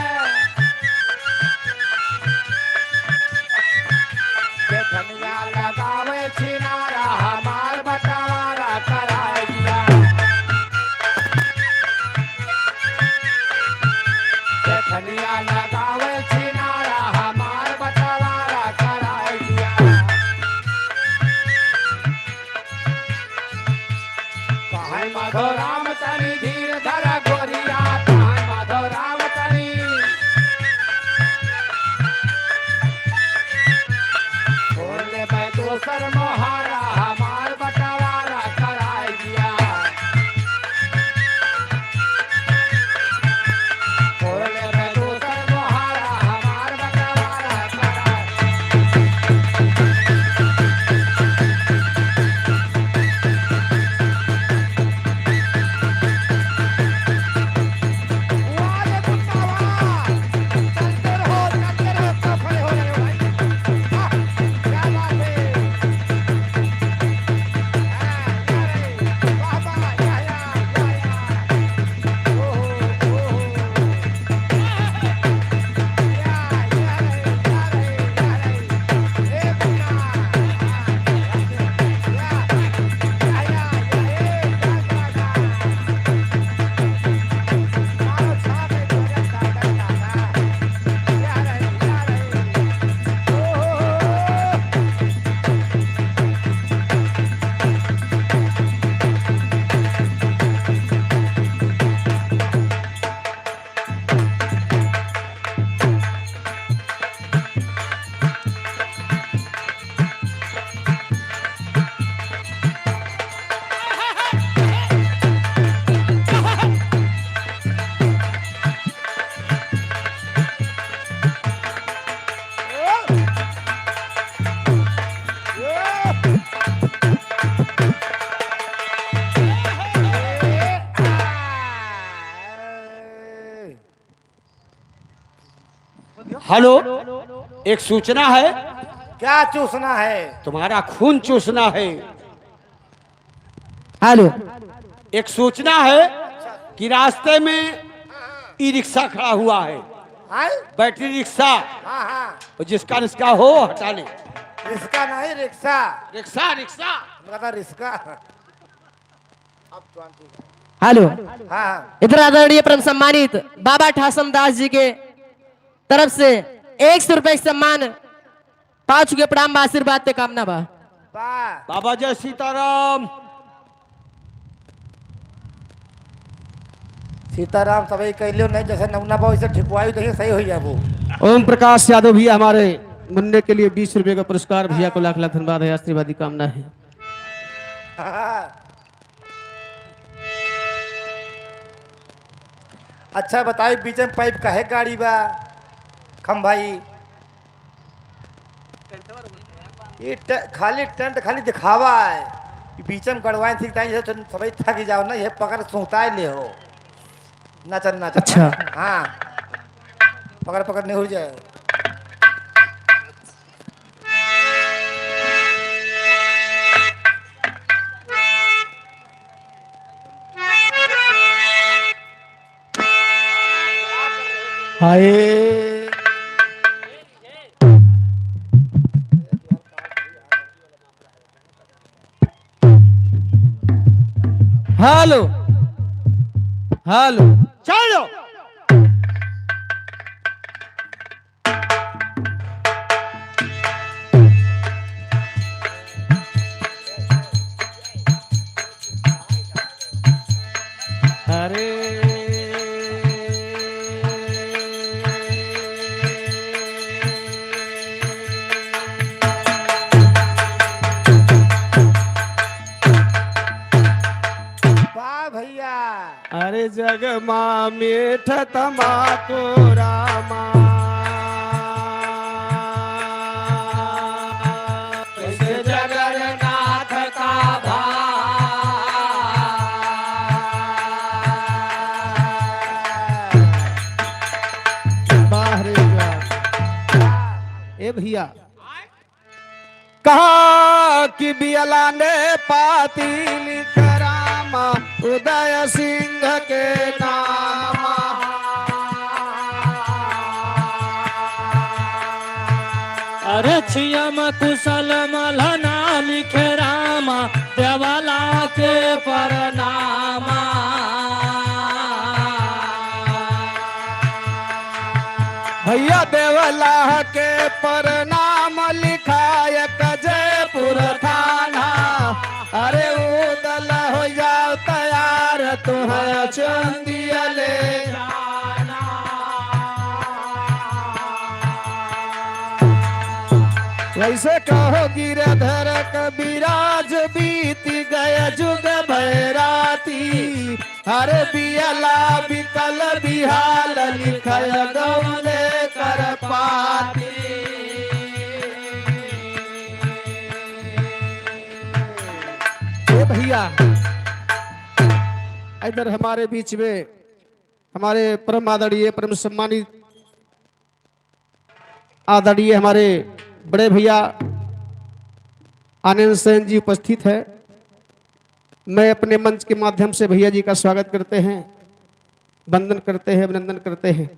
जेठनिया लगावे छिनारा, हमार बटावारा कराई दिया। जेठनिया लगावे छिनारा, हमार बटावारा कराई दिया। कहे मधुराम तनी धीर धरा गोरी, हेलो, एक सूचना है। क्या सूचना है? तुम्हारा खून चूसना है। हेलो। एक सूचना है कि रास्ते में ई रिक्शा खड़ा हुआ है। हाँ? Battery rickshaw. हाँ, हाँ। और जिसका रिक्शा हो, हटा ले। रिक्शा नहीं, रिक्शा। Rickshaw, rickshaw. हम कहता रिक्शा। अब जवान ठीक है। हेलो। हाँ, हाँ। इधर आदरणीय परम सम्मानित बाबा ठासम दास जी के तरफ से एक सौ रुपए के सम्मान पाँच के प्रणाम बा, आशीर्वाद ते कामना बा। बा। बाबा जय सीताराम। सीताराम सबै कैलियो नहीं, जैसे नमूना बा वैसे ठिकवाई, देखिए सही हो जाबो। ओम प्रकाश यादव भैया हमारे मुन्ने के लिए बीस रुपए का पुरस्कार, भैया को लाख लाख धन्यवाद है, आशीर्वादी कामना है। अच्छा बताई, बीच में पाइप काहे गाड़ी बा? खम भाई, ये टे-, खाली टेंट खाली दिखावा है। ये बीच में गड़वाइन सीखता है, जैसे तुम सबै थक जाओ ना, ये पकड़ सुताए ले हो। नाचन, नाचन। अच्छा। हाँ, पकड़, पकड़ नहीं हो जाए। हाय। Hello, hello. चलो। अरे वाह भैया। अरे जग मा मीठ तमाकू रामा, कैसे जगन्नाथ का भाव। वाह रे वाह। ए भैया, कहा कि बियला ने पाती लिख रामा उदय सिंह के नामा। अरे छियम कुशल मलना लिखे रामा देवला के परनामा। भैया देवला के परनाम लिखाय जयपुर थाना। अरे उदल हो जाओ तैयार तुम्हें चंदिया ले जाना। वैसे कहो गिरधर कविराज बीत गए जुग बैराती। अरे बियला बिकल बिहाल लिखय गौले कर पाती। ए भैया, इधर हमारे बीच में हमारे परम आदरणीय, परम सम्मानित आदरणीय हमारे बड़े भैया आनंद सेन जी उपस्थित हैं। मैं अपने मंच के माध्यम से भैया जी का स्वागत करते हैं, वंदन करते हैं, अभिनंदन करते हैं।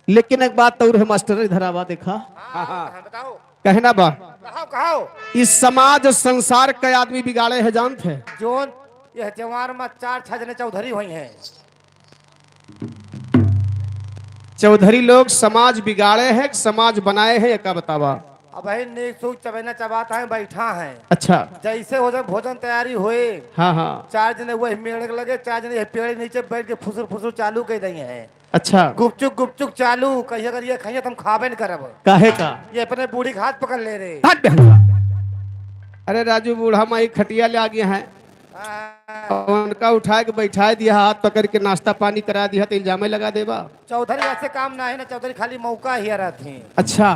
लेकिन एक बात और है मास्टर, इधर आवा देखा। हाँ, हाँ, बताओ। कहना बा, कहो, कहो। इस समाज और संसार का आदमी बिगाड़े है, जानत है? जोन यह जवार में चार छह जने चौधरी हुई हैं। चौधरी लोग समाज बिगाड़े हैं कि समाज बनाए हैं, ये का बतावा? अब है नीक सूख चबेना चबात है, बैठा है। अच्छा। जैसे हो जाए भोजन तैयारी होए, हाँ, हाँ। चार जने वही मेड़ के लगे, चार जने यह पेड़ के नीचे बैठ के फुसुर फुसुर चालू कर देंगे हैं। अच्छा। गुपचुप गुपचुप चालू, कहीं अगर ये खाइए तो हम खाबे न करब। काहे का? ये अपने बूढ़ी के हाथ पकड़ ले रहे। हट बे। अरे राजू, बूढ़ा माई खटिया ले आ गया है। हाँ। उनका उठाए के बैठाए दिया, हाथ पकड़ के नाश्ता पानी करा दिया, तो इल्जामे लगा देबा। चौधरी ऐसे काम ना है ना, चौधरी खाली मौका ही रहते हैं। अच्छा।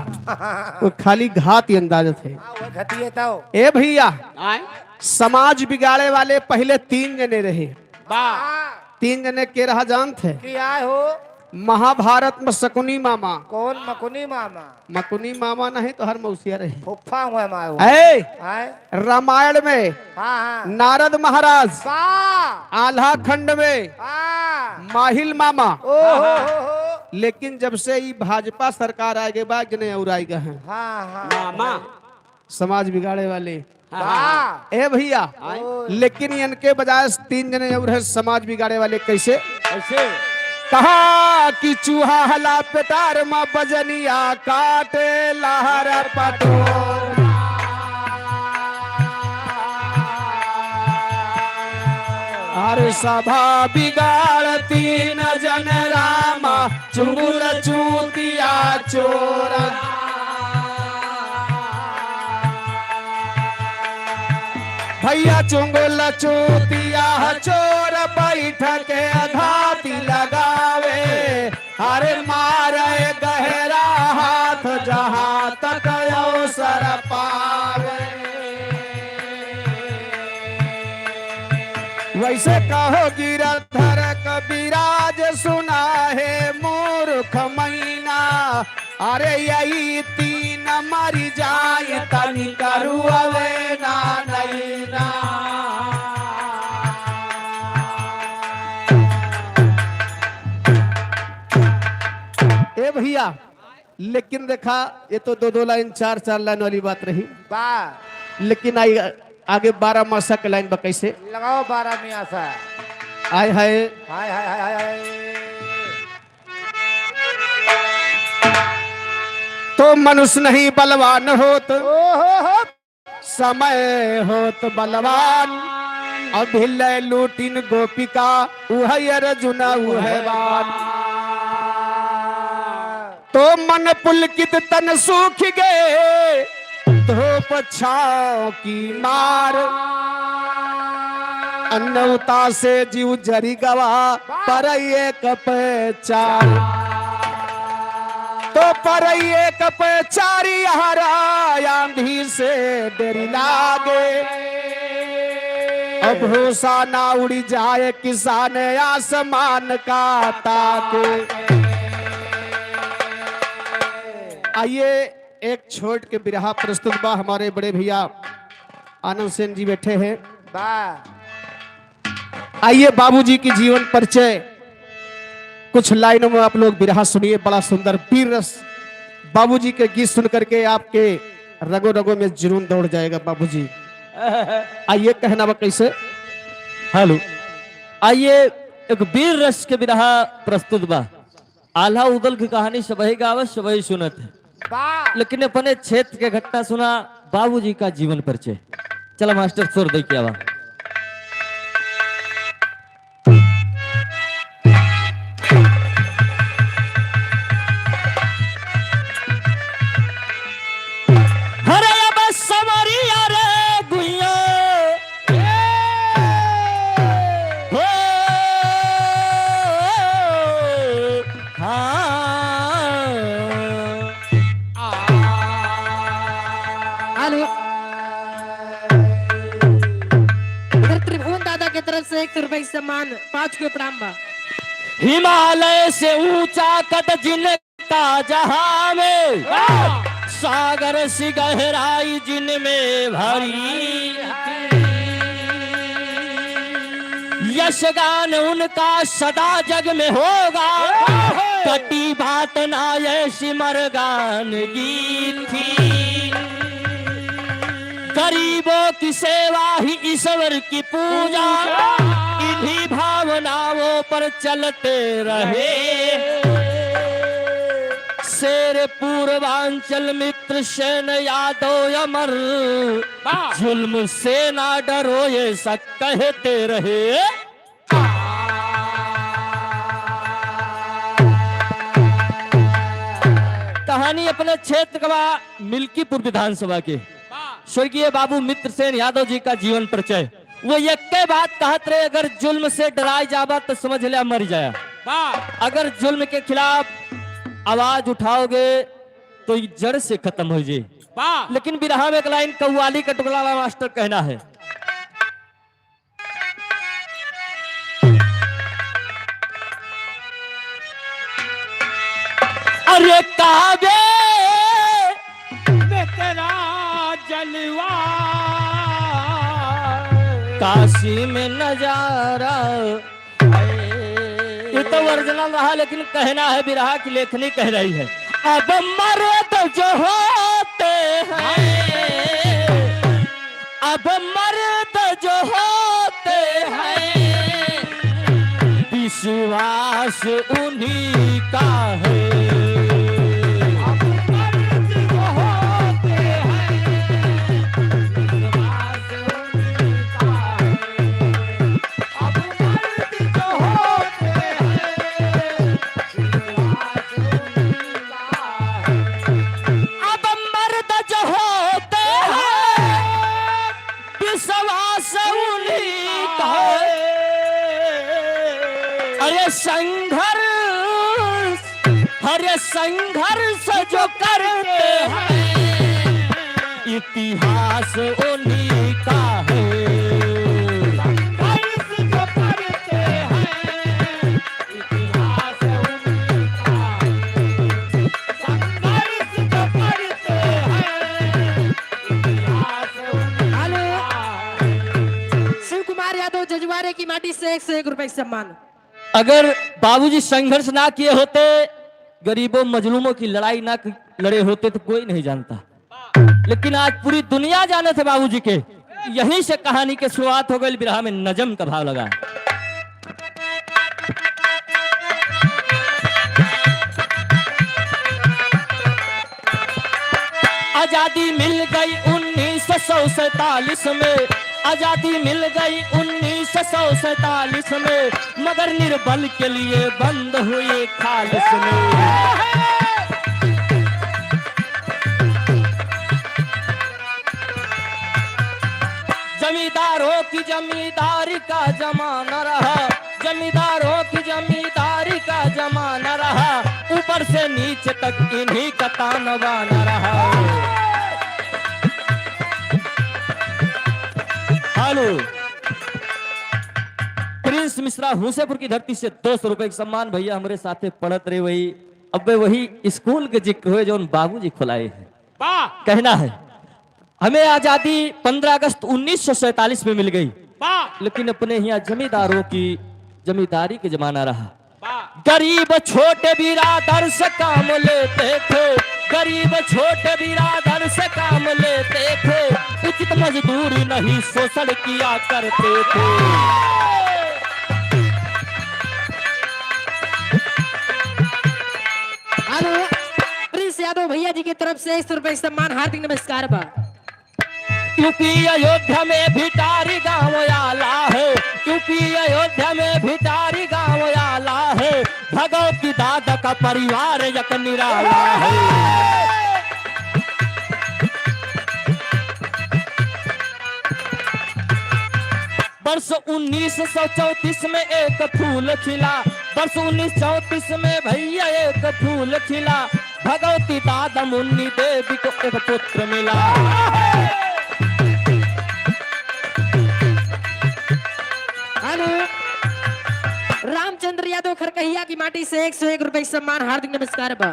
वो खाली घात ही अंदाजत है। हाँ, वो घटिए तो। ए भैया, आए? समाज बिगाड़े वाले पहले तीन जने रहे। बा। हाँ। तीन जने के रहा जानत है? कि आए हो? महाभारत में शकुनी मामा। कौन मकुनी मामा? मकुनी मामा नहीं, तोहर मौसिया रही। फुफ्फा हुआ माँ वो। ए, आए? रामायण में हाँ, हाँ। नारद महाराज, बा। आल्हा खंड में हाँ। माहिल मामा। ओ हो हो हो। लेकिन जब से ई भाजपा सरकार आए गए बा, जने और आए गए हैं। हाँ, हाँ। मामा। समाज बिगाड़े वाले। हाँ। ए भैया, आए। लेकिन इनके बजाय तीन जने और है समाज बिगाड़े वाले। कैसे? कैसे? कहा कि चूहा हला पेटार मा बजनिया काटे लहर पटोर। अरे सभा बिगाड़ तीन जन रामा चुंगुल चूतिया चोर। भैया चुंगुल चूतिया चोर बैठ के घाती लगावे। अरे मारे गहरा हाथ जहाँ तक अवसर पावे। वैसे कहो गिरधर कविराज सुना है मूर्ख मैना। अरे यही तीन मरि जाए तनिक रुअवे ना नैना। ए भैया, लेकिन देखा, ये तो दो दो लाइन, चार चार लाइन वाली बात रही। बा। लेकिन आई, आगे बारह मासा के लाइन बा। कैसे? लगाओ बारह मियाँ सा। आय हाय। हाय, हाय, हाय, हाय, हाय। तो मनुष्य नहीं बलवान होत, ओ हो हो। समय होत बलवान। अभिलय लूटिन गोपिका, उहै अर्जुन उहै बान। तो मन पुलकित तन सूखि गए, धूप छाँव की मार। अन्न उतासे जिउ जरि गवा, परई एक पे चार। तो परई एक पे चारि अहरा, आँधी से डेरि लागे। अब भूसा ना उड़ि जाए, किसान आसमान का ताके। आइए, एक छोट के बिरहा प्रस्तुत बा, हमारे बड़े भैया आनंद सेन जी बैठे हैं। बा। आइए, बाबूजी की जीवन परिचय, कुछ लाइनों में आप लोग बिरहा सुनिए। बड़ा सुंदर वीर रस। बाबूजी के गीत सुन करके आपके रगों रगों में जुनून दौड़ जाएगा बाबूजी। आइए, कहना बा कैसे? हेलो, आइए, एक वीर रस के बिरहा प्रस्तुत बा। आल्हा उदल की कहानी सबही गावत, सबही सुनत है। बा। लेकिन अपने क्षेत्र के घटना सुना, बाबूजी का जीवन परिचय। चला मास्टर, सुर दे के आवा। अरे अब समरिया रे गुइया। हो, हाँ। हेलो। इधर त्रिभुवन दादा के तरफ से एक सौ रुपए सम्मान, पाँच को प्रणाम बा। हिमालय से ऊंचा कद जिन का जहाँ में वाह! सागर सी गहराई जिनमें भरी। यश गान उनका सदा जग में होगा, वाह! कटी बात ना ऐसी मरगान की थी। गरीबों की सेवा ही ईश्वर की पूजा, पूजा। इन्हीं भावनाओं पर चलते रहे। शेर पूर्वांचल मित्रसेन यादव अमर, वाह। जुल्म से ना डरो ये सब कहते रहे। कहानी अपने क्षेत्र का बा, मिल्कीपुर विधानसभा के। वाह। स्वर्गीय बाबू मित्रसेन यादव जी का जीवन परिचय। वो यक्के बात कहत रहे, अगर जुल्म से डराए जाबा तो समझ ले मर जाया। वाह। अगर जुल्म के खिलाफ आवाज उठाओगे तो ये जड़ से खत्म हो जाए। वाह। लेकिन बिरहा में एक लाइन कव्वाली का टुकड़ा ला मास्टर कहना है। अरे काबे में तेरा जलवा, काशी में नजारा। ये तो ओरिजिनल रहा, लेकिन कहना है बिरहा की लेखनी कह रही है। अब मर्द जो होते हैं, अब मर्द जो होते हैं, विश्वास उन्हीं का है। अब मर्द जो होते हैं, विश्वास उन्हीं का है। अब मर्द जो होते हैं, अब मर्द जो होते हैं, विश्वास उन्हीं का है। अरे संघर्ष, अरे संघर्ष जो करते हैं, इतिहास उन्हीं का है। संघर्ष जो करते हैं, इतिहास उन्हीं का है। संघर्ष जो करते हैं, इतिहास उन्हीं का है। शिव कुमार यादव जजुआरे की माटी से एक सौ एक रुपए का सम्मान। अगर बाबूजी संघर्ष ना किए होते, गरीबों मजलूमों की लड़ाई ना क-, लड़े होते तो कोई नहीं जानता। लेकिन आज पूरी दुनिया जानत है बाबूजी के। यहीं से कहानी के शुरुआत हो गई, बिरहा में नजम का भाव लगा। आजादी मिल गई उन्नीस सौ सैंतालीस में, आजादी मिल गई उन्नीस सौ सैंतालीस में, मगर निर्बल के लिए बंद हुई खालिस में। जमींदारों की जमींदारी का जमाना रहा, जमींदारों की जमींदारी का जमाना रहा, ऊपर से नीचे तक इन्हीं का ताना बाना रहा। हेलो, प्रिंस मिश्रा हुसैनपुर की धरती से दो सौ रुपए का सम्मान। भैया हमरे साथे पढ़त रहे वही, अबे वही स्कूल के जिक्र हुए जौन बाबूजी खुलाए हैं। वाह। कहना है, हमें आजादी पन्द्रह अगस्त उन्नीस सौ सैंतालीस में मिल गई, वाह। लेकिन अपने यहाँ जमींदारों की जमींदारी के जमाना रहा। वाह। गरीब छोटे बिरादर से काम लेते थे, गरीब छोटे बिरादर से काम लेते थे, उचित मजदूरी नहीं शोषण किया करते थे। हेलो, प्रिंस यादव भैया जी की तरफ से एक सौ रुपए सम्मान, हार्दिक नमस्कार बा। यूपी अयोध्या में भिटारी गांव आला है, यूपी अयोध्या में भिटारी गांव आला है, भगवती दादा का परिवार एक निराला है। वर्ष उन्नीस सौ चौंतीस में एक फूल खिला, वर्ष उन्नीस चौंतीस में भैया एक फूल खिला, भगवती दादा मुन्नी देवी को एक पुत्र मिला। हेलो, रामचंद्र यादव खरकहिया की माटी से एक सौ एक रुपए सम्मान, हार्दिक नमस्कार बा।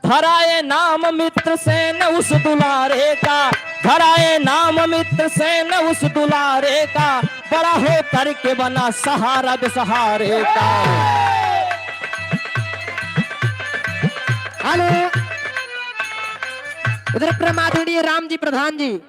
धराए नाम मित्र से न उस दुलारे का, धराए नाम मित्र से न उस दुलारे का, बड़ा हो करके बना सहारा बेसहारे का। हेलो, उधर परम आदरणीय राम जी प्रधान जी,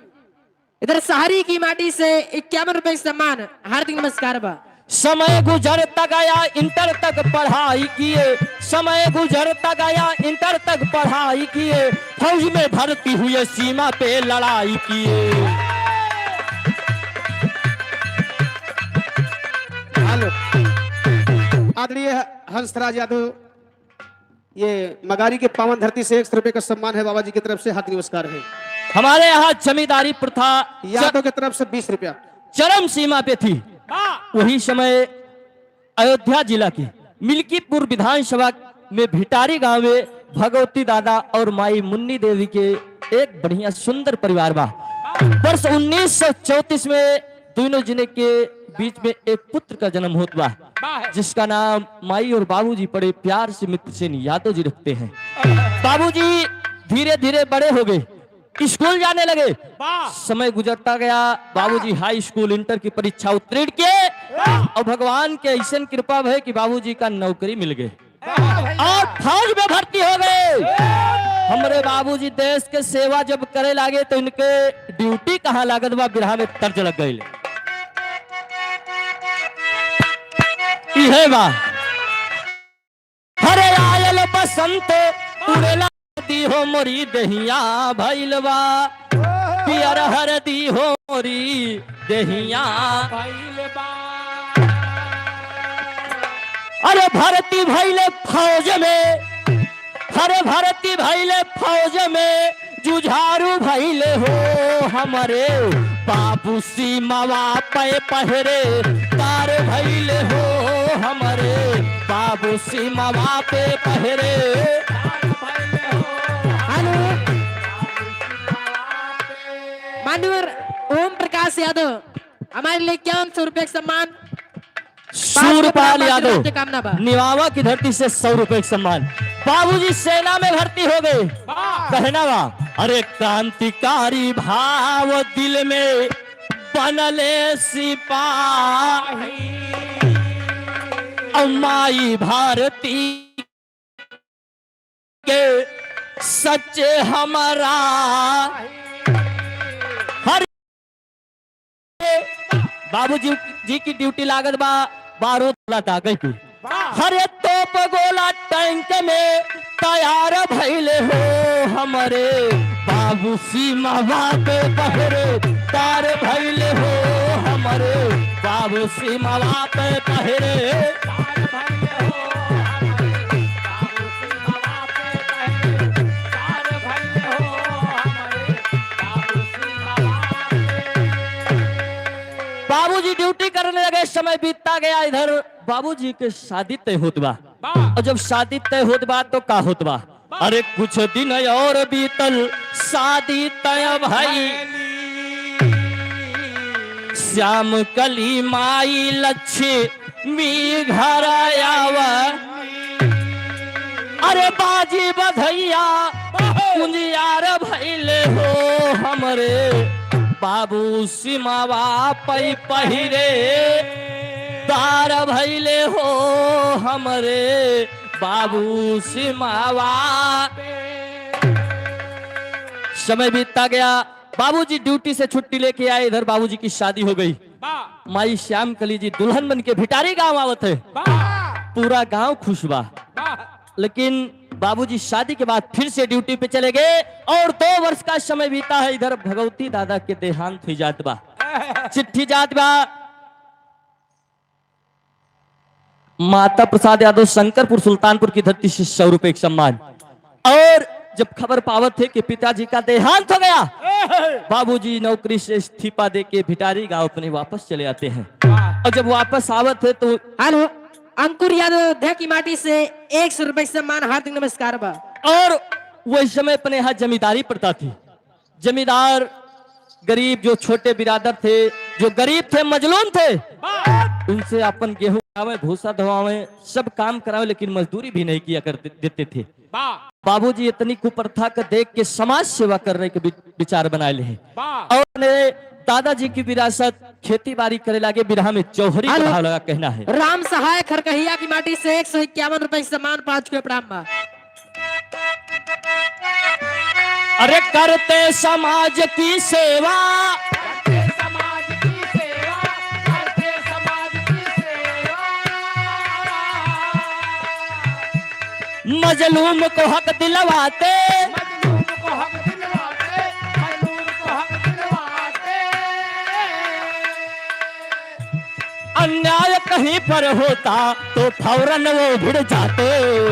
इधर सहरी की माटी से इक्यावन रुपए सम्मान, हार्दिक नमस्कार बा। समय गुजरता गया इंटर तक पढ़ाई किए, समय गुजरता गया इंटर तक पढ़ाई किए, फौज में भर्ती हुए सीमा पे लड़ाई किए। हेलो, आदरणीय हंसराज यादव, ये मगारी के पावन धरती से एक सौ रुपए का सम्मान है, बाबा जी की तरफ से हाथ नमस्कार है। हमारे यहाँ जमींदारी प्रथा यादव की तरफ से बीस रुपया। चरम सीमा पे थी। वाह। वही समय अयोध्या जिला की मिल्कीपुर विधानसभा में भिटारी गांव में भगवती दादा और माई मुन्नी देवी के एक बढ़िया सुंदर परिवार बा। वर्ष उन्नीस सौ चौंतीस में दोनों जने के बीच में एक पुत्र का जन्म होत बा, वाह। जिसका नाम माई और बाबूजी बड़े प्यार से मित्रसेन यादव जी रखते हैं। बाबूजी धीरे धीरे बड़े हो गए, स्कूल जाने लगे। वाह। समय गुजरता गया, बाबूजी हाई स्कूल इंटर की परीक्षा उत्तीर्ण किए वाह। और भगवान के ऐसन कृपा भय कि बाबूजी का नौकरी मिल गए और फौज में भर्ती हो गए। हमरे बाबूजी देश के सेवा जब करे लागे तो इनके ड्यूटी कहाँ लागत बा, बिरहा में तर्ज लग गई। इहे बा। हरे आयल बसंत उड़ेला दी हो मोरी देहिया भइल बा। पियर हरदी हो मोरी देहिया। अरे भर्ती भइले फौज में, अरे भर्ती भइले फौज में, जुझारू भइले हो हमरे बाबू सीमावा पे पहरेदार भइले हो हमरे बाबू सीमावा पे पहरे। हेलो, माननीय ओम प्रकाश यादव हमारे लिए इक्यावन सौ रुपए का सम्मान। सूरपाल यादव, कामना बा। निवावा की धरती से सौ रुपए का सम्मान। बाबूजी सेना में भर्ती हो गए। वाह। कहना बा, अरे क्रांतिकारी भाव दिल में बनले सिपाही। अब माई भारती के सच्चे हमारा हर बाबूजी जी की ड्यूटी लागत बा, बारूद लटा गई की। हरे तोप गोला टैंक में तैयार भइले हो हमरे बाबू सीमावा पे पहरेदार भइले हो हमरे बाबू सीमावा पे पहरे। बाबूजी ड्यूटी करने लगे, समय बीतता गया, इधर बाबूजी के शादी तय होत बा। बा। और जब शादी तय होत बा तो का होत बा? बा। अरे कुछ दिन और बीतल, शादी तय भई। श्याम कली माई लक्ष्मी घर आवा। अरे बाजी बधैया कुंजियार भइले हो हमरे बाबू सिमावा पै पहिरे दार भइले हो हमरे बाबू सिमावा। समय बीतता गया। बाबूजी ड्यूटी से छुट्टी लेके आए, इधर बाबूजी की शादी हो गई। वाह। माई श्याम कली जी दुल्हन बन के भिटारी गांव आवत है। वाह। पूरा गांव खुश बा। वाह। लेकिन बाबूजी शादी के बाद फिर से ड्यूटी पे चले गए और दो वर्ष का समय बीता है। इधर भगवती दादा के देहांत हुई जात बा। चिट्ठी जात बा। माता प्रसाद यादव, शंकरपुर सुल्तानपुर की धरती से सौ रुपए का सम्मान। और जब खबर पावत है कि पिताजी का देहांत हो गया, बाबूजी नौकरी से इस्तीफा दे के भिटारी गांव अपने वापस चले आते हैं। और जब वापस आवत है तो हेलो, अंकुर यादव अयोध्या की माटी से एक सौ रुपए का सम्मान, हार्दिक नमस्कार बा। और वही समय अपने यहाँ जमींदारी पड़ता थी। जमींदार गरीब, जो छोटे बिरादर थे, जो गरीब थे, मजलूम थे, उनसे अपन गेहूं धोआवे, भूसा धोआवे, सब काम करावे, लेकिन मजदूरी भी नहीं किया कर दे-, देते थे। वाह। बाबूजी इतनी कुप्रथा को देख के समाज सेवा करने के वि-, विचार बनाए ले हैं। वाह। और अपने दादाजी की विरासत खेती बाड़ी करे लागे, बिरहा में चौहरी का हेलो। भाव लगा कहना है। राम सहाय खरकहिया की माटी से एक सौ इक्यावन रुपए का सम्मान, पाँच के प्रणाम बा। अरे करते समाज की सेवा, मजलूम को हक दिलवाते, अन्याय कहीं पर होता तो फौरन वो भिड़ जाते।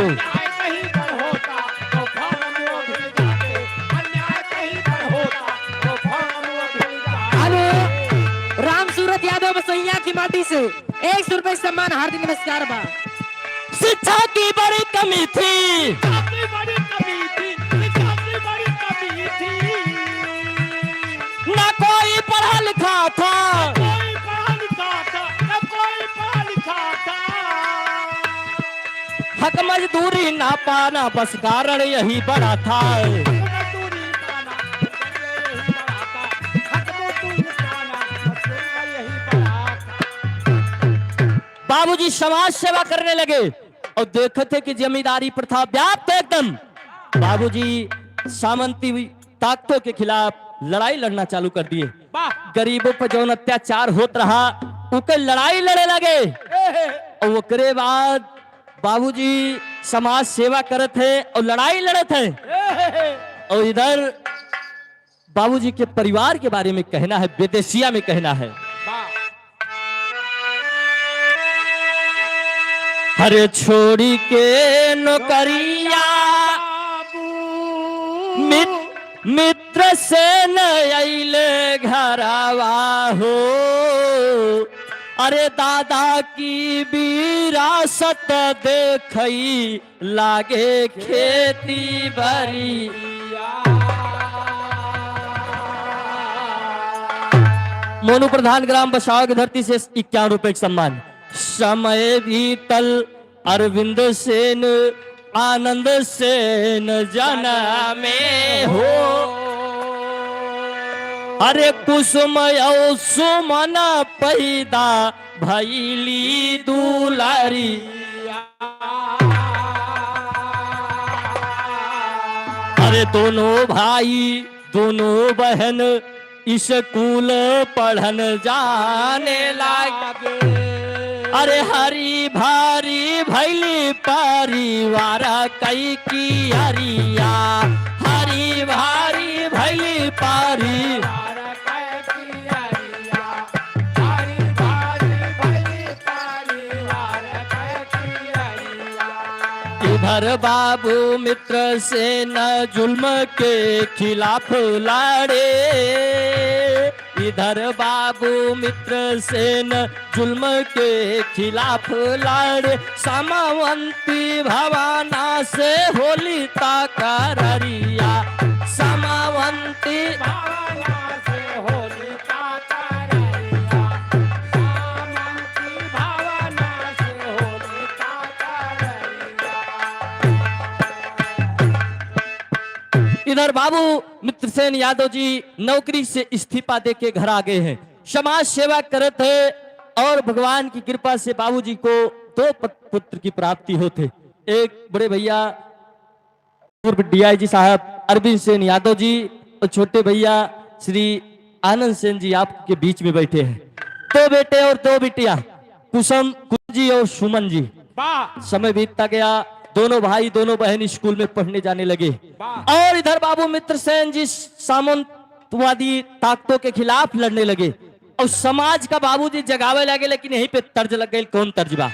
अन्याय कहीं पर होता तो फौरन वो भिड़ जाते। अन्याय कहीं पर होता तो फौरन वो भिड़ जाते। हेलो, राम सूरत यादव बसैया की माटी से एक सौ रुपए सम्मान, हार्दिक नमस्कार बा। शिक्षा की बड़ी कमी थी। शिक्षा की बड़ी कमी थी, शिक्षा की बड़ी कमी थी। ना कोई पढ़ा लिखा था। ना कोई पढ़ा लिखा था, ना कोई पढ़ा लिखा था। हक मजदूरी ना पाना, बस कारण यही बड़ा था। बाबूजी समाज सेवा करने लगे और देखत है कि जमींदारी प्रथा व्याप्त है एकदम। बाबूजी सामंती ताकतों के खिलाफ लड़ाई लड़ना चालू कर दिए। वाह। गरीबों पर जौन अत्याचार होत रहा, ओकर लड़ाई लड़े लगे। ए हे। और ओकरे बाद बाबूजी समाज सेवा करत है और लड़ाई लड़त है। ए हे। और इधर बाबूजी के परिवार के बारे में कहना है, विदेशिया में कहना है। वाह। हरे छोड़ी के नौकरिया मित-, मित्र से न अइले घरवा हो। अरे दादा की विरासत देखई लागे खेती बारी। मोनू प्रधान ग्राम बसाव की धरती से इक्यावन रुपए का सम्मान। समय बीतल अरविंद सेन, आनंद सेन जनमे हो। अरे कुसुम और सुमन पैदा भैली दुलारी। अरे दोनों भाई दोनों बहन स्कूल पढ़न जाने लागे। अरे हरी भारी भैली परिवार कई की अरिया, हरी भारी भैली परिवार। इधर बाबू मित्र सेन जुल्म के खिलाफ लड़े, इधर बाबू मित्र सेन जुल्म के खिलाफ लड़े। समावंती भवाना से होली तकरारिया, समावंती भवाना से होली तकरारिया, समावंती भवाना से होली तकरारिया। इधर बाबू मित्रसेन यादव जी नौकरी से इस्तीफा देके घर आ गए हैं। समाज सेवा करत है और भगवान की कृपा से बाबूजी को दो पत-, पुत्र की प्राप्ति होत है। एक बड़े भैया पूर्व डीआईजी साहब अरविंद सेन यादव जी और छोटे भैया श्री आनंद सेन जी आपके बीच में बैठे हैं। दो बेटे और दो बिटिया, कुसुम, कुसुम जी और सुमन जी। वाह। समय बीतता गया, दोनों भाई, दोनों बहन स्कूल में पढ़ने जाने लगे। वाह। और इधर बाबू मित्र सेन जी सामंतवादी ताकतों के खिलाफ लड़ने लगे। और समाज का बाबूजी जगावे लगे, लेकिन यहीं पे तर्ज लग गई। कौन तर्ज बा?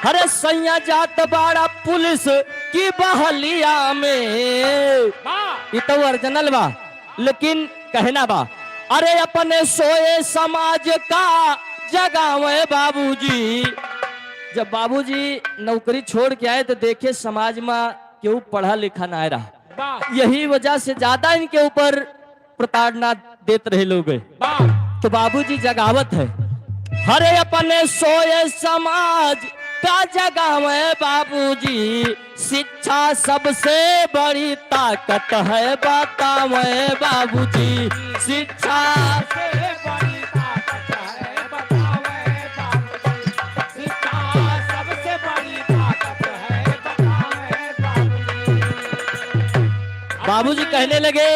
अरे सैया जात बाड़ा पुलिस की बहलिया में। वाह। ये तो ओरिजिनल बा, लेकिन कहना बा, अरे अपने सोए समाज का जगावे बाबूजी। जब बाबूजी नौकरी छोड़ के आए तो देखे समाज में केहू पढ़ा लिखा ना रहा। वाह। यही वजह से ज्यादा इनके ऊपर प्रताड़ना देत रहे लोग। वाह। तो बाबूजी जगावत है, हरे अपने सोए समाज का जगावे बाबूजी, शिक्षा सबसे बड़ी ताकत है बतावे बाबूजी, शिक्षा सबसे बड़ी ताकत है बतावे बाबूजी, शिक्षा सबसे बड़ी ताकत है बतावे बाबूजी। बाबूजी कहने लगे,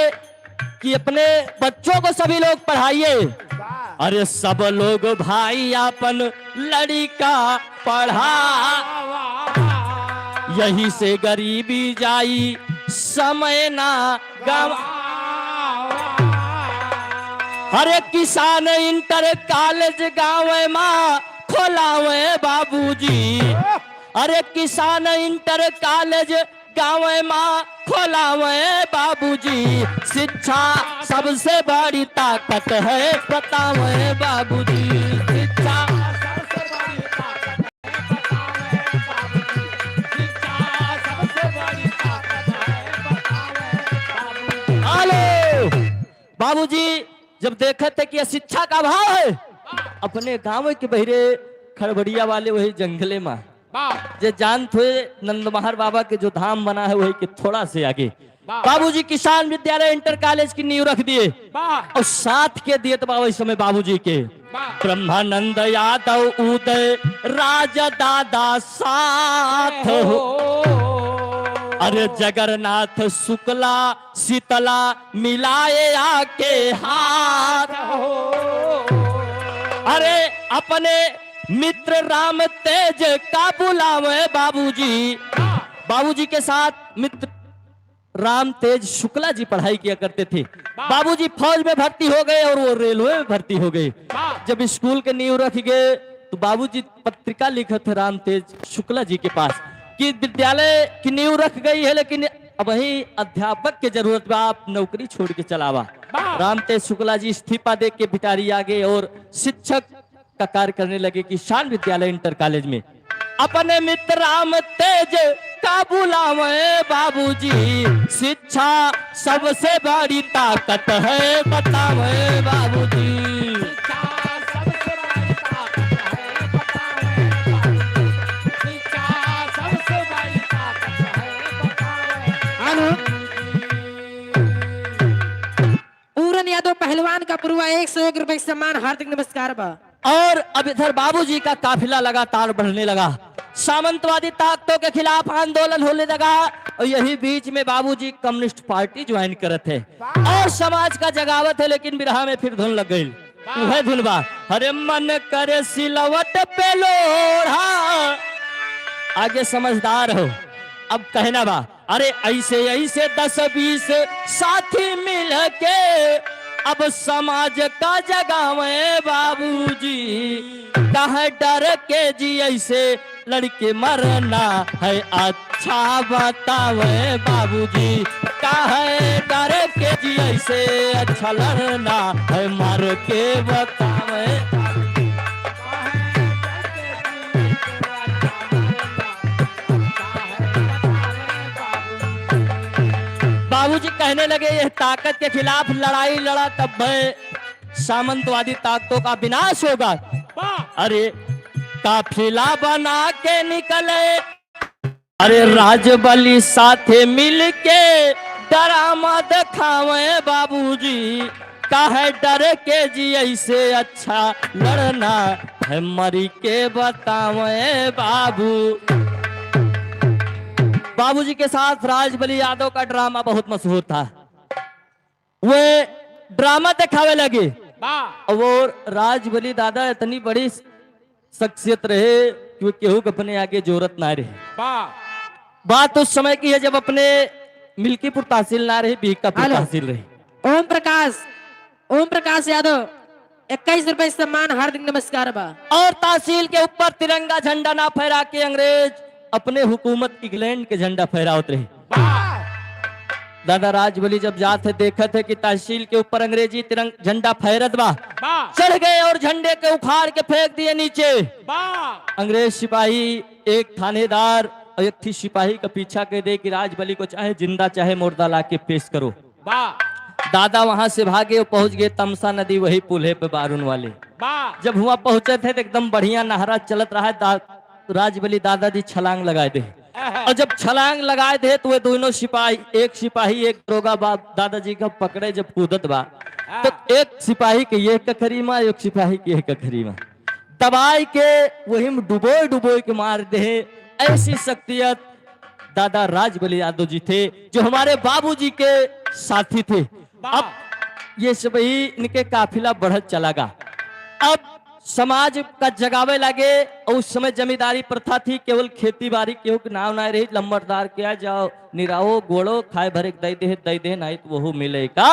कि अपने बच्चों को सभी लोग पढ़ाइए। अरे सब लोग भाई अपन लड़िका पढ़ा, यही से गरीबी जाई समय ना गवा। अरे किसान इंटर कॉलेज गाँव मा खोलावे बाबूजी, अरे किसान इंटर कॉलेज गाँव मा खोलावे बाबूजी, शिक्षा सबसे बड़ी ताकत है बतावे बाबूजी, शिक्षा सबसे बड़ी ताकत है बतावे बाबूजी, शिक्षा सबसे बड़ी ताकत है बतावे बाबूजी। हेलो बाबूजी, जब देखत है कि शिक्षा का अभाव है, अपने गाँव के बहिरे खड़बड़िया वाले वही जंगले मा वाह। जे जानत हुए नंदमहर बाबा के जो धाम बना है, वही के थोड़ा से आगे। वाह। बाबूजी किसान विद्यालय इंटर कॉलेज की नींव रख दिए। वाह। और साथ के दिए तो बाबा इस समय बाबूजी के। वाह। ब्रह्मानंद यादव उदय राज दादा साथ हो। अरे जगन्नाथ शुक्ला शीतला मिलाए आके हाथ। अरे अपने मित्र राम तेज का बुलावे बाबूजी। बाबूजी के साथ मित्र राम तेज शुक्ला जी पढ़ाई किया करते थे। बाबूजी फौज में भर्ती हो गए और वो रेलवे में भर्ती हो गए। जब स्कूल के नींव रख गए तो बाबूजी पत्रिका लिखत है राम तेज शुक्ला जी के पास कि विद्यालय की नींव रख गई है, लेकिन अबहीं अध्यापक के जरूरत बा, आप नौकरी छोड़ के चलावा। वाह। राम तेज शुक्ला जी इस्तीफा दे के भिटारी आ गए और शिक्षक का कार्य करने लगे किसान विद्यालय इंटर कॉलेज में। अपने मित्र राम तेज का बुलावे बाबूजी, शिक्षा सबसे बड़ी ताकत है, बतावे बाबूजी। शिक्षा सबसे बड़ी ताकत है, बतावे बाबूजी। शिक्षा सबसे बड़ी ताकत है, बतावे। आनो। पूरन यादव पहलवान का पुरवा एक सौ एक रुपए सम्मान, हार्दिक नमस्कार बा। और अब इधर बाबूजी का काफिला लगातार बढ़ने लगा। सामंतवादी ताकतों के खिलाफ आंदोलन होने लगा और यही बीच में बाबूजी कम्युनिस्ट पार्टी ज्वाइन करत है और समाज का जगावत है, लेकिन बिरहा में फिर धुन लग गई। वह धुन बा, अरे मन करे सिलवट पे लोढ़ा। आगे समझदार हो, अब कहना बा, अरे ऐसे ऐसे दस बीस साथी मिल के अब समाज का जगावे बाबूजी। काहे डर के जी ऐसे लड़के मरना है अच्छा बतावे बाबूजी। काहे डर के जी ऐसे अच्छा लड़ना है मर के बतावे। बाबूजी कहने लगे, यह ताकत के खिलाफ लड़ाई लड़ा तब भय सामंतवादी ताकतों का विनाश होगा। वाह। अरे काफिला बना के निकले, अरे राजबली साथे मिल के डरामा दिखावे बाबूजी। काहे डर के जी ऐसे अच्छा लड़ना है मरी के बतावे बाबू। बाबूजी के साथ राजबली यादव का ड्रामा बहुत मशहूर था। वे ड्रामा दिखावे लगे। वाह। और वो राजबली दादा इतनी बड़ी शख्सियत रहे कि वो केहू के अपने आगे जोरत ना रहे। वाह। बात उस समय की है जब अपने मिल्कीपुर तहसील ना रही, बीकापुर हेलो। तहसील रही। ओम प्रकाश, ओम प्रकाश यादव इक्कीस रुपए सम्मान, हार्दिक नमस्कार बा। और तहसील के ऊपर तिरंगा झंडा ना फहरा के अंग्रेज अपने हुकूमत इंग्लैंड के झंडा फहरावत रहे। वाह। दादा राजबली जब जात है, देखत है कि तहसील के ऊपर अंग्रेजी तिरंग-, झंडा फहरत बा। वाह। चढ़ गए और झंडे के उखाड़ के फेंक दिए नीचे। वाह। अंग्रेज सिपाही, एक थानेदार और एक थी सिपाही का पीछा कर दे कि राजबली को चाहे जिंदा चाहे मुर्दा ला के पेश करो। वाह। दादा वहां से भागे और पहुंच गए तमसा नदी, वही पुल्हे पे बारून वाले। वाह। जब हुआ पहुंचे थे तो एकदम बढ़िया नहरा चलत रहा है, दा-, राजबली दादाजी छलांग लगाए दे। आहा। और जब छलांग लगाए दे तो वे दोनों सिपाही, एक सिपाही एक दरोगा बा, दादाजी का पकड़े जब कूदत बा, हाँ। तो एक सिपाही के ये कखरी मा, एक सिपाही के ये कखरी मा दबाई के वही में डुबोए डुबोए के मार दे। ऐसी शख्सियत दादा राजबली यादव जी थे, जो हमारे बाबूजी के साथी थे। वाह। अब ये सब ही इनके काफिला बढ़त चला गा। अब समाज का जगावे लागे। और उस समय जमींदारी प्रथा थी, केवल खेती बाड़ी केहू के नाव ना रही, लंबरदार के आ जाओ, निराओ, गोड़ो, खाए भरे के दई दे, दई दे, नहीं तो वहू मिले का।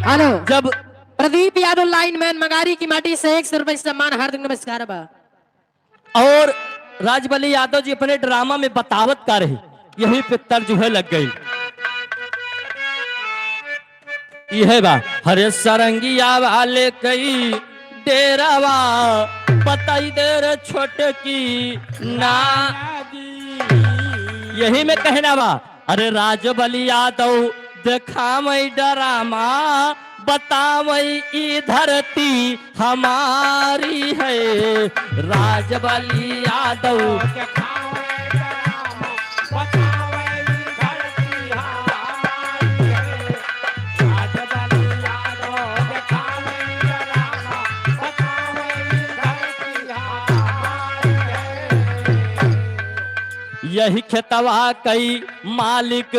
हेलो। जब प्रदीप यादव लाइनमैन मगारी की माटी से एक सौ रुपए सम्मान, हार्दिक नमस्कार बा। और राजबली यादव जी अपने ड्रामा में बतावत का रही, यही पे तर्ज हुए लग गई। यह बा, हरे सरंगिया वाले कई डेरावा, बताई दे रे छोटकी ना। यही में कहना बा, अरे राजबली यादव देखावै ड्रामा, बतावई ई धरती हमारी है, राजबली यादव। यही खेतवा कई मालिक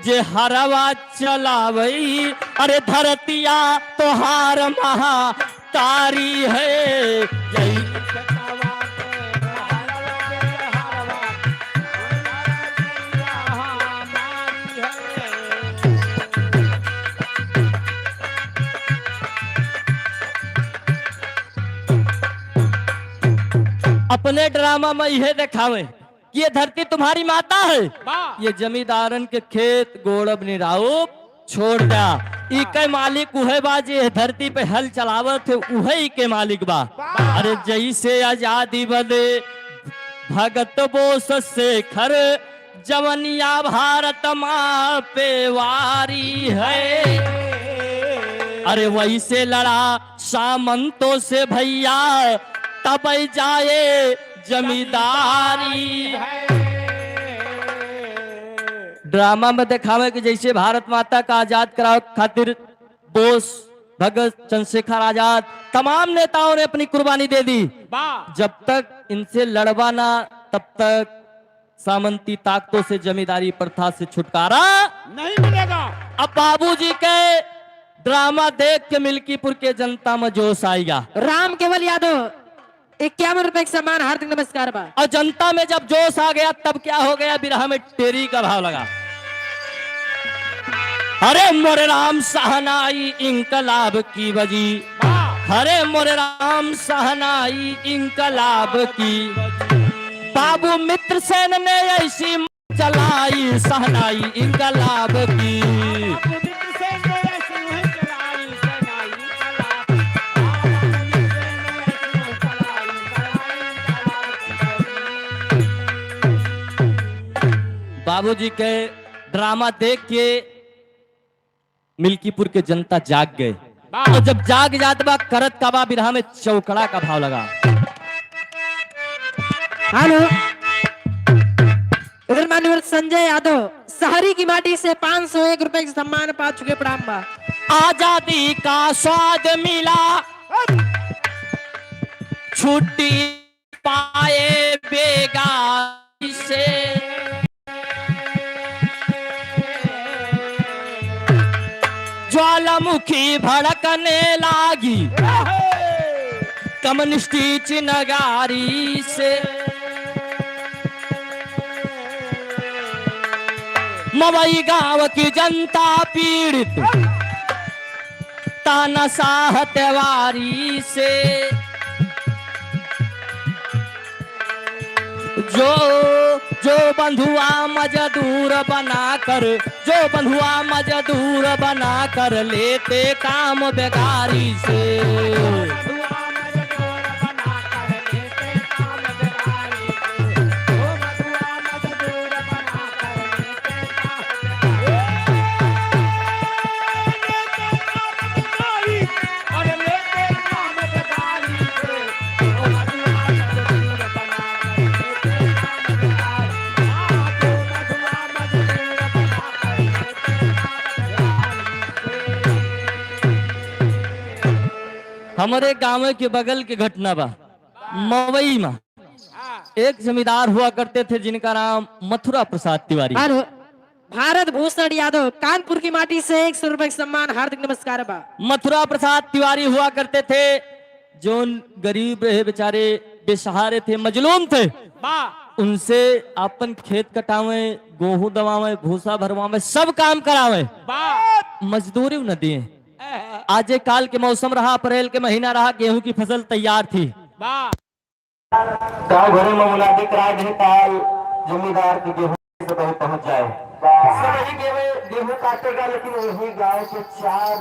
जे हरवा चलावई, अरे धरतिया तोहार महातारी है। यही अपने ड्रामा में इहे देखावे कि ये धरती तुम्हारी माता है। वाह। ये जमींदारन के खेत गोड़ब निराउब छोड़ द्या। ई हाँ। के मालिक उहे बा जे धरती पे हल चलावत है, उहे ई के मालिक बा। वाह। अरे जैसे आजादी बदे भगत बोस शेखर जवनिया भारत माँ पे वारी है। अरे वैसे लड़ा सामंतों से भैया, तब जाए जमींदारी। ड्रामा में देखावे कि जैसे भारत माता का आजाद करावे खातिर बोस, भगत, चंद्रशेखर आजाद, तमाम नेताओं ने अपनी कुर्बानी दे दी। वाह। जब तक इनसे लड़बा ना, तब तक सामंती ताकतों से जमींदारी प्रथा से छुटकारा नहीं मिलेगा। अब बाबूजी के ड्रामा देख के मिल्कीपुर के जनता में जोश आइगा। राम केवल यादव इक्यावन रुपए के सम्मान, हार्दिक नमस्कार बा। और जनता में जब जोश आ गया, तब क्या हो गया, बिरहा में टेरी का भाव लगा। अरे मोरे राम, शहनाई इंकलाब की बजी, अरे मोरे राम, शहनाई इंकलाब की। बाबू मित्रसेन ने ऐसी चलाई शहनाई इंकलाब की। बाबूजी के ड्रामा देख के मिल्कीपुर के जनता जाग गए। वाह। और जब जाग जात बा, करत का बा, बिरहा में चौकड़ा का भाव लगा। हेलो, इधर मान्यवर संजय यादव शहरी की माटी से पाँच सौ एक रुपए के सम्मान पा चुके, प्रणाम बा। आजादी का स्वाद मिला छुट्टी पाए बेगारी से, ज्वालामुखी भड़कने लागी कम्युनिस्टी चिनगारी से। मवई गांव की जनता पीड़ित तानाशाह तिवारी से। जो, जो बंधुआ मजदूर बनाकर, जो बंधुआ मजदूर बनाकर लेते काम बेगारी से। हमरे गाँव के बगल के घटना बा, मवई में। हाँ। एक जमींदार हुआ करते थे जिनका नाम मथुरा प्रसाद तिवारी। हेलो, भारत भूषण यादव कानपुर की माटी से एक सौ रुपए का सम्मान, हार्दिक नमस्कार बा। मथुरा प्रसाद तिवारी हुआ करते थे, जोन गरीब रहे बेचारे, बेसहारे थे, मजलूम थे। बा। उनसे अपन खेत कटावे, गेहूं दवावे, भूसा भरवावे, सब काम करावे। बा। मजदूरी न दिए। एह। आज एक काल के मौसम रहा, अप्रैल के महीना रहा, गेहूं की फसल तैयार थी। बा। गाँव घरे में मुनादी कराए गए, काल जमींदार के गेहूं से कहीं पहुंच जाए। सबही गेहूं, गेहूं काटेगा, लेकिन वही गांव के चार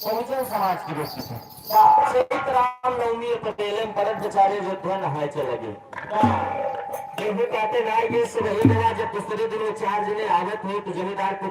बहुजन समाज के व्यक्ति थे। चैत राम नवमी पटेल बरत बेचारे अयोध्या नहाए चले गए। गेहूं काटे ना गए, सबही गवा। जब दूसरे दिन वो चार जने आवत हो तो जमींदार पूछे,